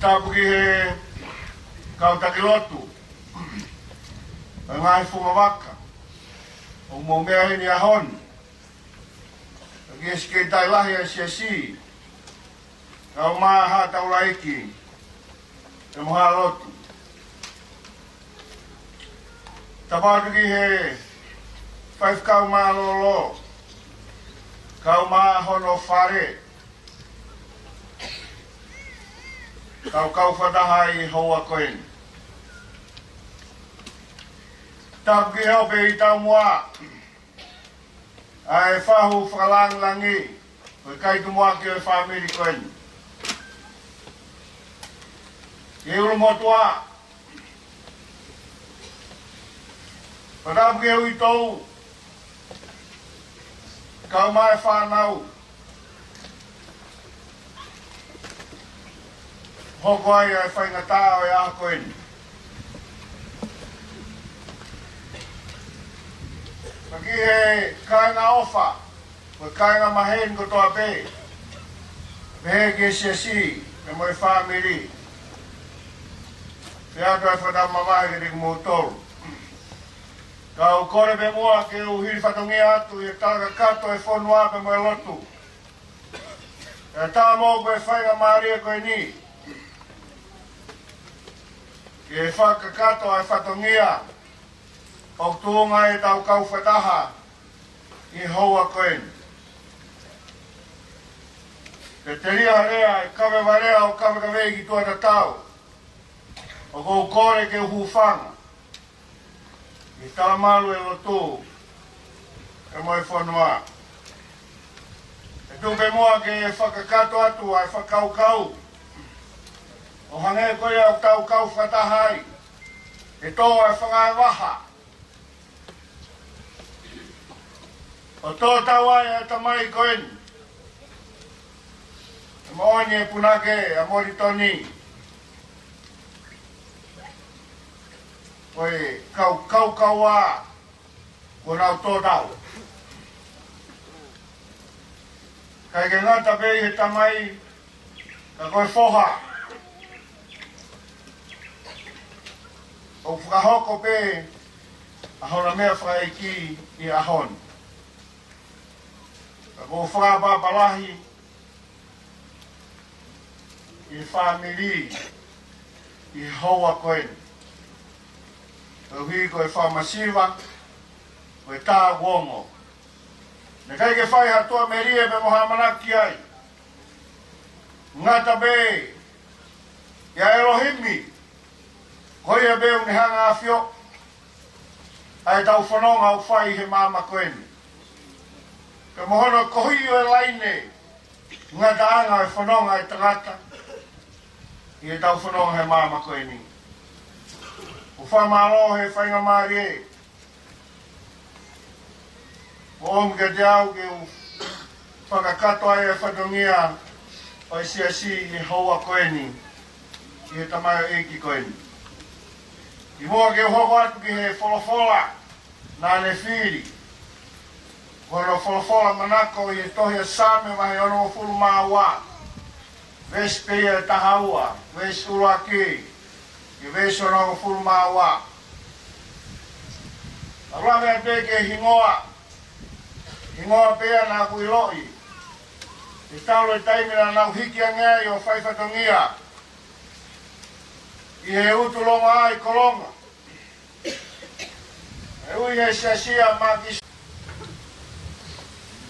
Tapu ki he kau taki lotu ʻo e ngaahi fungavaka ʻoku mou meʻa heni he ʻaho ni. Tapu ki he sekelitali lahi ʻa e siasi, kau mai haʻa taulaʻeiki, pea mo haʻa lotu. Tapu atu ki he faifekau mālōlō, kau mai hono fale, kau kau fakataha ʻi he houa ko eni. Tapu ki he ope ʻi taumuʻa, ʻa e fahu fakalāngilangi ʻo e kai tumuʻaki ʻo e fāmili ko eni. Ki he ʻulumotuʻa, fakatapu ki he uitou, kau mai e fānau, hoko ai ʻa e faingataʻa ʻo e ʻaho ko eni. Pea ki he kāinga ʻofa, mo e kāinga maheni kotoa pē, pehē ki he siasi, pea mo e fāmili, pea ʻoatu ʻa e fakatapu mamahi kiate kimoutolu. Kau kole pē muʻa ke u hili fatongia atu ʻi he tala kakato ʻo e fonua pea mo e lotu ʻi he taʻu mo e faingamālie ko eni, ke fakakakato ʻa e fatongia ʻoku tuʻunga ai ʻetau kau fakataha ʻi he houa ko eni. Pea telia leva e kavevale ʻo kavekave ki tuʻa tatau, ʻoku ou kole ke u hūfanga ʻi he talamalu ʻo e lotu pea mo e fonua. ʻE tuku pē muʻa ke fakakakato atu ʻa e fakakaukau ʻo hangē ko ia ʻoku tau kau fakataha ai, ke tō ʻa e fanga vaha, ʻo tō tau ai ʻa e tamai ko eni, ʻa e moʻoni ʻa e punake ʻa Molitoni, ko e kau, kau kaukaua kuo nau tō tau. ʻIkai ke ngata pē ʻi he tamai, ka ko e foha, ʻoku fakahoko pē ʻa hona meʻa fakaʻeiki ʻi he ʻaho ni. Ka ʻoku ou fakaʻapaʻapa lahi ʻi he fāmili ʻi he houa ko eni, koeʻuhi ko e fakamasiva, ko e tā kuo ongo. Naʻe ʻikai ke fai ha tuʻamelie pea mo ha ʻamanaki ai. Ngata pē ʻia ʻElohimi, ko ia pē ʻoku ne hanga ʻo ʻafioʻi ʻa ʻetau fononga ʻoku fai he māmani ko eni, pea mo hono kohiʻi ʻo e laine ngataʻanga ʻo e fononga ʻa e tangata ʻi heʻetau fononga he māmani ko eni. ʻOku ou fakamālō he faingamālie kuo ʻomi kiate au ke u fakakakato ai e fatongia ʻo e siasi ʻi he houa ko eni, ʻi he tamaioʻeiki ko eni. Kimuʻa ke u hoko atu ki he folofola naʻa ne fili, ko hono folofola manako ʻi he tohi ʻa Saame vahe onongofulu mā ua, veesi pē ia ʻe taha ua, veesi ʻuluaki ki he veesi onongofulu mā ua. ʻOku lave pē ki he hingoa, hingoa pē ia naʻa ku ʻiloʻi he talu e taimi naʻa nau hiki ange ai ʻo fai fatongia ʻi he utu longoaʻa ʻi Kolonga. ʻE ui he siasi ʻa Mākisi.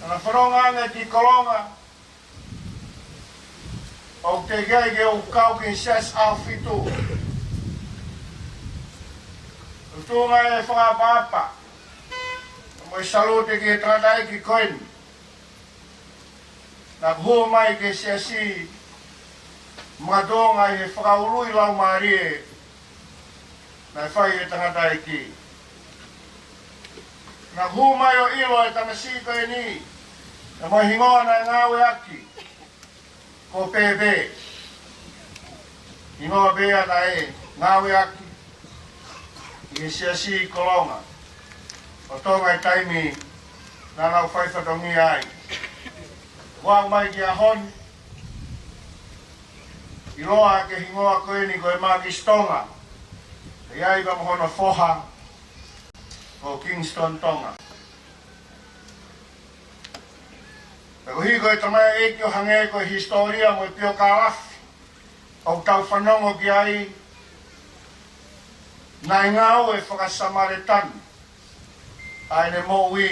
Naʻa na fononga ange ki Kolonga, ʻoku teʻeki ai ke u kau ki he siasi ʻAhofitu. ʻOku tuʻunga e fakaʻapaʻapa mo e salute ki he tangataʻeiki ko eni. Naʻa ku hū mai ki he siasi makatuʻunga ʻi he fakaului laumālie naʻe fai ʻe he tangataʻeiki. Naʻa ku hū mai ʻo ʻilo e tamasiʻi ko eni, ʻa e mo e hingoa naʻe ngāueʻaki ko Pepe. Hingoa pē ia naʻe ngāueʻaki ʻi he siasi Kolonga ʻo Tonga ʻi he taimi naʻa nau fai fatongia ai. Kuo aʻu mai ki he ʻaho ni, ʻiloa ʻaki e hingoa ko eni ko e Makisi Tonga. ʻI ai pea mo hono foha ko Kingston Tonga. Pea ko e hiko e tamaioʻeiki, ʻo hangē ko e hisitōlia mo e piokālafi ʻoku tau fanongo ki ai, naʻe ngāue fakaSamaletani ʻa ʻene moʻui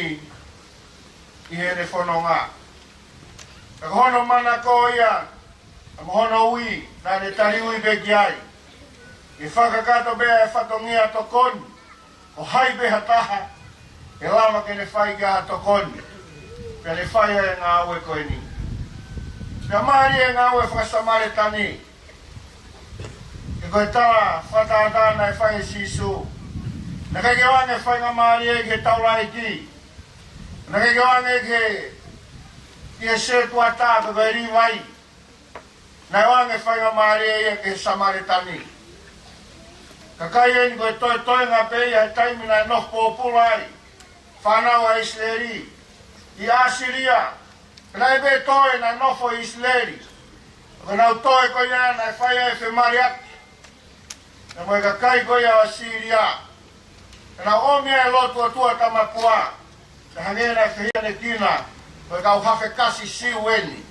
ʻi heʻene fononga. Pea ko hono manako ia, ʻa mo hono ui, naʻa ne taliui pē ki ai ke fakakakato pē ʻa e fatongia tokoni, ko hai pē ha taha ʻe lava ke ne fai ki ai ha tokoni. Pea ne fai ʻa e ngāue ko eni. Pea mālie e ngāue fakaSamaletani. He ko e tala fakatātā naʻe fai ʻe Sīsū, naʻe ʻikai ke ʻoange faingamālie ki he taulaʻeiki. Naʻe ʻikai ke ʻoange ki he, ki he setuata pe ko e Līvai. Naʻe ʻoange faingamālie ia ki he Samaletani. Kakai eni ko e toetoenga pē ia he taimi naʻe nofo pōpula ai fānau ʻa ʻIsileli ʻi ʻAsīlia. Naʻe pē toe naʻe nofo ʻi ʻIsileli. Ko ʻenau toe ko ia naʻe fai ai e femaliʻaki pea mo e kakai ko ia ʻo ʻAsīlia. Naʻa nau ʻomi ai e lotu ʻo e ʻOtua Tamapua. Pea hangē naʻe fehiʻanekina, ko e kau hafekasi Siu eni,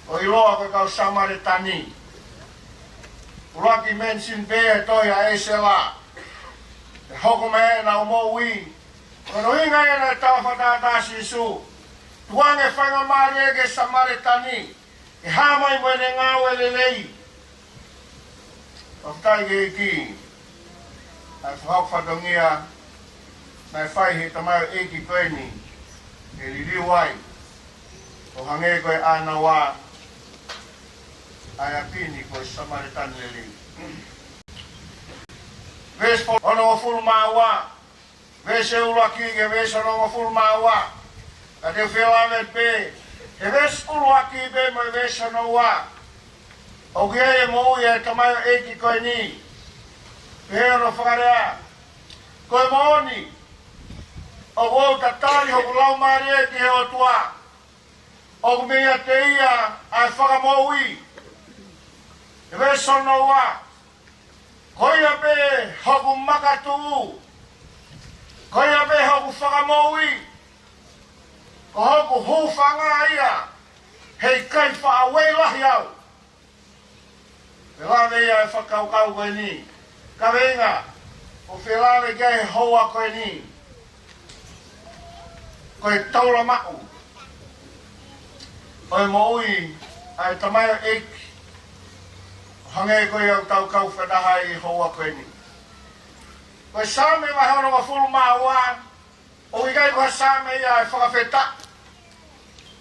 ʻo ʻiloa ko e kau Samaletani. ʻUluaki mention pē he tohi ʻa ʻĒsela. Pea hoko mai ʻenau moʻui. Ko hono ʻuhinga ia naʻe tala fakatātā ʻa Sīsū, tukuange faingamālie ki he Samaletani ke hā mai mo ʻene ngāue lelei. Fakafetaʻi ki he ʻEiki, ʻa e fakahoko fatongia naʻe fai ʻe he tamaioʻeiki ko eni, ʻe liliu ai ʻo hangē ko e ʻānaua ʻa e ʻapi ni ko e Samaletani lelei. Veesi fo-, onongofulu mā ua, veesi ʻuluaki ki he veesi onongofulu mā ua. Ka te u fie lave pē he veesi ʻuluaki pē mo e veesi hono ua. ʻOku ʻi ai e moʻui ʻa e tamaioʻeiki ko eni. Pehē hono fakalea: Ko e moʻoni, ʻoku ou tatali hoku laumālie ki he ʻOtua, ʻoku meiate ia ʻa e fakamoʻui. He veesi hono ua: Ko ia pē hoku makatuʻu, ko ia pē hoku fakamoʻui, ko hoku hūfanga ia, heʻikai faʻa uei lahi au. Pea lave ia e fakakaukau ko eni, kaveinga ʻoku fie lave ki ai he houa ko eni, ko e taulamaʻu ʻo e moʻui ʻa e tamaioʻeiki, ʻo hangē ko ia ʻoku tau kau fakataha ai he houa ko eni. Ko e Saame vahe onongofulu mā ua, ʻoku ʻikai ko ha saame ia ʻo e fakafetaʻi.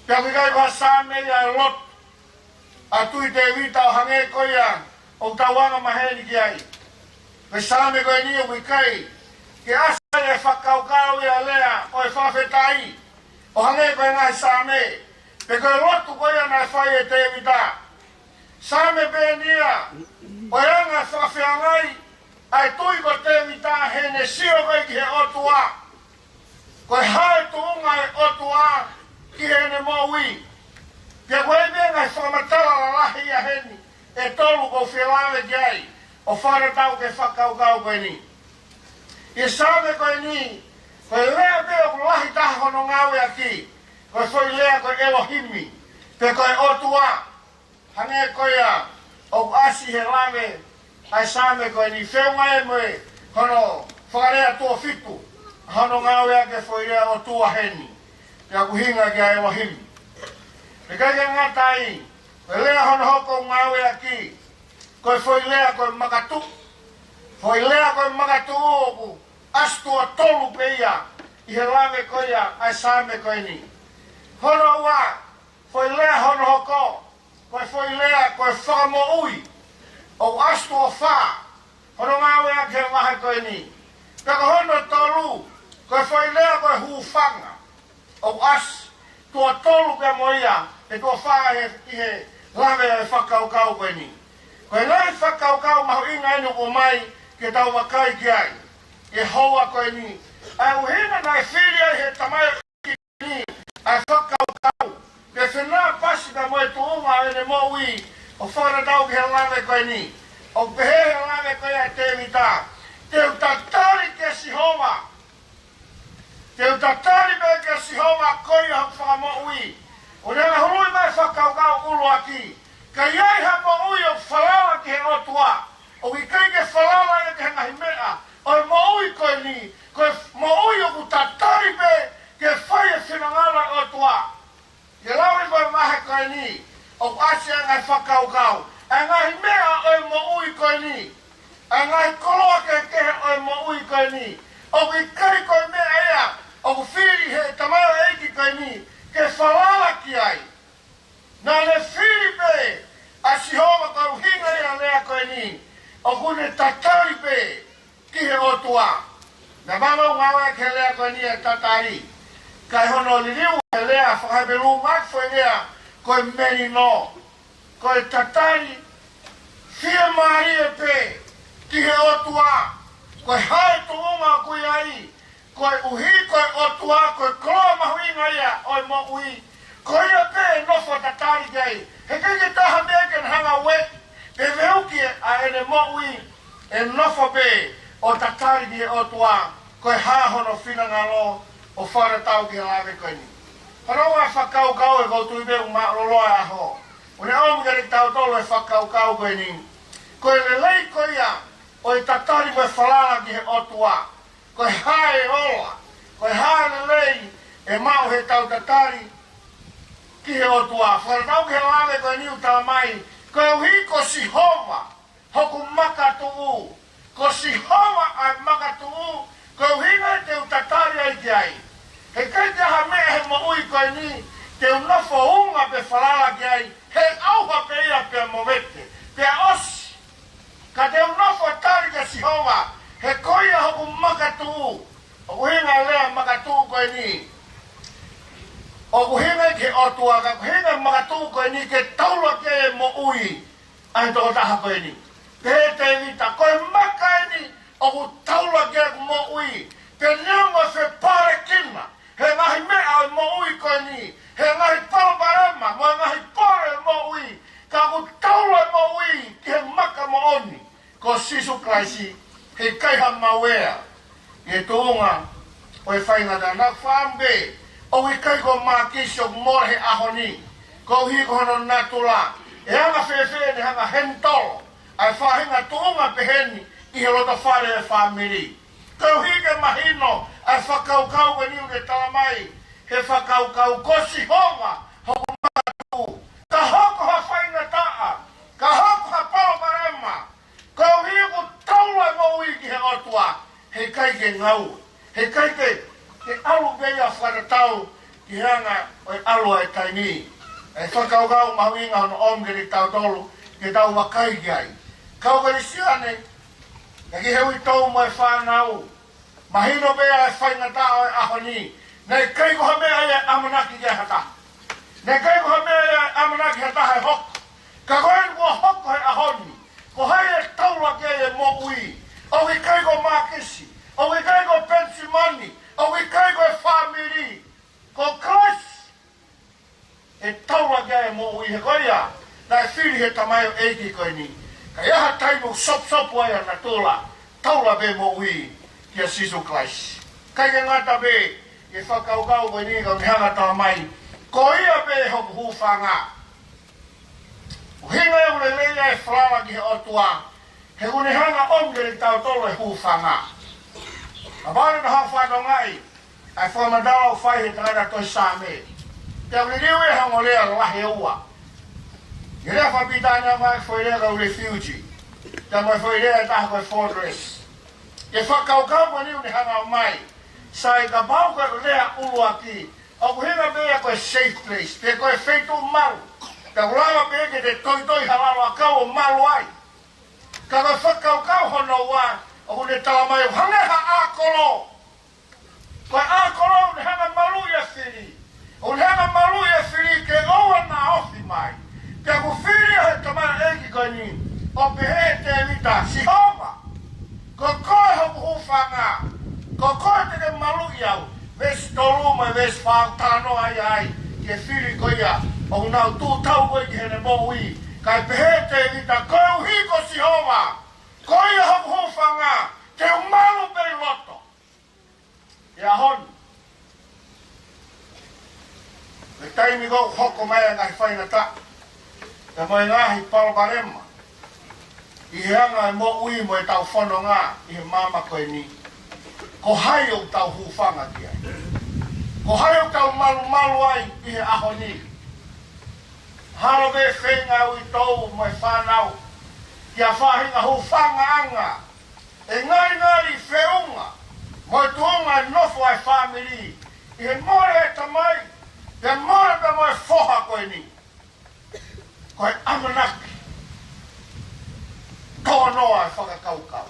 Pea ʻoku ʻikai ko ha saame ia ʻo e lotu ʻa Tui Tēvita ʻo hangē ko ia ʻoku tau angamaheni ki ai. Ko e Saame ko eni ʻoku ʻikai ke ʻasi ai e fakakaukau ia lea ʻo e fakafetaʻi ʻo hangē ko e ngaahi saame, pe ko e lotu ko ia naʻe fai ʻe Tēvita. Saame pē eni ia ʻo e anga e fakafeangai ʻa e tui ko Tēvita heʻene sio ko ē ki he ʻOtua. Ko e hā e tuʻunga ʻo e ʻOtua ki heʻene moʻui. Pea ko e meʻa ngaahi fakamatala lalahi ia heni ʻe tolu ʻoku ou fie lave ki ai ʻo fakatatau ki he fakakaukau ko eni. ʻI he Saame ko eni, ko e lea pē ʻoku lahi taha hono ngāueʻaki, ko e foʻi lea ko e ʻElohimi, pe ko e ʻOtua. Hangē ko ia ʻoku ʻasi he lave ʻa e Saame ko eni, feʻunga ia mo e hono fakalea tuʻo fitu, hono ngāueʻaki e foʻi lea ʻOtua heni, pea ʻoku ʻuhinga ki ai ʻElohimi. Pea ʻikai ke ngata ai, ko e lea hono hoko ʻo ngāueʻaki, ko e foʻi lea ko e makatuʻu. Foʻi lea ko e makatuʻu ʻoku ʻasi tuʻo tolu pē ia ʻi he lave ko ia ʻa e Saame ko eni. Hono ua, Foʻi lea hono hoko, ko e foʻi lea ko e fakamoʻui, ʻoku ʻasi tuʻo fā hono ngāueʻaki he vahe ko eni. Pea ko hono tolu, ko e foʻi lea ko e hūfanga, ʻoku ʻasi tuʻo tolu pea mo ia, ʻe tuʻo fā he, ʻi he lave ʻa e fakakaukau ko eni. Ko e ngaahi fakakaukau mahuʻinga eni ʻoku ʻomai ke tau vakai ki ai ʻi he houa ko eni. ʻA e ʻuhinga naʻe fili ai he tamaioʻeiki ni ʻa e fakakaukau ke fenāpasi pea mo e tuʻunga ʻo ʻene moʻui ʻo fakatatau ki he lave ko eni. ʻOku pehē he lave ko ia ʻa Tēvita, te u tatali kia Sihova. Te u tatali pē kia Sihova, ko ia hoku fakamoʻui. ʻO ne hanga hului mai fakakaukau ʻuluaki, ka ʻi ai ha moʻui ʻoku falala ki he ʻOtua, ʻoku ʻikai ke falala ia ki he ngaahi meʻa ʻo e moʻui ko eni, ko e moʻui ʻoku tatali pē ke fai e finangalo ʻo e ʻOtua. ʻI he lau ʻi he vahe ko eni, ʻoku ʻasi ʻa e ngaahi fakakaukau, ʻa e ngaahi meʻa ʻo e moʻui ko eni, ʻa e ngaahi koloa kehekehe ʻo e moʻui ko eni, ʻoku ʻikai ko e meʻa ia ʻoku fili he tamaioʻeiki ko eni ke falala ki ai. Naʻa ne fili pē ʻa Sihova, ko e ʻuhinga ia ʻa e lea ko eni, ʻoku ne tatali pē ki he ʻOtua. Naʻe maumau ngāueʻaki he lea ko eni ʻa e tatali, ka ʻi hono liliu he lea faka-Hepelū, ʻomai foʻi lea ko e melino. Ko e tatali fiemālie pē ki he ʻOtua. Ko e hā e tuʻunga ʻoku ʻi ai, koeʻuhi ko e ʻOtua ko e koloa mahuʻinga ia ʻo e moʻui, ko ia pē ʻe nofo tatali ki ai. Heʻikai ke toe ʻi ai ha meʻa ke ne hanga ʻo ueʻi pe veuki ʻa ʻene moʻui, ʻe nofo pē ʻo tatali ki he ʻOtua, ko e hā hono finangalo, ʻo fakatatau ki he lave ko eni. Hono ua fakakaukau ʻoku ou tui pē ʻoku mālōlō ʻa e ʻaho, ʻo ne ʻomi kiate kitautolu e fakakaukau ko eni. Ko e lelei ko ia ʻo e tatali mo e falala ki he ʻOtua. Ko e hā e ola, ko e hā e lelei ʻe maʻu heʻetau tatali ki he ʻOtua? Fakatatau ki he lave ko eni ʻoku talamai, koeʻuhi ko Sihova hoku makatuʻu. Ko Sihova ʻa e makatuʻu, ko e ʻuhinga ia te u tatali ai ki ai. Heʻikai ke ʻi ai ha meʻa he moʻui ko eni te u nofo unga pe falala ki ai, he ʻauha pē ia pea movete, pea ʻosi. Ka te u nofo tali kia Sihova, he ko ia hoku makatuʻu. ʻOku ʻuhinga e lea makatuʻu ko eni, ʻoku ʻuhinga ki he ʻOtua, ka ʻoku ʻuhinga e makatuʻu ko eni ke taula ki ai e moʻui ʻa e tokotaha ko eni. Pehē ʻe Tēvita, ko e maka eni ʻoku taula ki ai ʻeku moʻui. Pea neongo e fepalekina he ngaahi meʻa ʻo e moʻui ko eni, he ngaahi palopalema mo e ngaahi pole ʻo e moʻui, ka ʻoku taula e moʻui ki he maka moʻoni, ko Sīsū Kalaisi. Heʻikai ha mauea ʻi he tuʻunga ʻo e faingataʻa. Naʻa ku fakaʻamu pē, ʻoku ʻikai ko Mākisi ʻoku mole he ʻaho ni, koeʻuhi ko hono natula. ʻE anga fēfē ʻene hanga ʻo henitolo ʻa e faʻahinga tuʻunga peheni ʻi he loto fale ʻo e fāmili? Koeʻuhi ke mahino ʻa e fakakaukau ko eni ʻoku ne talamai he fakakaukau, ko Sihova hoku makatuʻu. Ka hoko ha faingataʻa, ka hoko ha palopalema, koeʻuhi ʻoku taula e moʻui ki he ʻOtua, heʻikai ke ngāue, heʻikai ke, ke ʻalu pē ia ʻo fakatatau ki he anga ʻo e ʻalu ʻa e taimi. ʻE fakakaukau mahuʻinga hono ʻomi kiate kitautolu ke tau vakai ki ai. Kau Kalisitiane, ʻa e kiʻi uitou mo e fānau, mahino pē ʻa e faingataʻa ʻo e ʻaho ni. Naʻe ʻikai ko ha meʻa ia ʻe ʻamanaki ki ai ha taha. Naʻe ʻikai ko ha meʻa ia ʻe ʻamanaki ha taha ʻe hoko. Ka ko eni kuo hoko he ʻaho ni, ko hai ʻe taula ki ai e moʻui? ʻOku ʻikai ko Mākisi, ʻoku ʻikai ko Penisimani, ʻoku ʻikai ko e fāmili. Ko Kalaisi ʻe taula ki ai e moʻui. He ko ia naʻe fili he tamaioʻeiki ko eni. Ka ʻi ai ha taimi ʻoku sopusopu ai ʻa natula, taula pē moʻui kia Sīsū Kalaisi. ʻIkai ke ngata pē ʻi he fakakaukau ko eni, ka ʻoku ne hanga ʻo talamai, ko ia pē hoku hūfanga. ʻUhinga ia ʻoku lelei ai e falala ki he ʻOtua, he ʻoku ne hanga ʻo ʻomi kiate kitautolu e hūfanga. Kapau naʻa tau fatongia ʻa e fakamatala ʻoku fai he tangata tohi Saame, te u liliu ia he ongo lea lahi ʻe ua. ʻI he lea fakapilitānia ʻoku ʻi ai e foʻi lea ko e refugee, pea mo e foʻi lea ʻe taha ko e fortress. ʻI he fakakaukau ko eni ʻoku ne hanga ʻo ʻomai, sai, kapau ko e lea ʻuluaki, ʻOku ʻuhinga pē ia ko e safe place, pe ko e feituʻu malu. Pea ʻoku lava pē ke te toitoi ha lalo ʻakau ʻo malu ai. Ka ko e fakakaukau hono ua, ʻoku ne talamai ʻoku hangē ha ʻakolo. Ko e ʻakolo ʻoku ne hanga maluʻi ʻa e fili. ʻOku ne hanga maluʻi ʻa e fili ke ʻoua naʻa ofi mai. Pea ʻoku fili ʻa e tamaioʻeiki ko eni, ʻo pehē ʻe Tēvita, Sihova, ko koe hoku hūfanga, ko koe te ke maluʻi au. Veesi tolu mo e veesi fā ʻoku talanoa ai ki he fili ko ia ʻoku nau tuʻu tau ko ē ki heʻene moʻui. Kae pehē ʻe Tēvita, koeʻuhi ko Sihova, ko ia hoku hūfanga, te u malu pē ʻi loto. ʻI he ʻaho ni, ʻi he taimi ko ē ʻoku hoko mai ai e ngaahi faingataʻa, pea mo e ngaahi palopalema ʻi he anga e moʻui mo ʻetau fononga ʻi he māmani ko eni, ko hai ʻoku tau hūfanga ki ai? Ko hai ʻoku tau malumalu ai ʻi he ʻaho ni? Halo pē feinga ʻa e uitou mo e fānau ki ha faʻahinga hūfangaʻanga ʻe ngalingali feʻunga mo e tuʻunga nofo ʻa e fāmili, ʻi he mole e tamai, pea mole pē mo e foha ko eni. Ko e ʻamanaki tō noa e fakakaukau.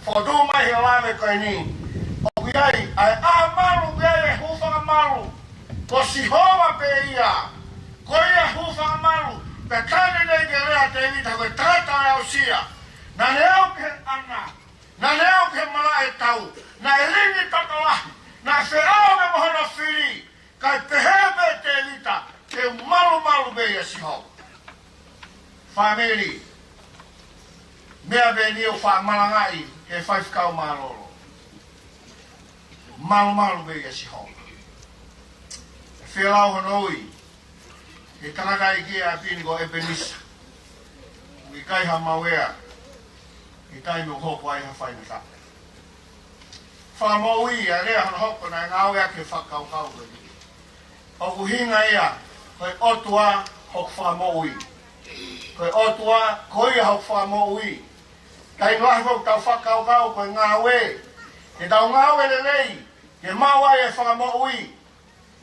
Fokotuʻu mai he lave ko eni, ʻoku ʻi ai ʻa e ʻā malu, ʻoku ʻi ai e hūfanga malu, ko Sihova pē ia. Ko ia hūfanga malu. Pea talamai ke lea ʻa Tēvita, ko e tangata ʻe aʻusia. Naʻa ne aʻu ki he ʻana, naʻa ne aʻu ki he malaʻe tau, naʻe lingi tokolahi, naʻe feʻao mo hono fili, kae pehē pē ʻe Tēvita, te u malumalu pē ʻia Sihova. Fāmili, meʻa pē eni ʻoku faʻa malangaʻi ʻe he faifekau mālōlō. Malumalu pē ʻia Sihova. Fēlau hono ui, he tangataʻeiki ʻapi ni ko ʻEpenisa, ʻoku ʻikai ha mauea ʻi he taimi ʻoku hoko ai ha faingataʻa. Fakamoʻui, ʻa e lea hono hoko naʻe ngāueʻaki he fakakaukau ko eni. ʻOku ʻuhinga ia, ko e ʻOtua hoku fakamoʻui. Ko e ʻOtua, ko ia hoku fakamoʻui. Taimi lahi ʻoku tau fakakaukau ko e ngāue, ke tau ngāue lelei ke maʻu ai e fakamoʻui.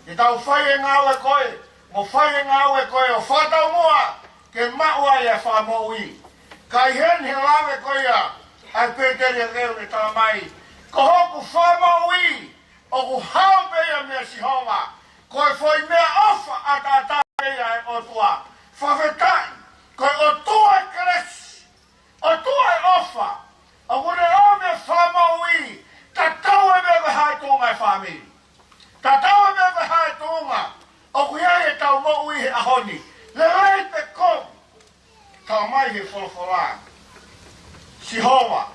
Ke tau fai e ngāue ko ē, mo fai e ngāue ko ē ʻo fakataumuʻa ke maʻu ai e fakamoʻui. Ka ʻi heni he lave ko ia ʻa e pēteli ʻoku ne talamai, ko hoku fakamoʻui ʻoku hao pē ia meia Sihova. Ko e foʻi meʻaʻofa ʻataʻatā pē ia ʻa e ʻOtua. Fakafetaʻi, ko e ʻOtua ʻo e kelesi, ʻOtua ʻo e ʻofa, ʻoku ne ʻomi e fakamoʻui, tatau ai pē ko e hā e tuʻunga e fāmili, tatau ai pē ko e hā e tuʻunga ʻoku ʻi ai ʻetau moʻui he ʻaho ni, lelei pe kovi. Talamai he folofola, Sihova,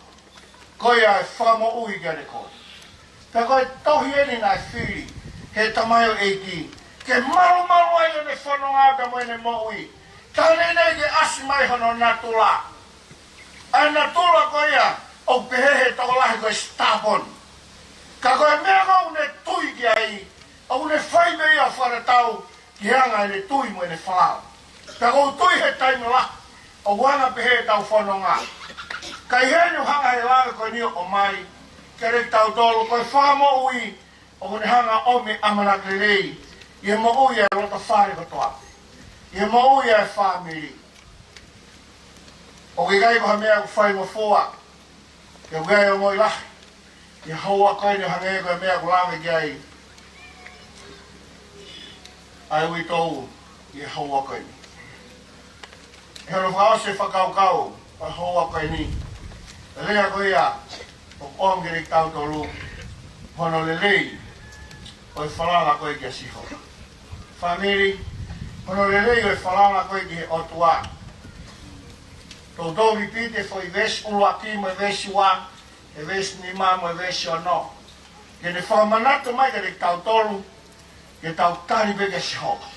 ko ia ʻe fakamoʻui kiate koe. Pea ko e tohi eni naʻe fili ʻe he tamaioʻeiki ke malumalu ai ʻene fononga pea mo ʻene moʻui. Talamai naʻe ʻasi mai hono natula. ʻA e natula ko ia ʻoku pehē ʻe he tokolahi ko e stubborn. Ka ko e meʻa ko ē ʻoku ne tui ki ai, ʻoku ne fai pē ia ʻo fakatatau ki he anga ʻene tui mo ʻene falala. Pea ʻoku ou tui he taimi lahi ʻoku anga pehē ʻetau fononga. Ka ʻi heni ʻoku hanga ʻe he lave ko eni ʻo ʻomai kiate kitautolu, ko e fakamoʻui ʻoku ne hanga ʻo ʻomi ʻamanaki lelei ʻi he moʻui ʻa e loto fale kotoa pē, ʻi he moʻui ʻa e fāmili. ʻOku ʻikai ko ha meʻa ʻoku faingofua ke ʻoku ʻi ai e ongoʻi lahi ʻi he houa ko eni, hangē ko e meʻa ʻoku lave ki ai ʻa e uitou ʻi he houa ko eni. ʻI hono fakaʻosi e fakakaukau ʻo e houa ko eni, e lea ko ia ʻoku ʻoange kiate kitautolu, hono lelei ʻo e falala ko ē kia Sihova. Fāmili, hono lelei ʻo e falala ko ē ki he ʻOtua. Toutou lipiti e foʻi veesi ʻuluaki mo e veesi ua, e veesi nima mo e veesi ono, ke ne fakamanatu mai kiate kitautolu ke tau tali pē kia Sihova.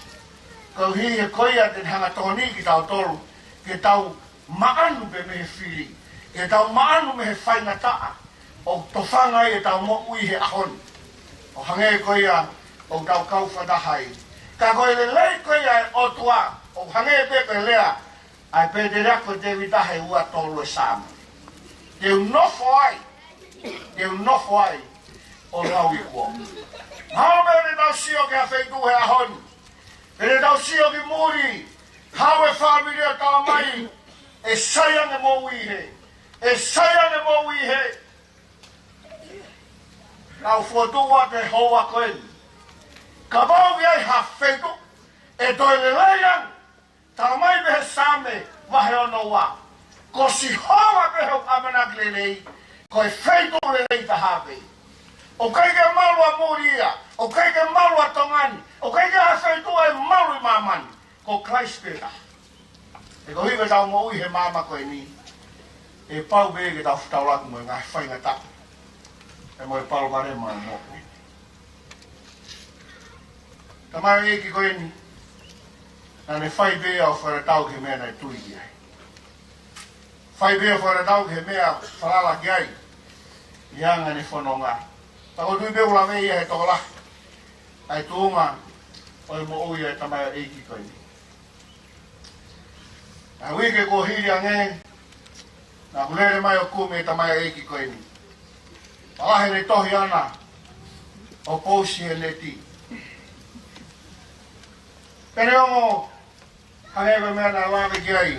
Koeʻuhi he ko ia te ne hanga ʻo tokoniʻi kitautolu ke tau maʻanu pē mei he fili, ke tau maʻanu mei he faingataʻa ʻoku tofanga ai ʻetau moʻui he ʻaho ni, ʻo hangē ko ia ʻoku tau kau fakataha ai. Ka ko e lelei ko ia ʻa e ʻOtua, ʻoku hangē pē ko e lea ʻa e pēteli ʻa Tēvita he ua tolu e Saame, te u nofo ai, te u nofo ai ʻo lau i kuo. Hao me ne tau sio ki ha feituʻu he ʻaho ni. Pea ne tau sio ki muli. Hao e fāmili ʻo tala mai. ʻE sai ange moʻui he. ʻE sai ange moʻui he. Kau fotu ua te hoa ko eni. Kapau ʻoku ʻi ai ha feituʻu. ʻE toe lelei ange. Tala mai pē he Saame vahe ono ua. Ko Sihova pē hoku ʻamanaki lelei, ko e feituʻu lelei taha pē. ʻOku ʻikai ke malu ʻa muli ia, ʻoku ʻikai ke malu ʻa Tonga ni, ʻoku ʻikai ke ha feituʻu ʻe malu ʻi māmani. Ko Kalaisi pē taha. He ko e hā ʻetau moʻui he māmani ko eni. ʻE pau pē ke tau fetaulaki mo e ngaahi faingataʻa. ʻE mo e palopalema ʻo e moʻui. Tamaioʻeiki ko eni, naʻa ne fai pē ʻo fakatatau ki he meʻa naʻe tui ki ai. Fai pē ʻo fakatatau ki he meʻa falala ki ai, ʻi he anga ʻene fononga. Pea ʻoku ou tui pē ʻoku lave ia he tokolahi ʻa e tuʻunga ʻo e moʻui ʻa e tamaioʻeiki ko eni. ʻA e uike kuo hili ange, naʻa ku lele mai ʻo kumi e tamaioʻeiki ko eni. Pea lahi ʻene tohi ʻana ʻo pousi he neti. Pea neongo hangē ko e meʻa naʻe lave ki ai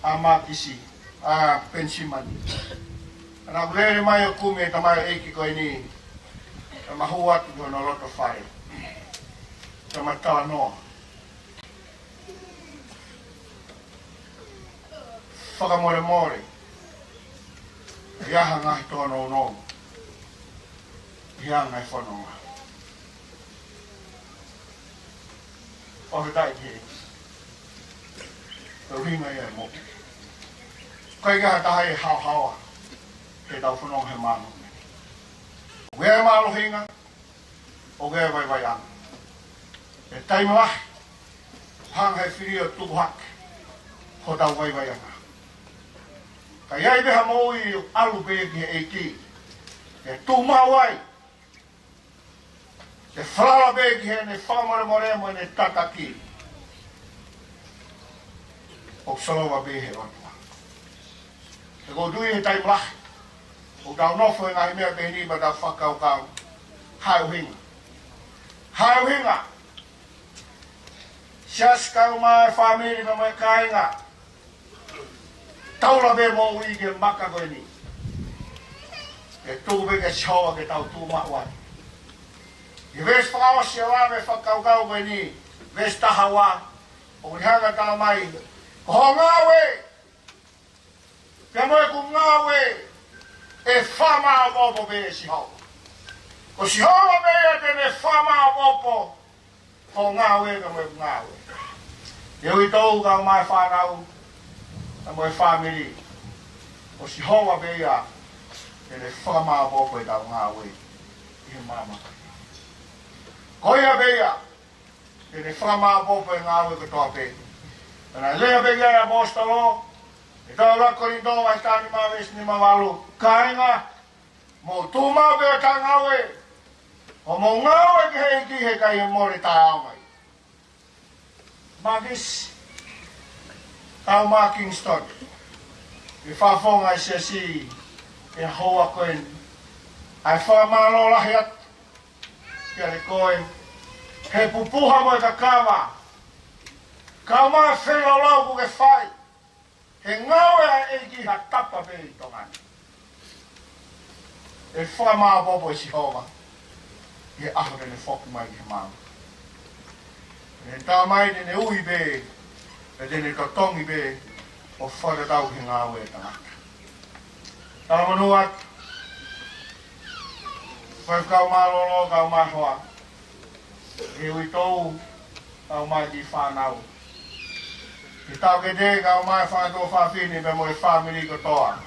ʻa Mākisi, ʻa Penisimani. Naʻa ku lele mai ʻo kumi e tamaioʻeiki ko eni. Pea ma hū atu ki hono loto fale. Pea ma talanoa. Fakamolemole. ʻI ai ha ngaahi tōnounou. ʻI ai ha ngaahi fononga. ʻOku ʻikai ke. Ko e ʻuhinga ia e moʻui. ʻOku ʻikai ke ha taha ʻe haohaoa. Ke tau fononga he māmani. ʻOku ʻi ai e mālohinga. ʻOku ʻi ai e vaivaiʻanga. ʻI he taimi lahi, hanga he fili ʻo tuku hake hotau vaivaiʻanga. Ka ʻi ai pē ha moʻui ʻalu pē ki he ʻEiki, ʻe tuʻu maʻu ai, ʻe falala pē ki heʻene fakamolemole mo ʻene tataki. ʻOku solova pē he ʻOtua. He ʻoku ou tui he taimi lahi ʻoku tau nofo he ngaahi meʻa pehē ni pea tau fakakaukau. Hā e ʻuhinga? Hā e ʻuhinga? Siasi, kau mai e fāmili pea mo e kāinga. Taula pē moʻui ki he maka ko eni. ʻE tuku pē kia Sihova ke tau tuʻu maʻu ai. ʻI he veesi fakaʻosi ʻo e fakakaukau ko eni, veesi taha ua, ʻoku ne hanga ʻo tala mai, ko hoʻo ngāue, pea mo ʻeku ngāue, ʻe fakamāʻopoʻopo pē ʻe Sihova. Ko Sihova pē ia te ne fakamāʻopoʻopo hoʻo ngāue pea mo ʻeku ngāue. He ʻoku ʻi ai e tōʻonga mai fānau, pea mo e fāmili. Ko Sihova pē ia te ne fakamāʻopoʻopo ʻetau ngāue ʻi he māmani. Ko ia pē ia te ne fakamāʻopoʻopo e ngāue kotoa pē. Pea naʻe lea pē ki ai e ʻaposetolo, ʻi he tohi ʻa Kolinitō vahe taha nima veesi nima valu, kāinga, mou tuʻu maʻu pē ʻo tau ngāue, ʻo mou ngāue ki he ʻEiki he ʻikai mole taʻeʻaonga ia. Mākisi, kau mai Kingston, ʻi he fakafofonga ʻa e siasi, ʻi he houa ko eni, ʻa e fakamālō lahi atu kiate koe, he pupuha mo e kakava, kau mai e feilaulau kuo ke fai, he ngāue ʻa e ʻEiki ha tapa pē ʻi Tonga ni. ʻE fakamāʻopoʻopo ʻe Sihova ʻi he ʻaho te ne foki mai ki he māmani. ʻE tala mai te ne ui pē, pea te ne totongi pē, ʻo fakatatau ki he ngāue ʻa e tangata. Talamonū atu, faifekau mālōlō, kau mai hoa, he uitou, kau mai ki he fānau. Ki he taʻokete, kau mai e fanga tuofāfine pea mo e fāmili kotoa.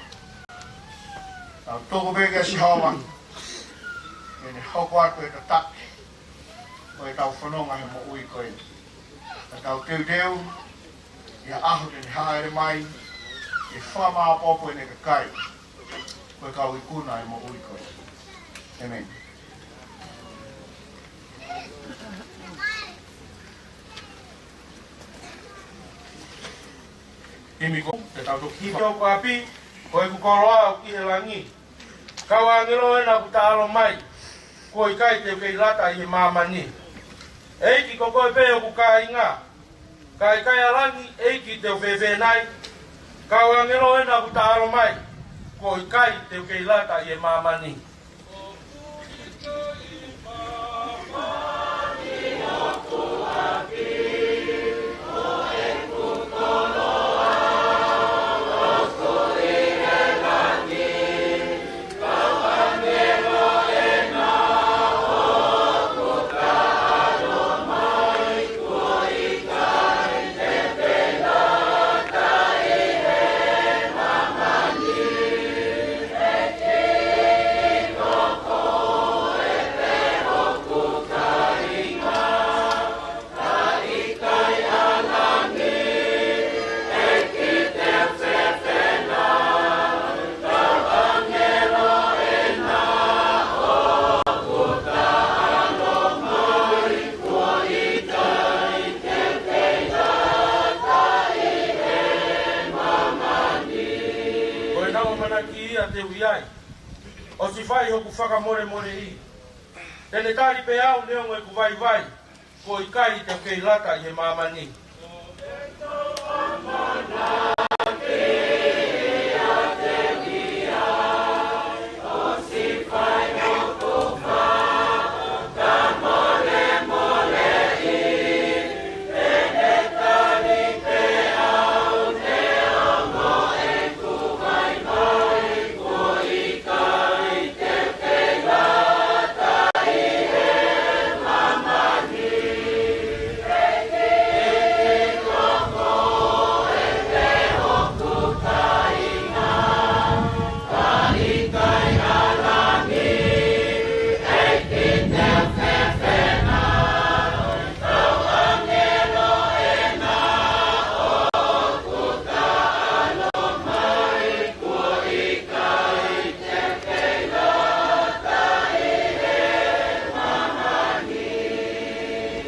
Tau tuku pē kia Sihova ke ne hoko atu e tataki ʻo ʻetau fononga he moʻui ko eni. Ka tau teuteu, ʻi he ʻaho te ne hāʻele mai, ke fakamāʻopoʻopo ʻene kakai, ko e kau ikuna ʻo e moʻui ko eni. ʻĒmeni. Himi ko ē te tau toki hiva. ʻOku ʻapi, ko ʻeku koloa ʻoku ʻi he langi. Kau ʻāngelo ʻena ʻoku taʻalo mai. kuo ʻikai te u kei lata ʻi he māmani. ʻEiki, ko koe pē hoku kāinga. Ka ʻikai ʻa langi, ʻEiki, te u fēfē nai? Kau ʻāngelo ena ʻoku taʻalo mai, kuo ʻikai te u kei lata ʻi he māmani. Ko ʻenau ʻamanaki ia te u ʻi ai, ʻosi fai hoku fakamolemoleʻi. Te ne tali pē au neongo ʻeku vaivai, kuo ʻikai te u kei lata ʻi he māmani.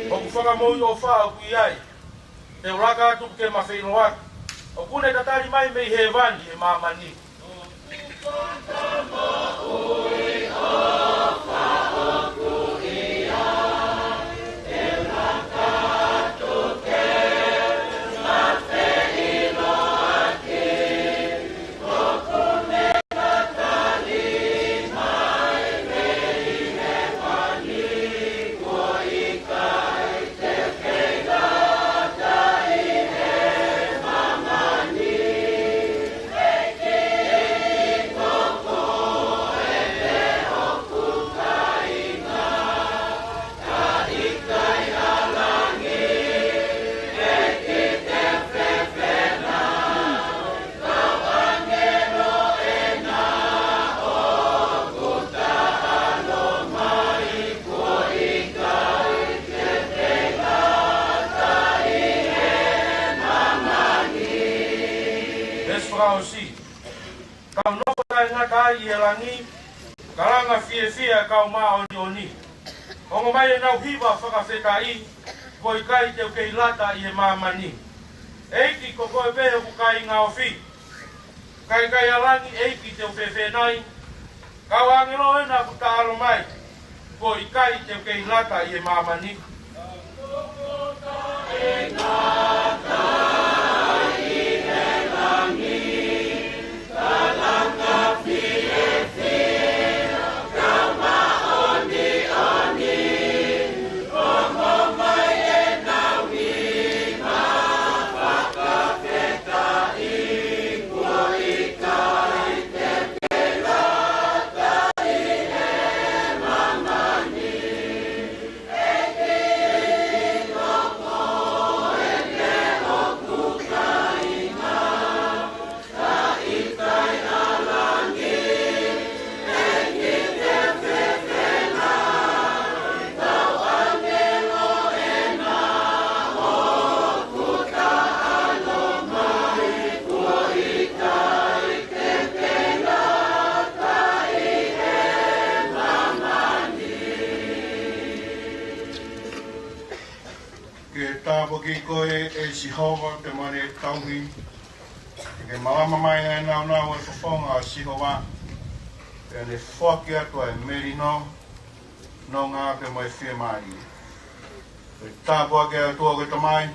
ʻOku fakamoʻui ʻofa ʻoku ʻi ai, te u laka atu ke ma feʻiloaki. ʻOku ne tatali mai mei hēvani he māmani. Veesi fakaʻosi. Kau nofo taʻengata ai ʻi he langi, ka langa fiefia kau māʻoniʻoni. Ongo mai ʻenau hiva fakafetaʻi, kuo ʻikai te u kei lata ʻi he māmani. ʻEiki, ko koe pē hoku kāinga ofi. Ka ʻikai ʻa langi, ʻEiki, te u fēfē nai? Kau ʻāngelo ena ʻoku taʻalo mai, kuo ʻikai te u kei lata ʻi he māmani. Ke tāpuaki koe, ʻe Sihova, te mane tauhi. Ke malama mai ʻa e nāunau ʻo e fofonga ʻo Sihova, pea ne foaki atu ʻa e melino. nonga pea mo e fiemālie. Ko e tāpuaki ʻa e ʻOtua ko e Tamai,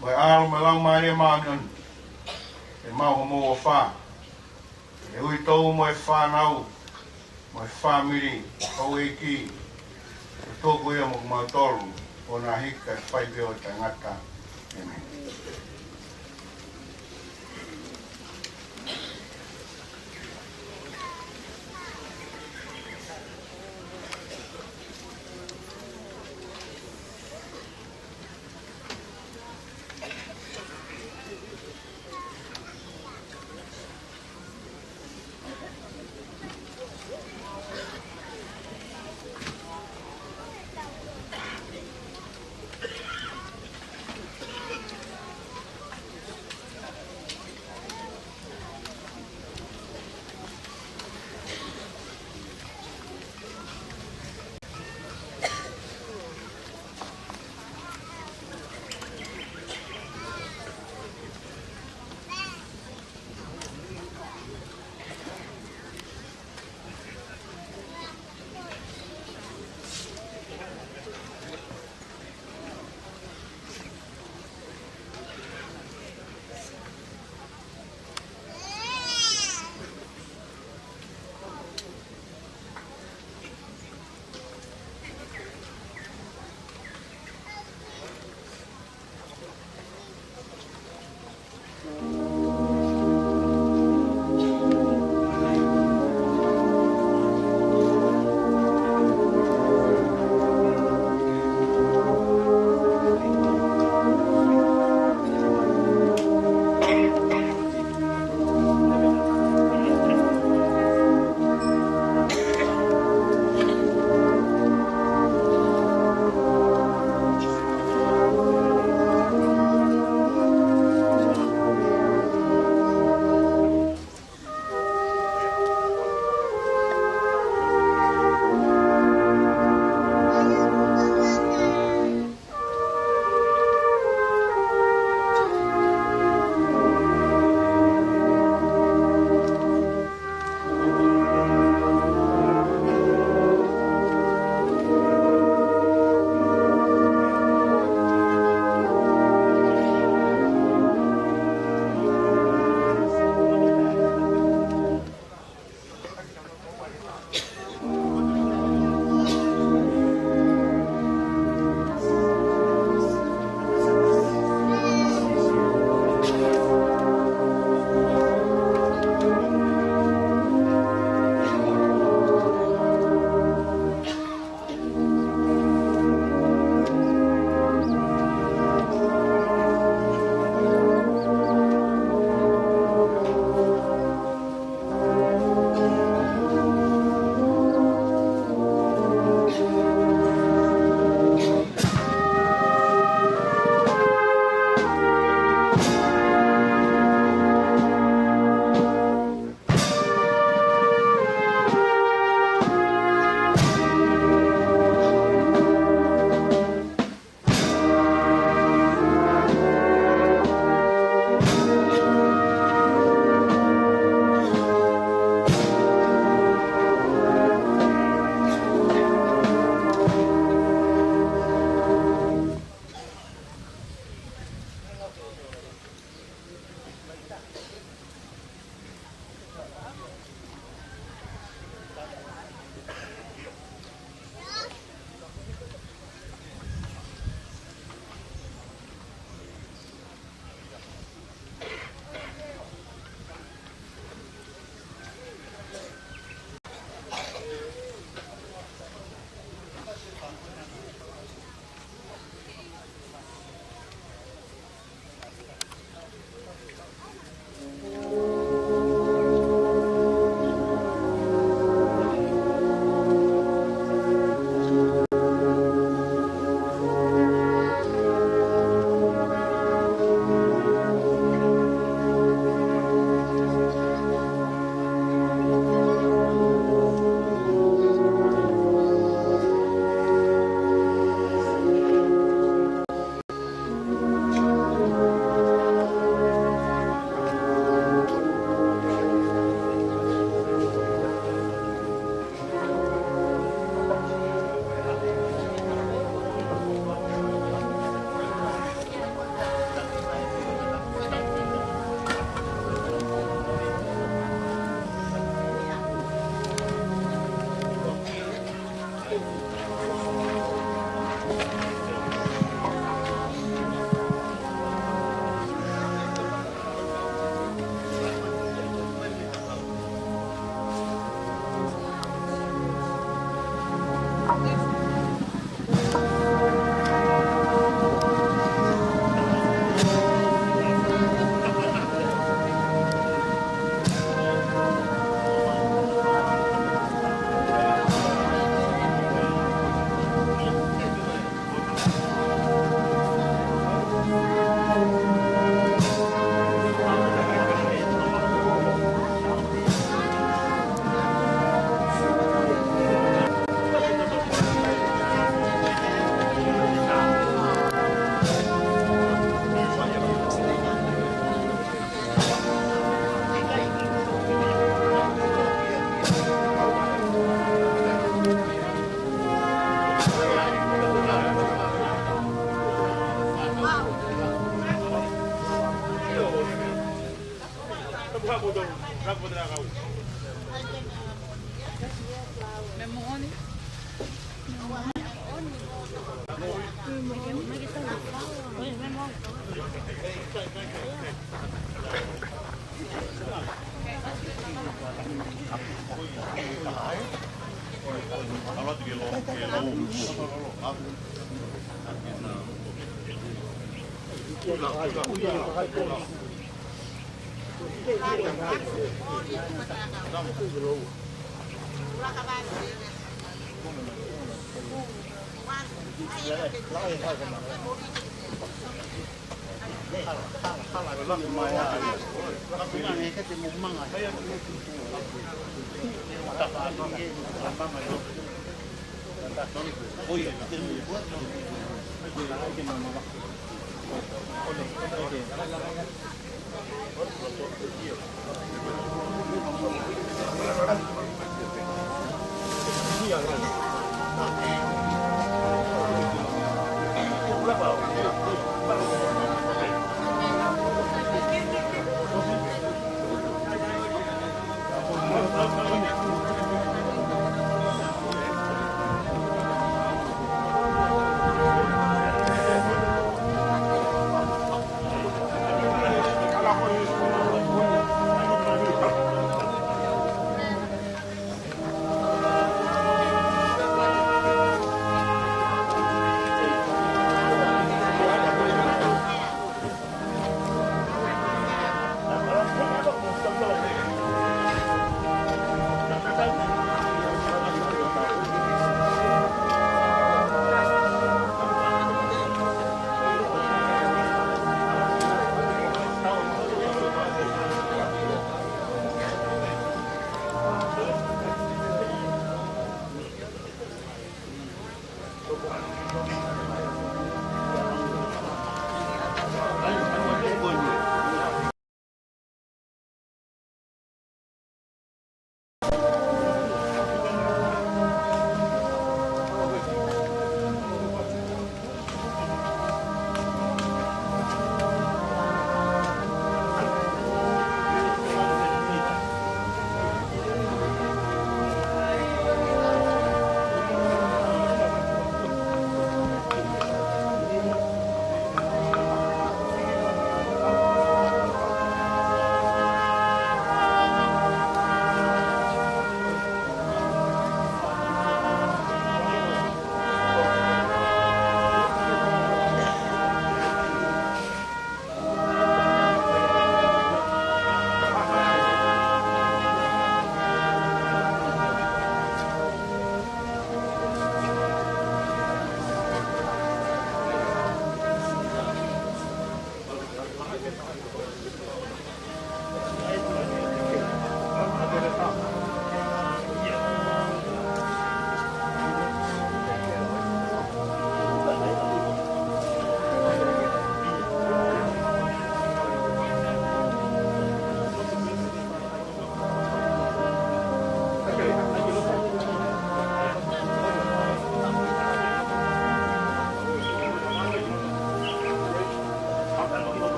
mo e ʻAlo mo e Laumālie Māʻoniʻoni, ʻe maʻu homou ʻofa, ʻe uitou mo e fānau, mo e fāmili, houʻeiki, ʻo tuku ia mo kimautolu, ʻo na hika e fai pē ʻo taʻengata. ʻĒmeni.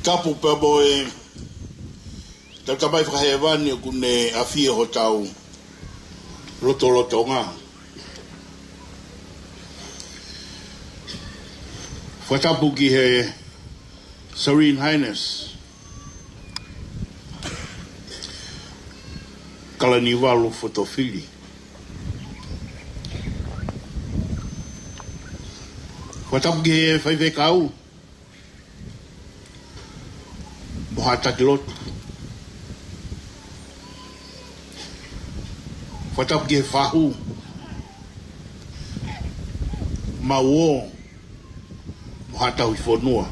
Tapu pea mo e tau Tamai fakahēvani ʻoku ne ʻafio hotau lotolotonga. Fakatapu ki he Serene Highness Kalaniuvalu Fotofili. Fakatapu ki he faifekau mo haʻa taki lotu. Fakatapu ki he fahu, mauō mo haʻa tauhi fonua.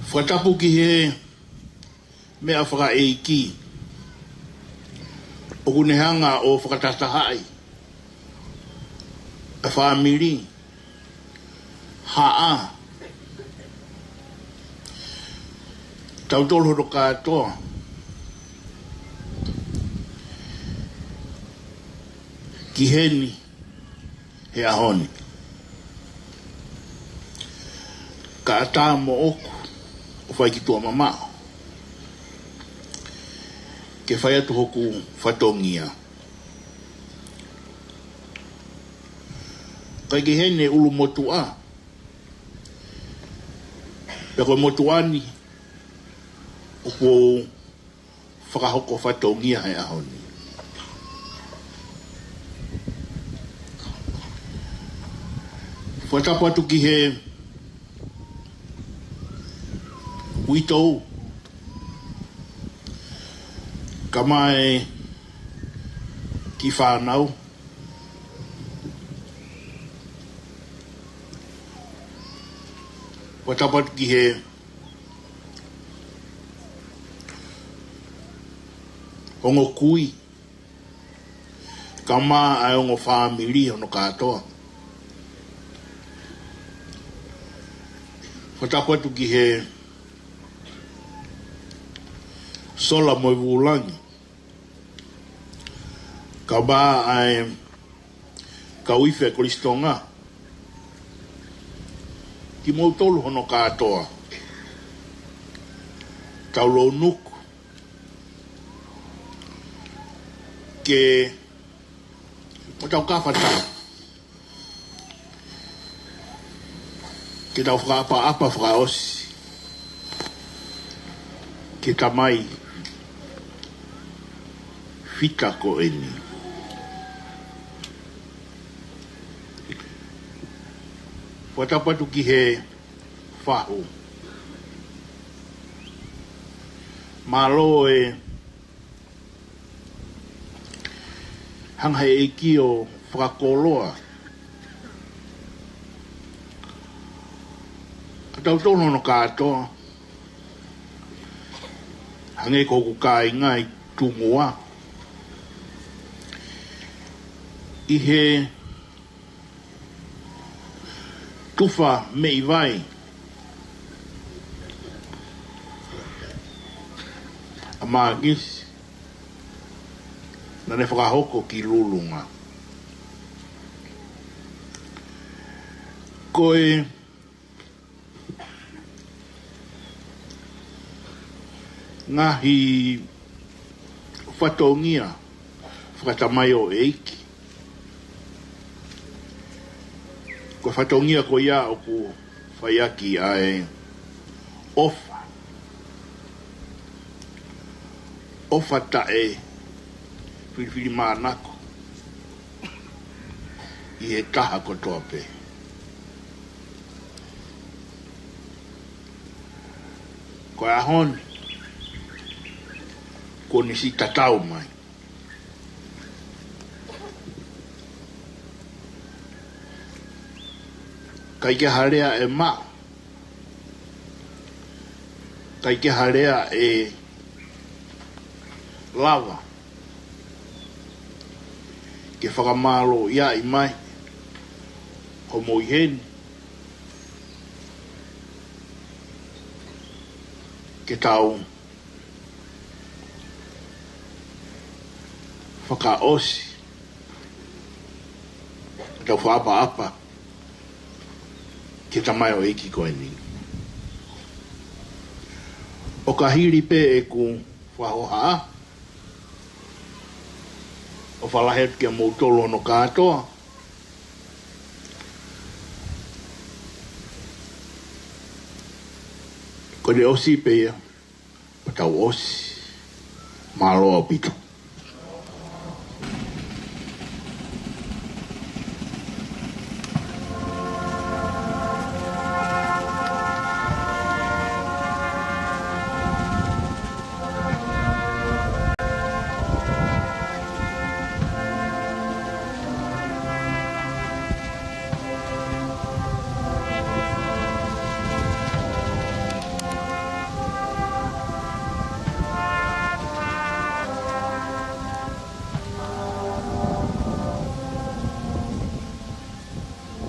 Fakatapu ki he meʻa fakaʻeiki ʻoku ne hanga ʻo fakatahatahaʻi ʻa e fāmili, haʻa, tautolu hono kātoa ki heni he ʻaho ni. Kae ʻatā moʻoku ʻo fai ki tuʻa mamaʻo ke fai atu hoku fatongia. Kae kehe ʻene ʻulumotuʻa, pea ko e motuʻa ni ʻoku ou fakahoko fatongia he ʻaho ni. Fakatapu atu ki he uitou, kae ʻumaʻā e kiʻi fānau. Fakatapu atu ki he ongo kui, kae ʻumaʻā e ongo fāmili hono kātoa. Fakatapu atu ki he Sola mo e Vulangi, kae ʻumaʻā ʻa e kau ifi ʻa Kolisi Tonga, kimoutolu hono kātoa, tau lounuku ke mo tau kafataha ke tau fakaʻapaʻapa fakaʻosi ki he tamai fita ko eni. Fakatapu atu ki he fahu. Mālō e hanga he ʻEiki ʻo fakakoloa ʻa tautolu hono kātoa, hangē ko hoku kāinga ʻi Tungua, ʻi he tufa meʻi vai ʻa Mākisi naʻa ne fakahoko ki Lulunga. Ko e ngaahi fatongia fakatamaioʻeiki, ko e fatongia ko ia ʻoku fai ʻaki ʻa e ʻofa, ʻofa taʻefilifilimānako ʻi he taha kotoa pē. Ko e ʻaho ni, kuo ne siʻi tatau mai. ʻIkai ke ha lea ʻe maʻu, ʻikai ke ha lea ʻe lava ke fakamālōʻiaʻi mai hoʻomou ʻi heni, ke tau fakaʻosi, ke tau fakaʻapaʻapa ki he tamaioʻeiki ko eni. ʻO ka hili pē ʻeku fakahohaʻa, ʻofa lahi atu kia moutolu hono kātoa. Ko ʻene ʻosi pē ia, pea tau ʻosi. Mālō ʻaupito.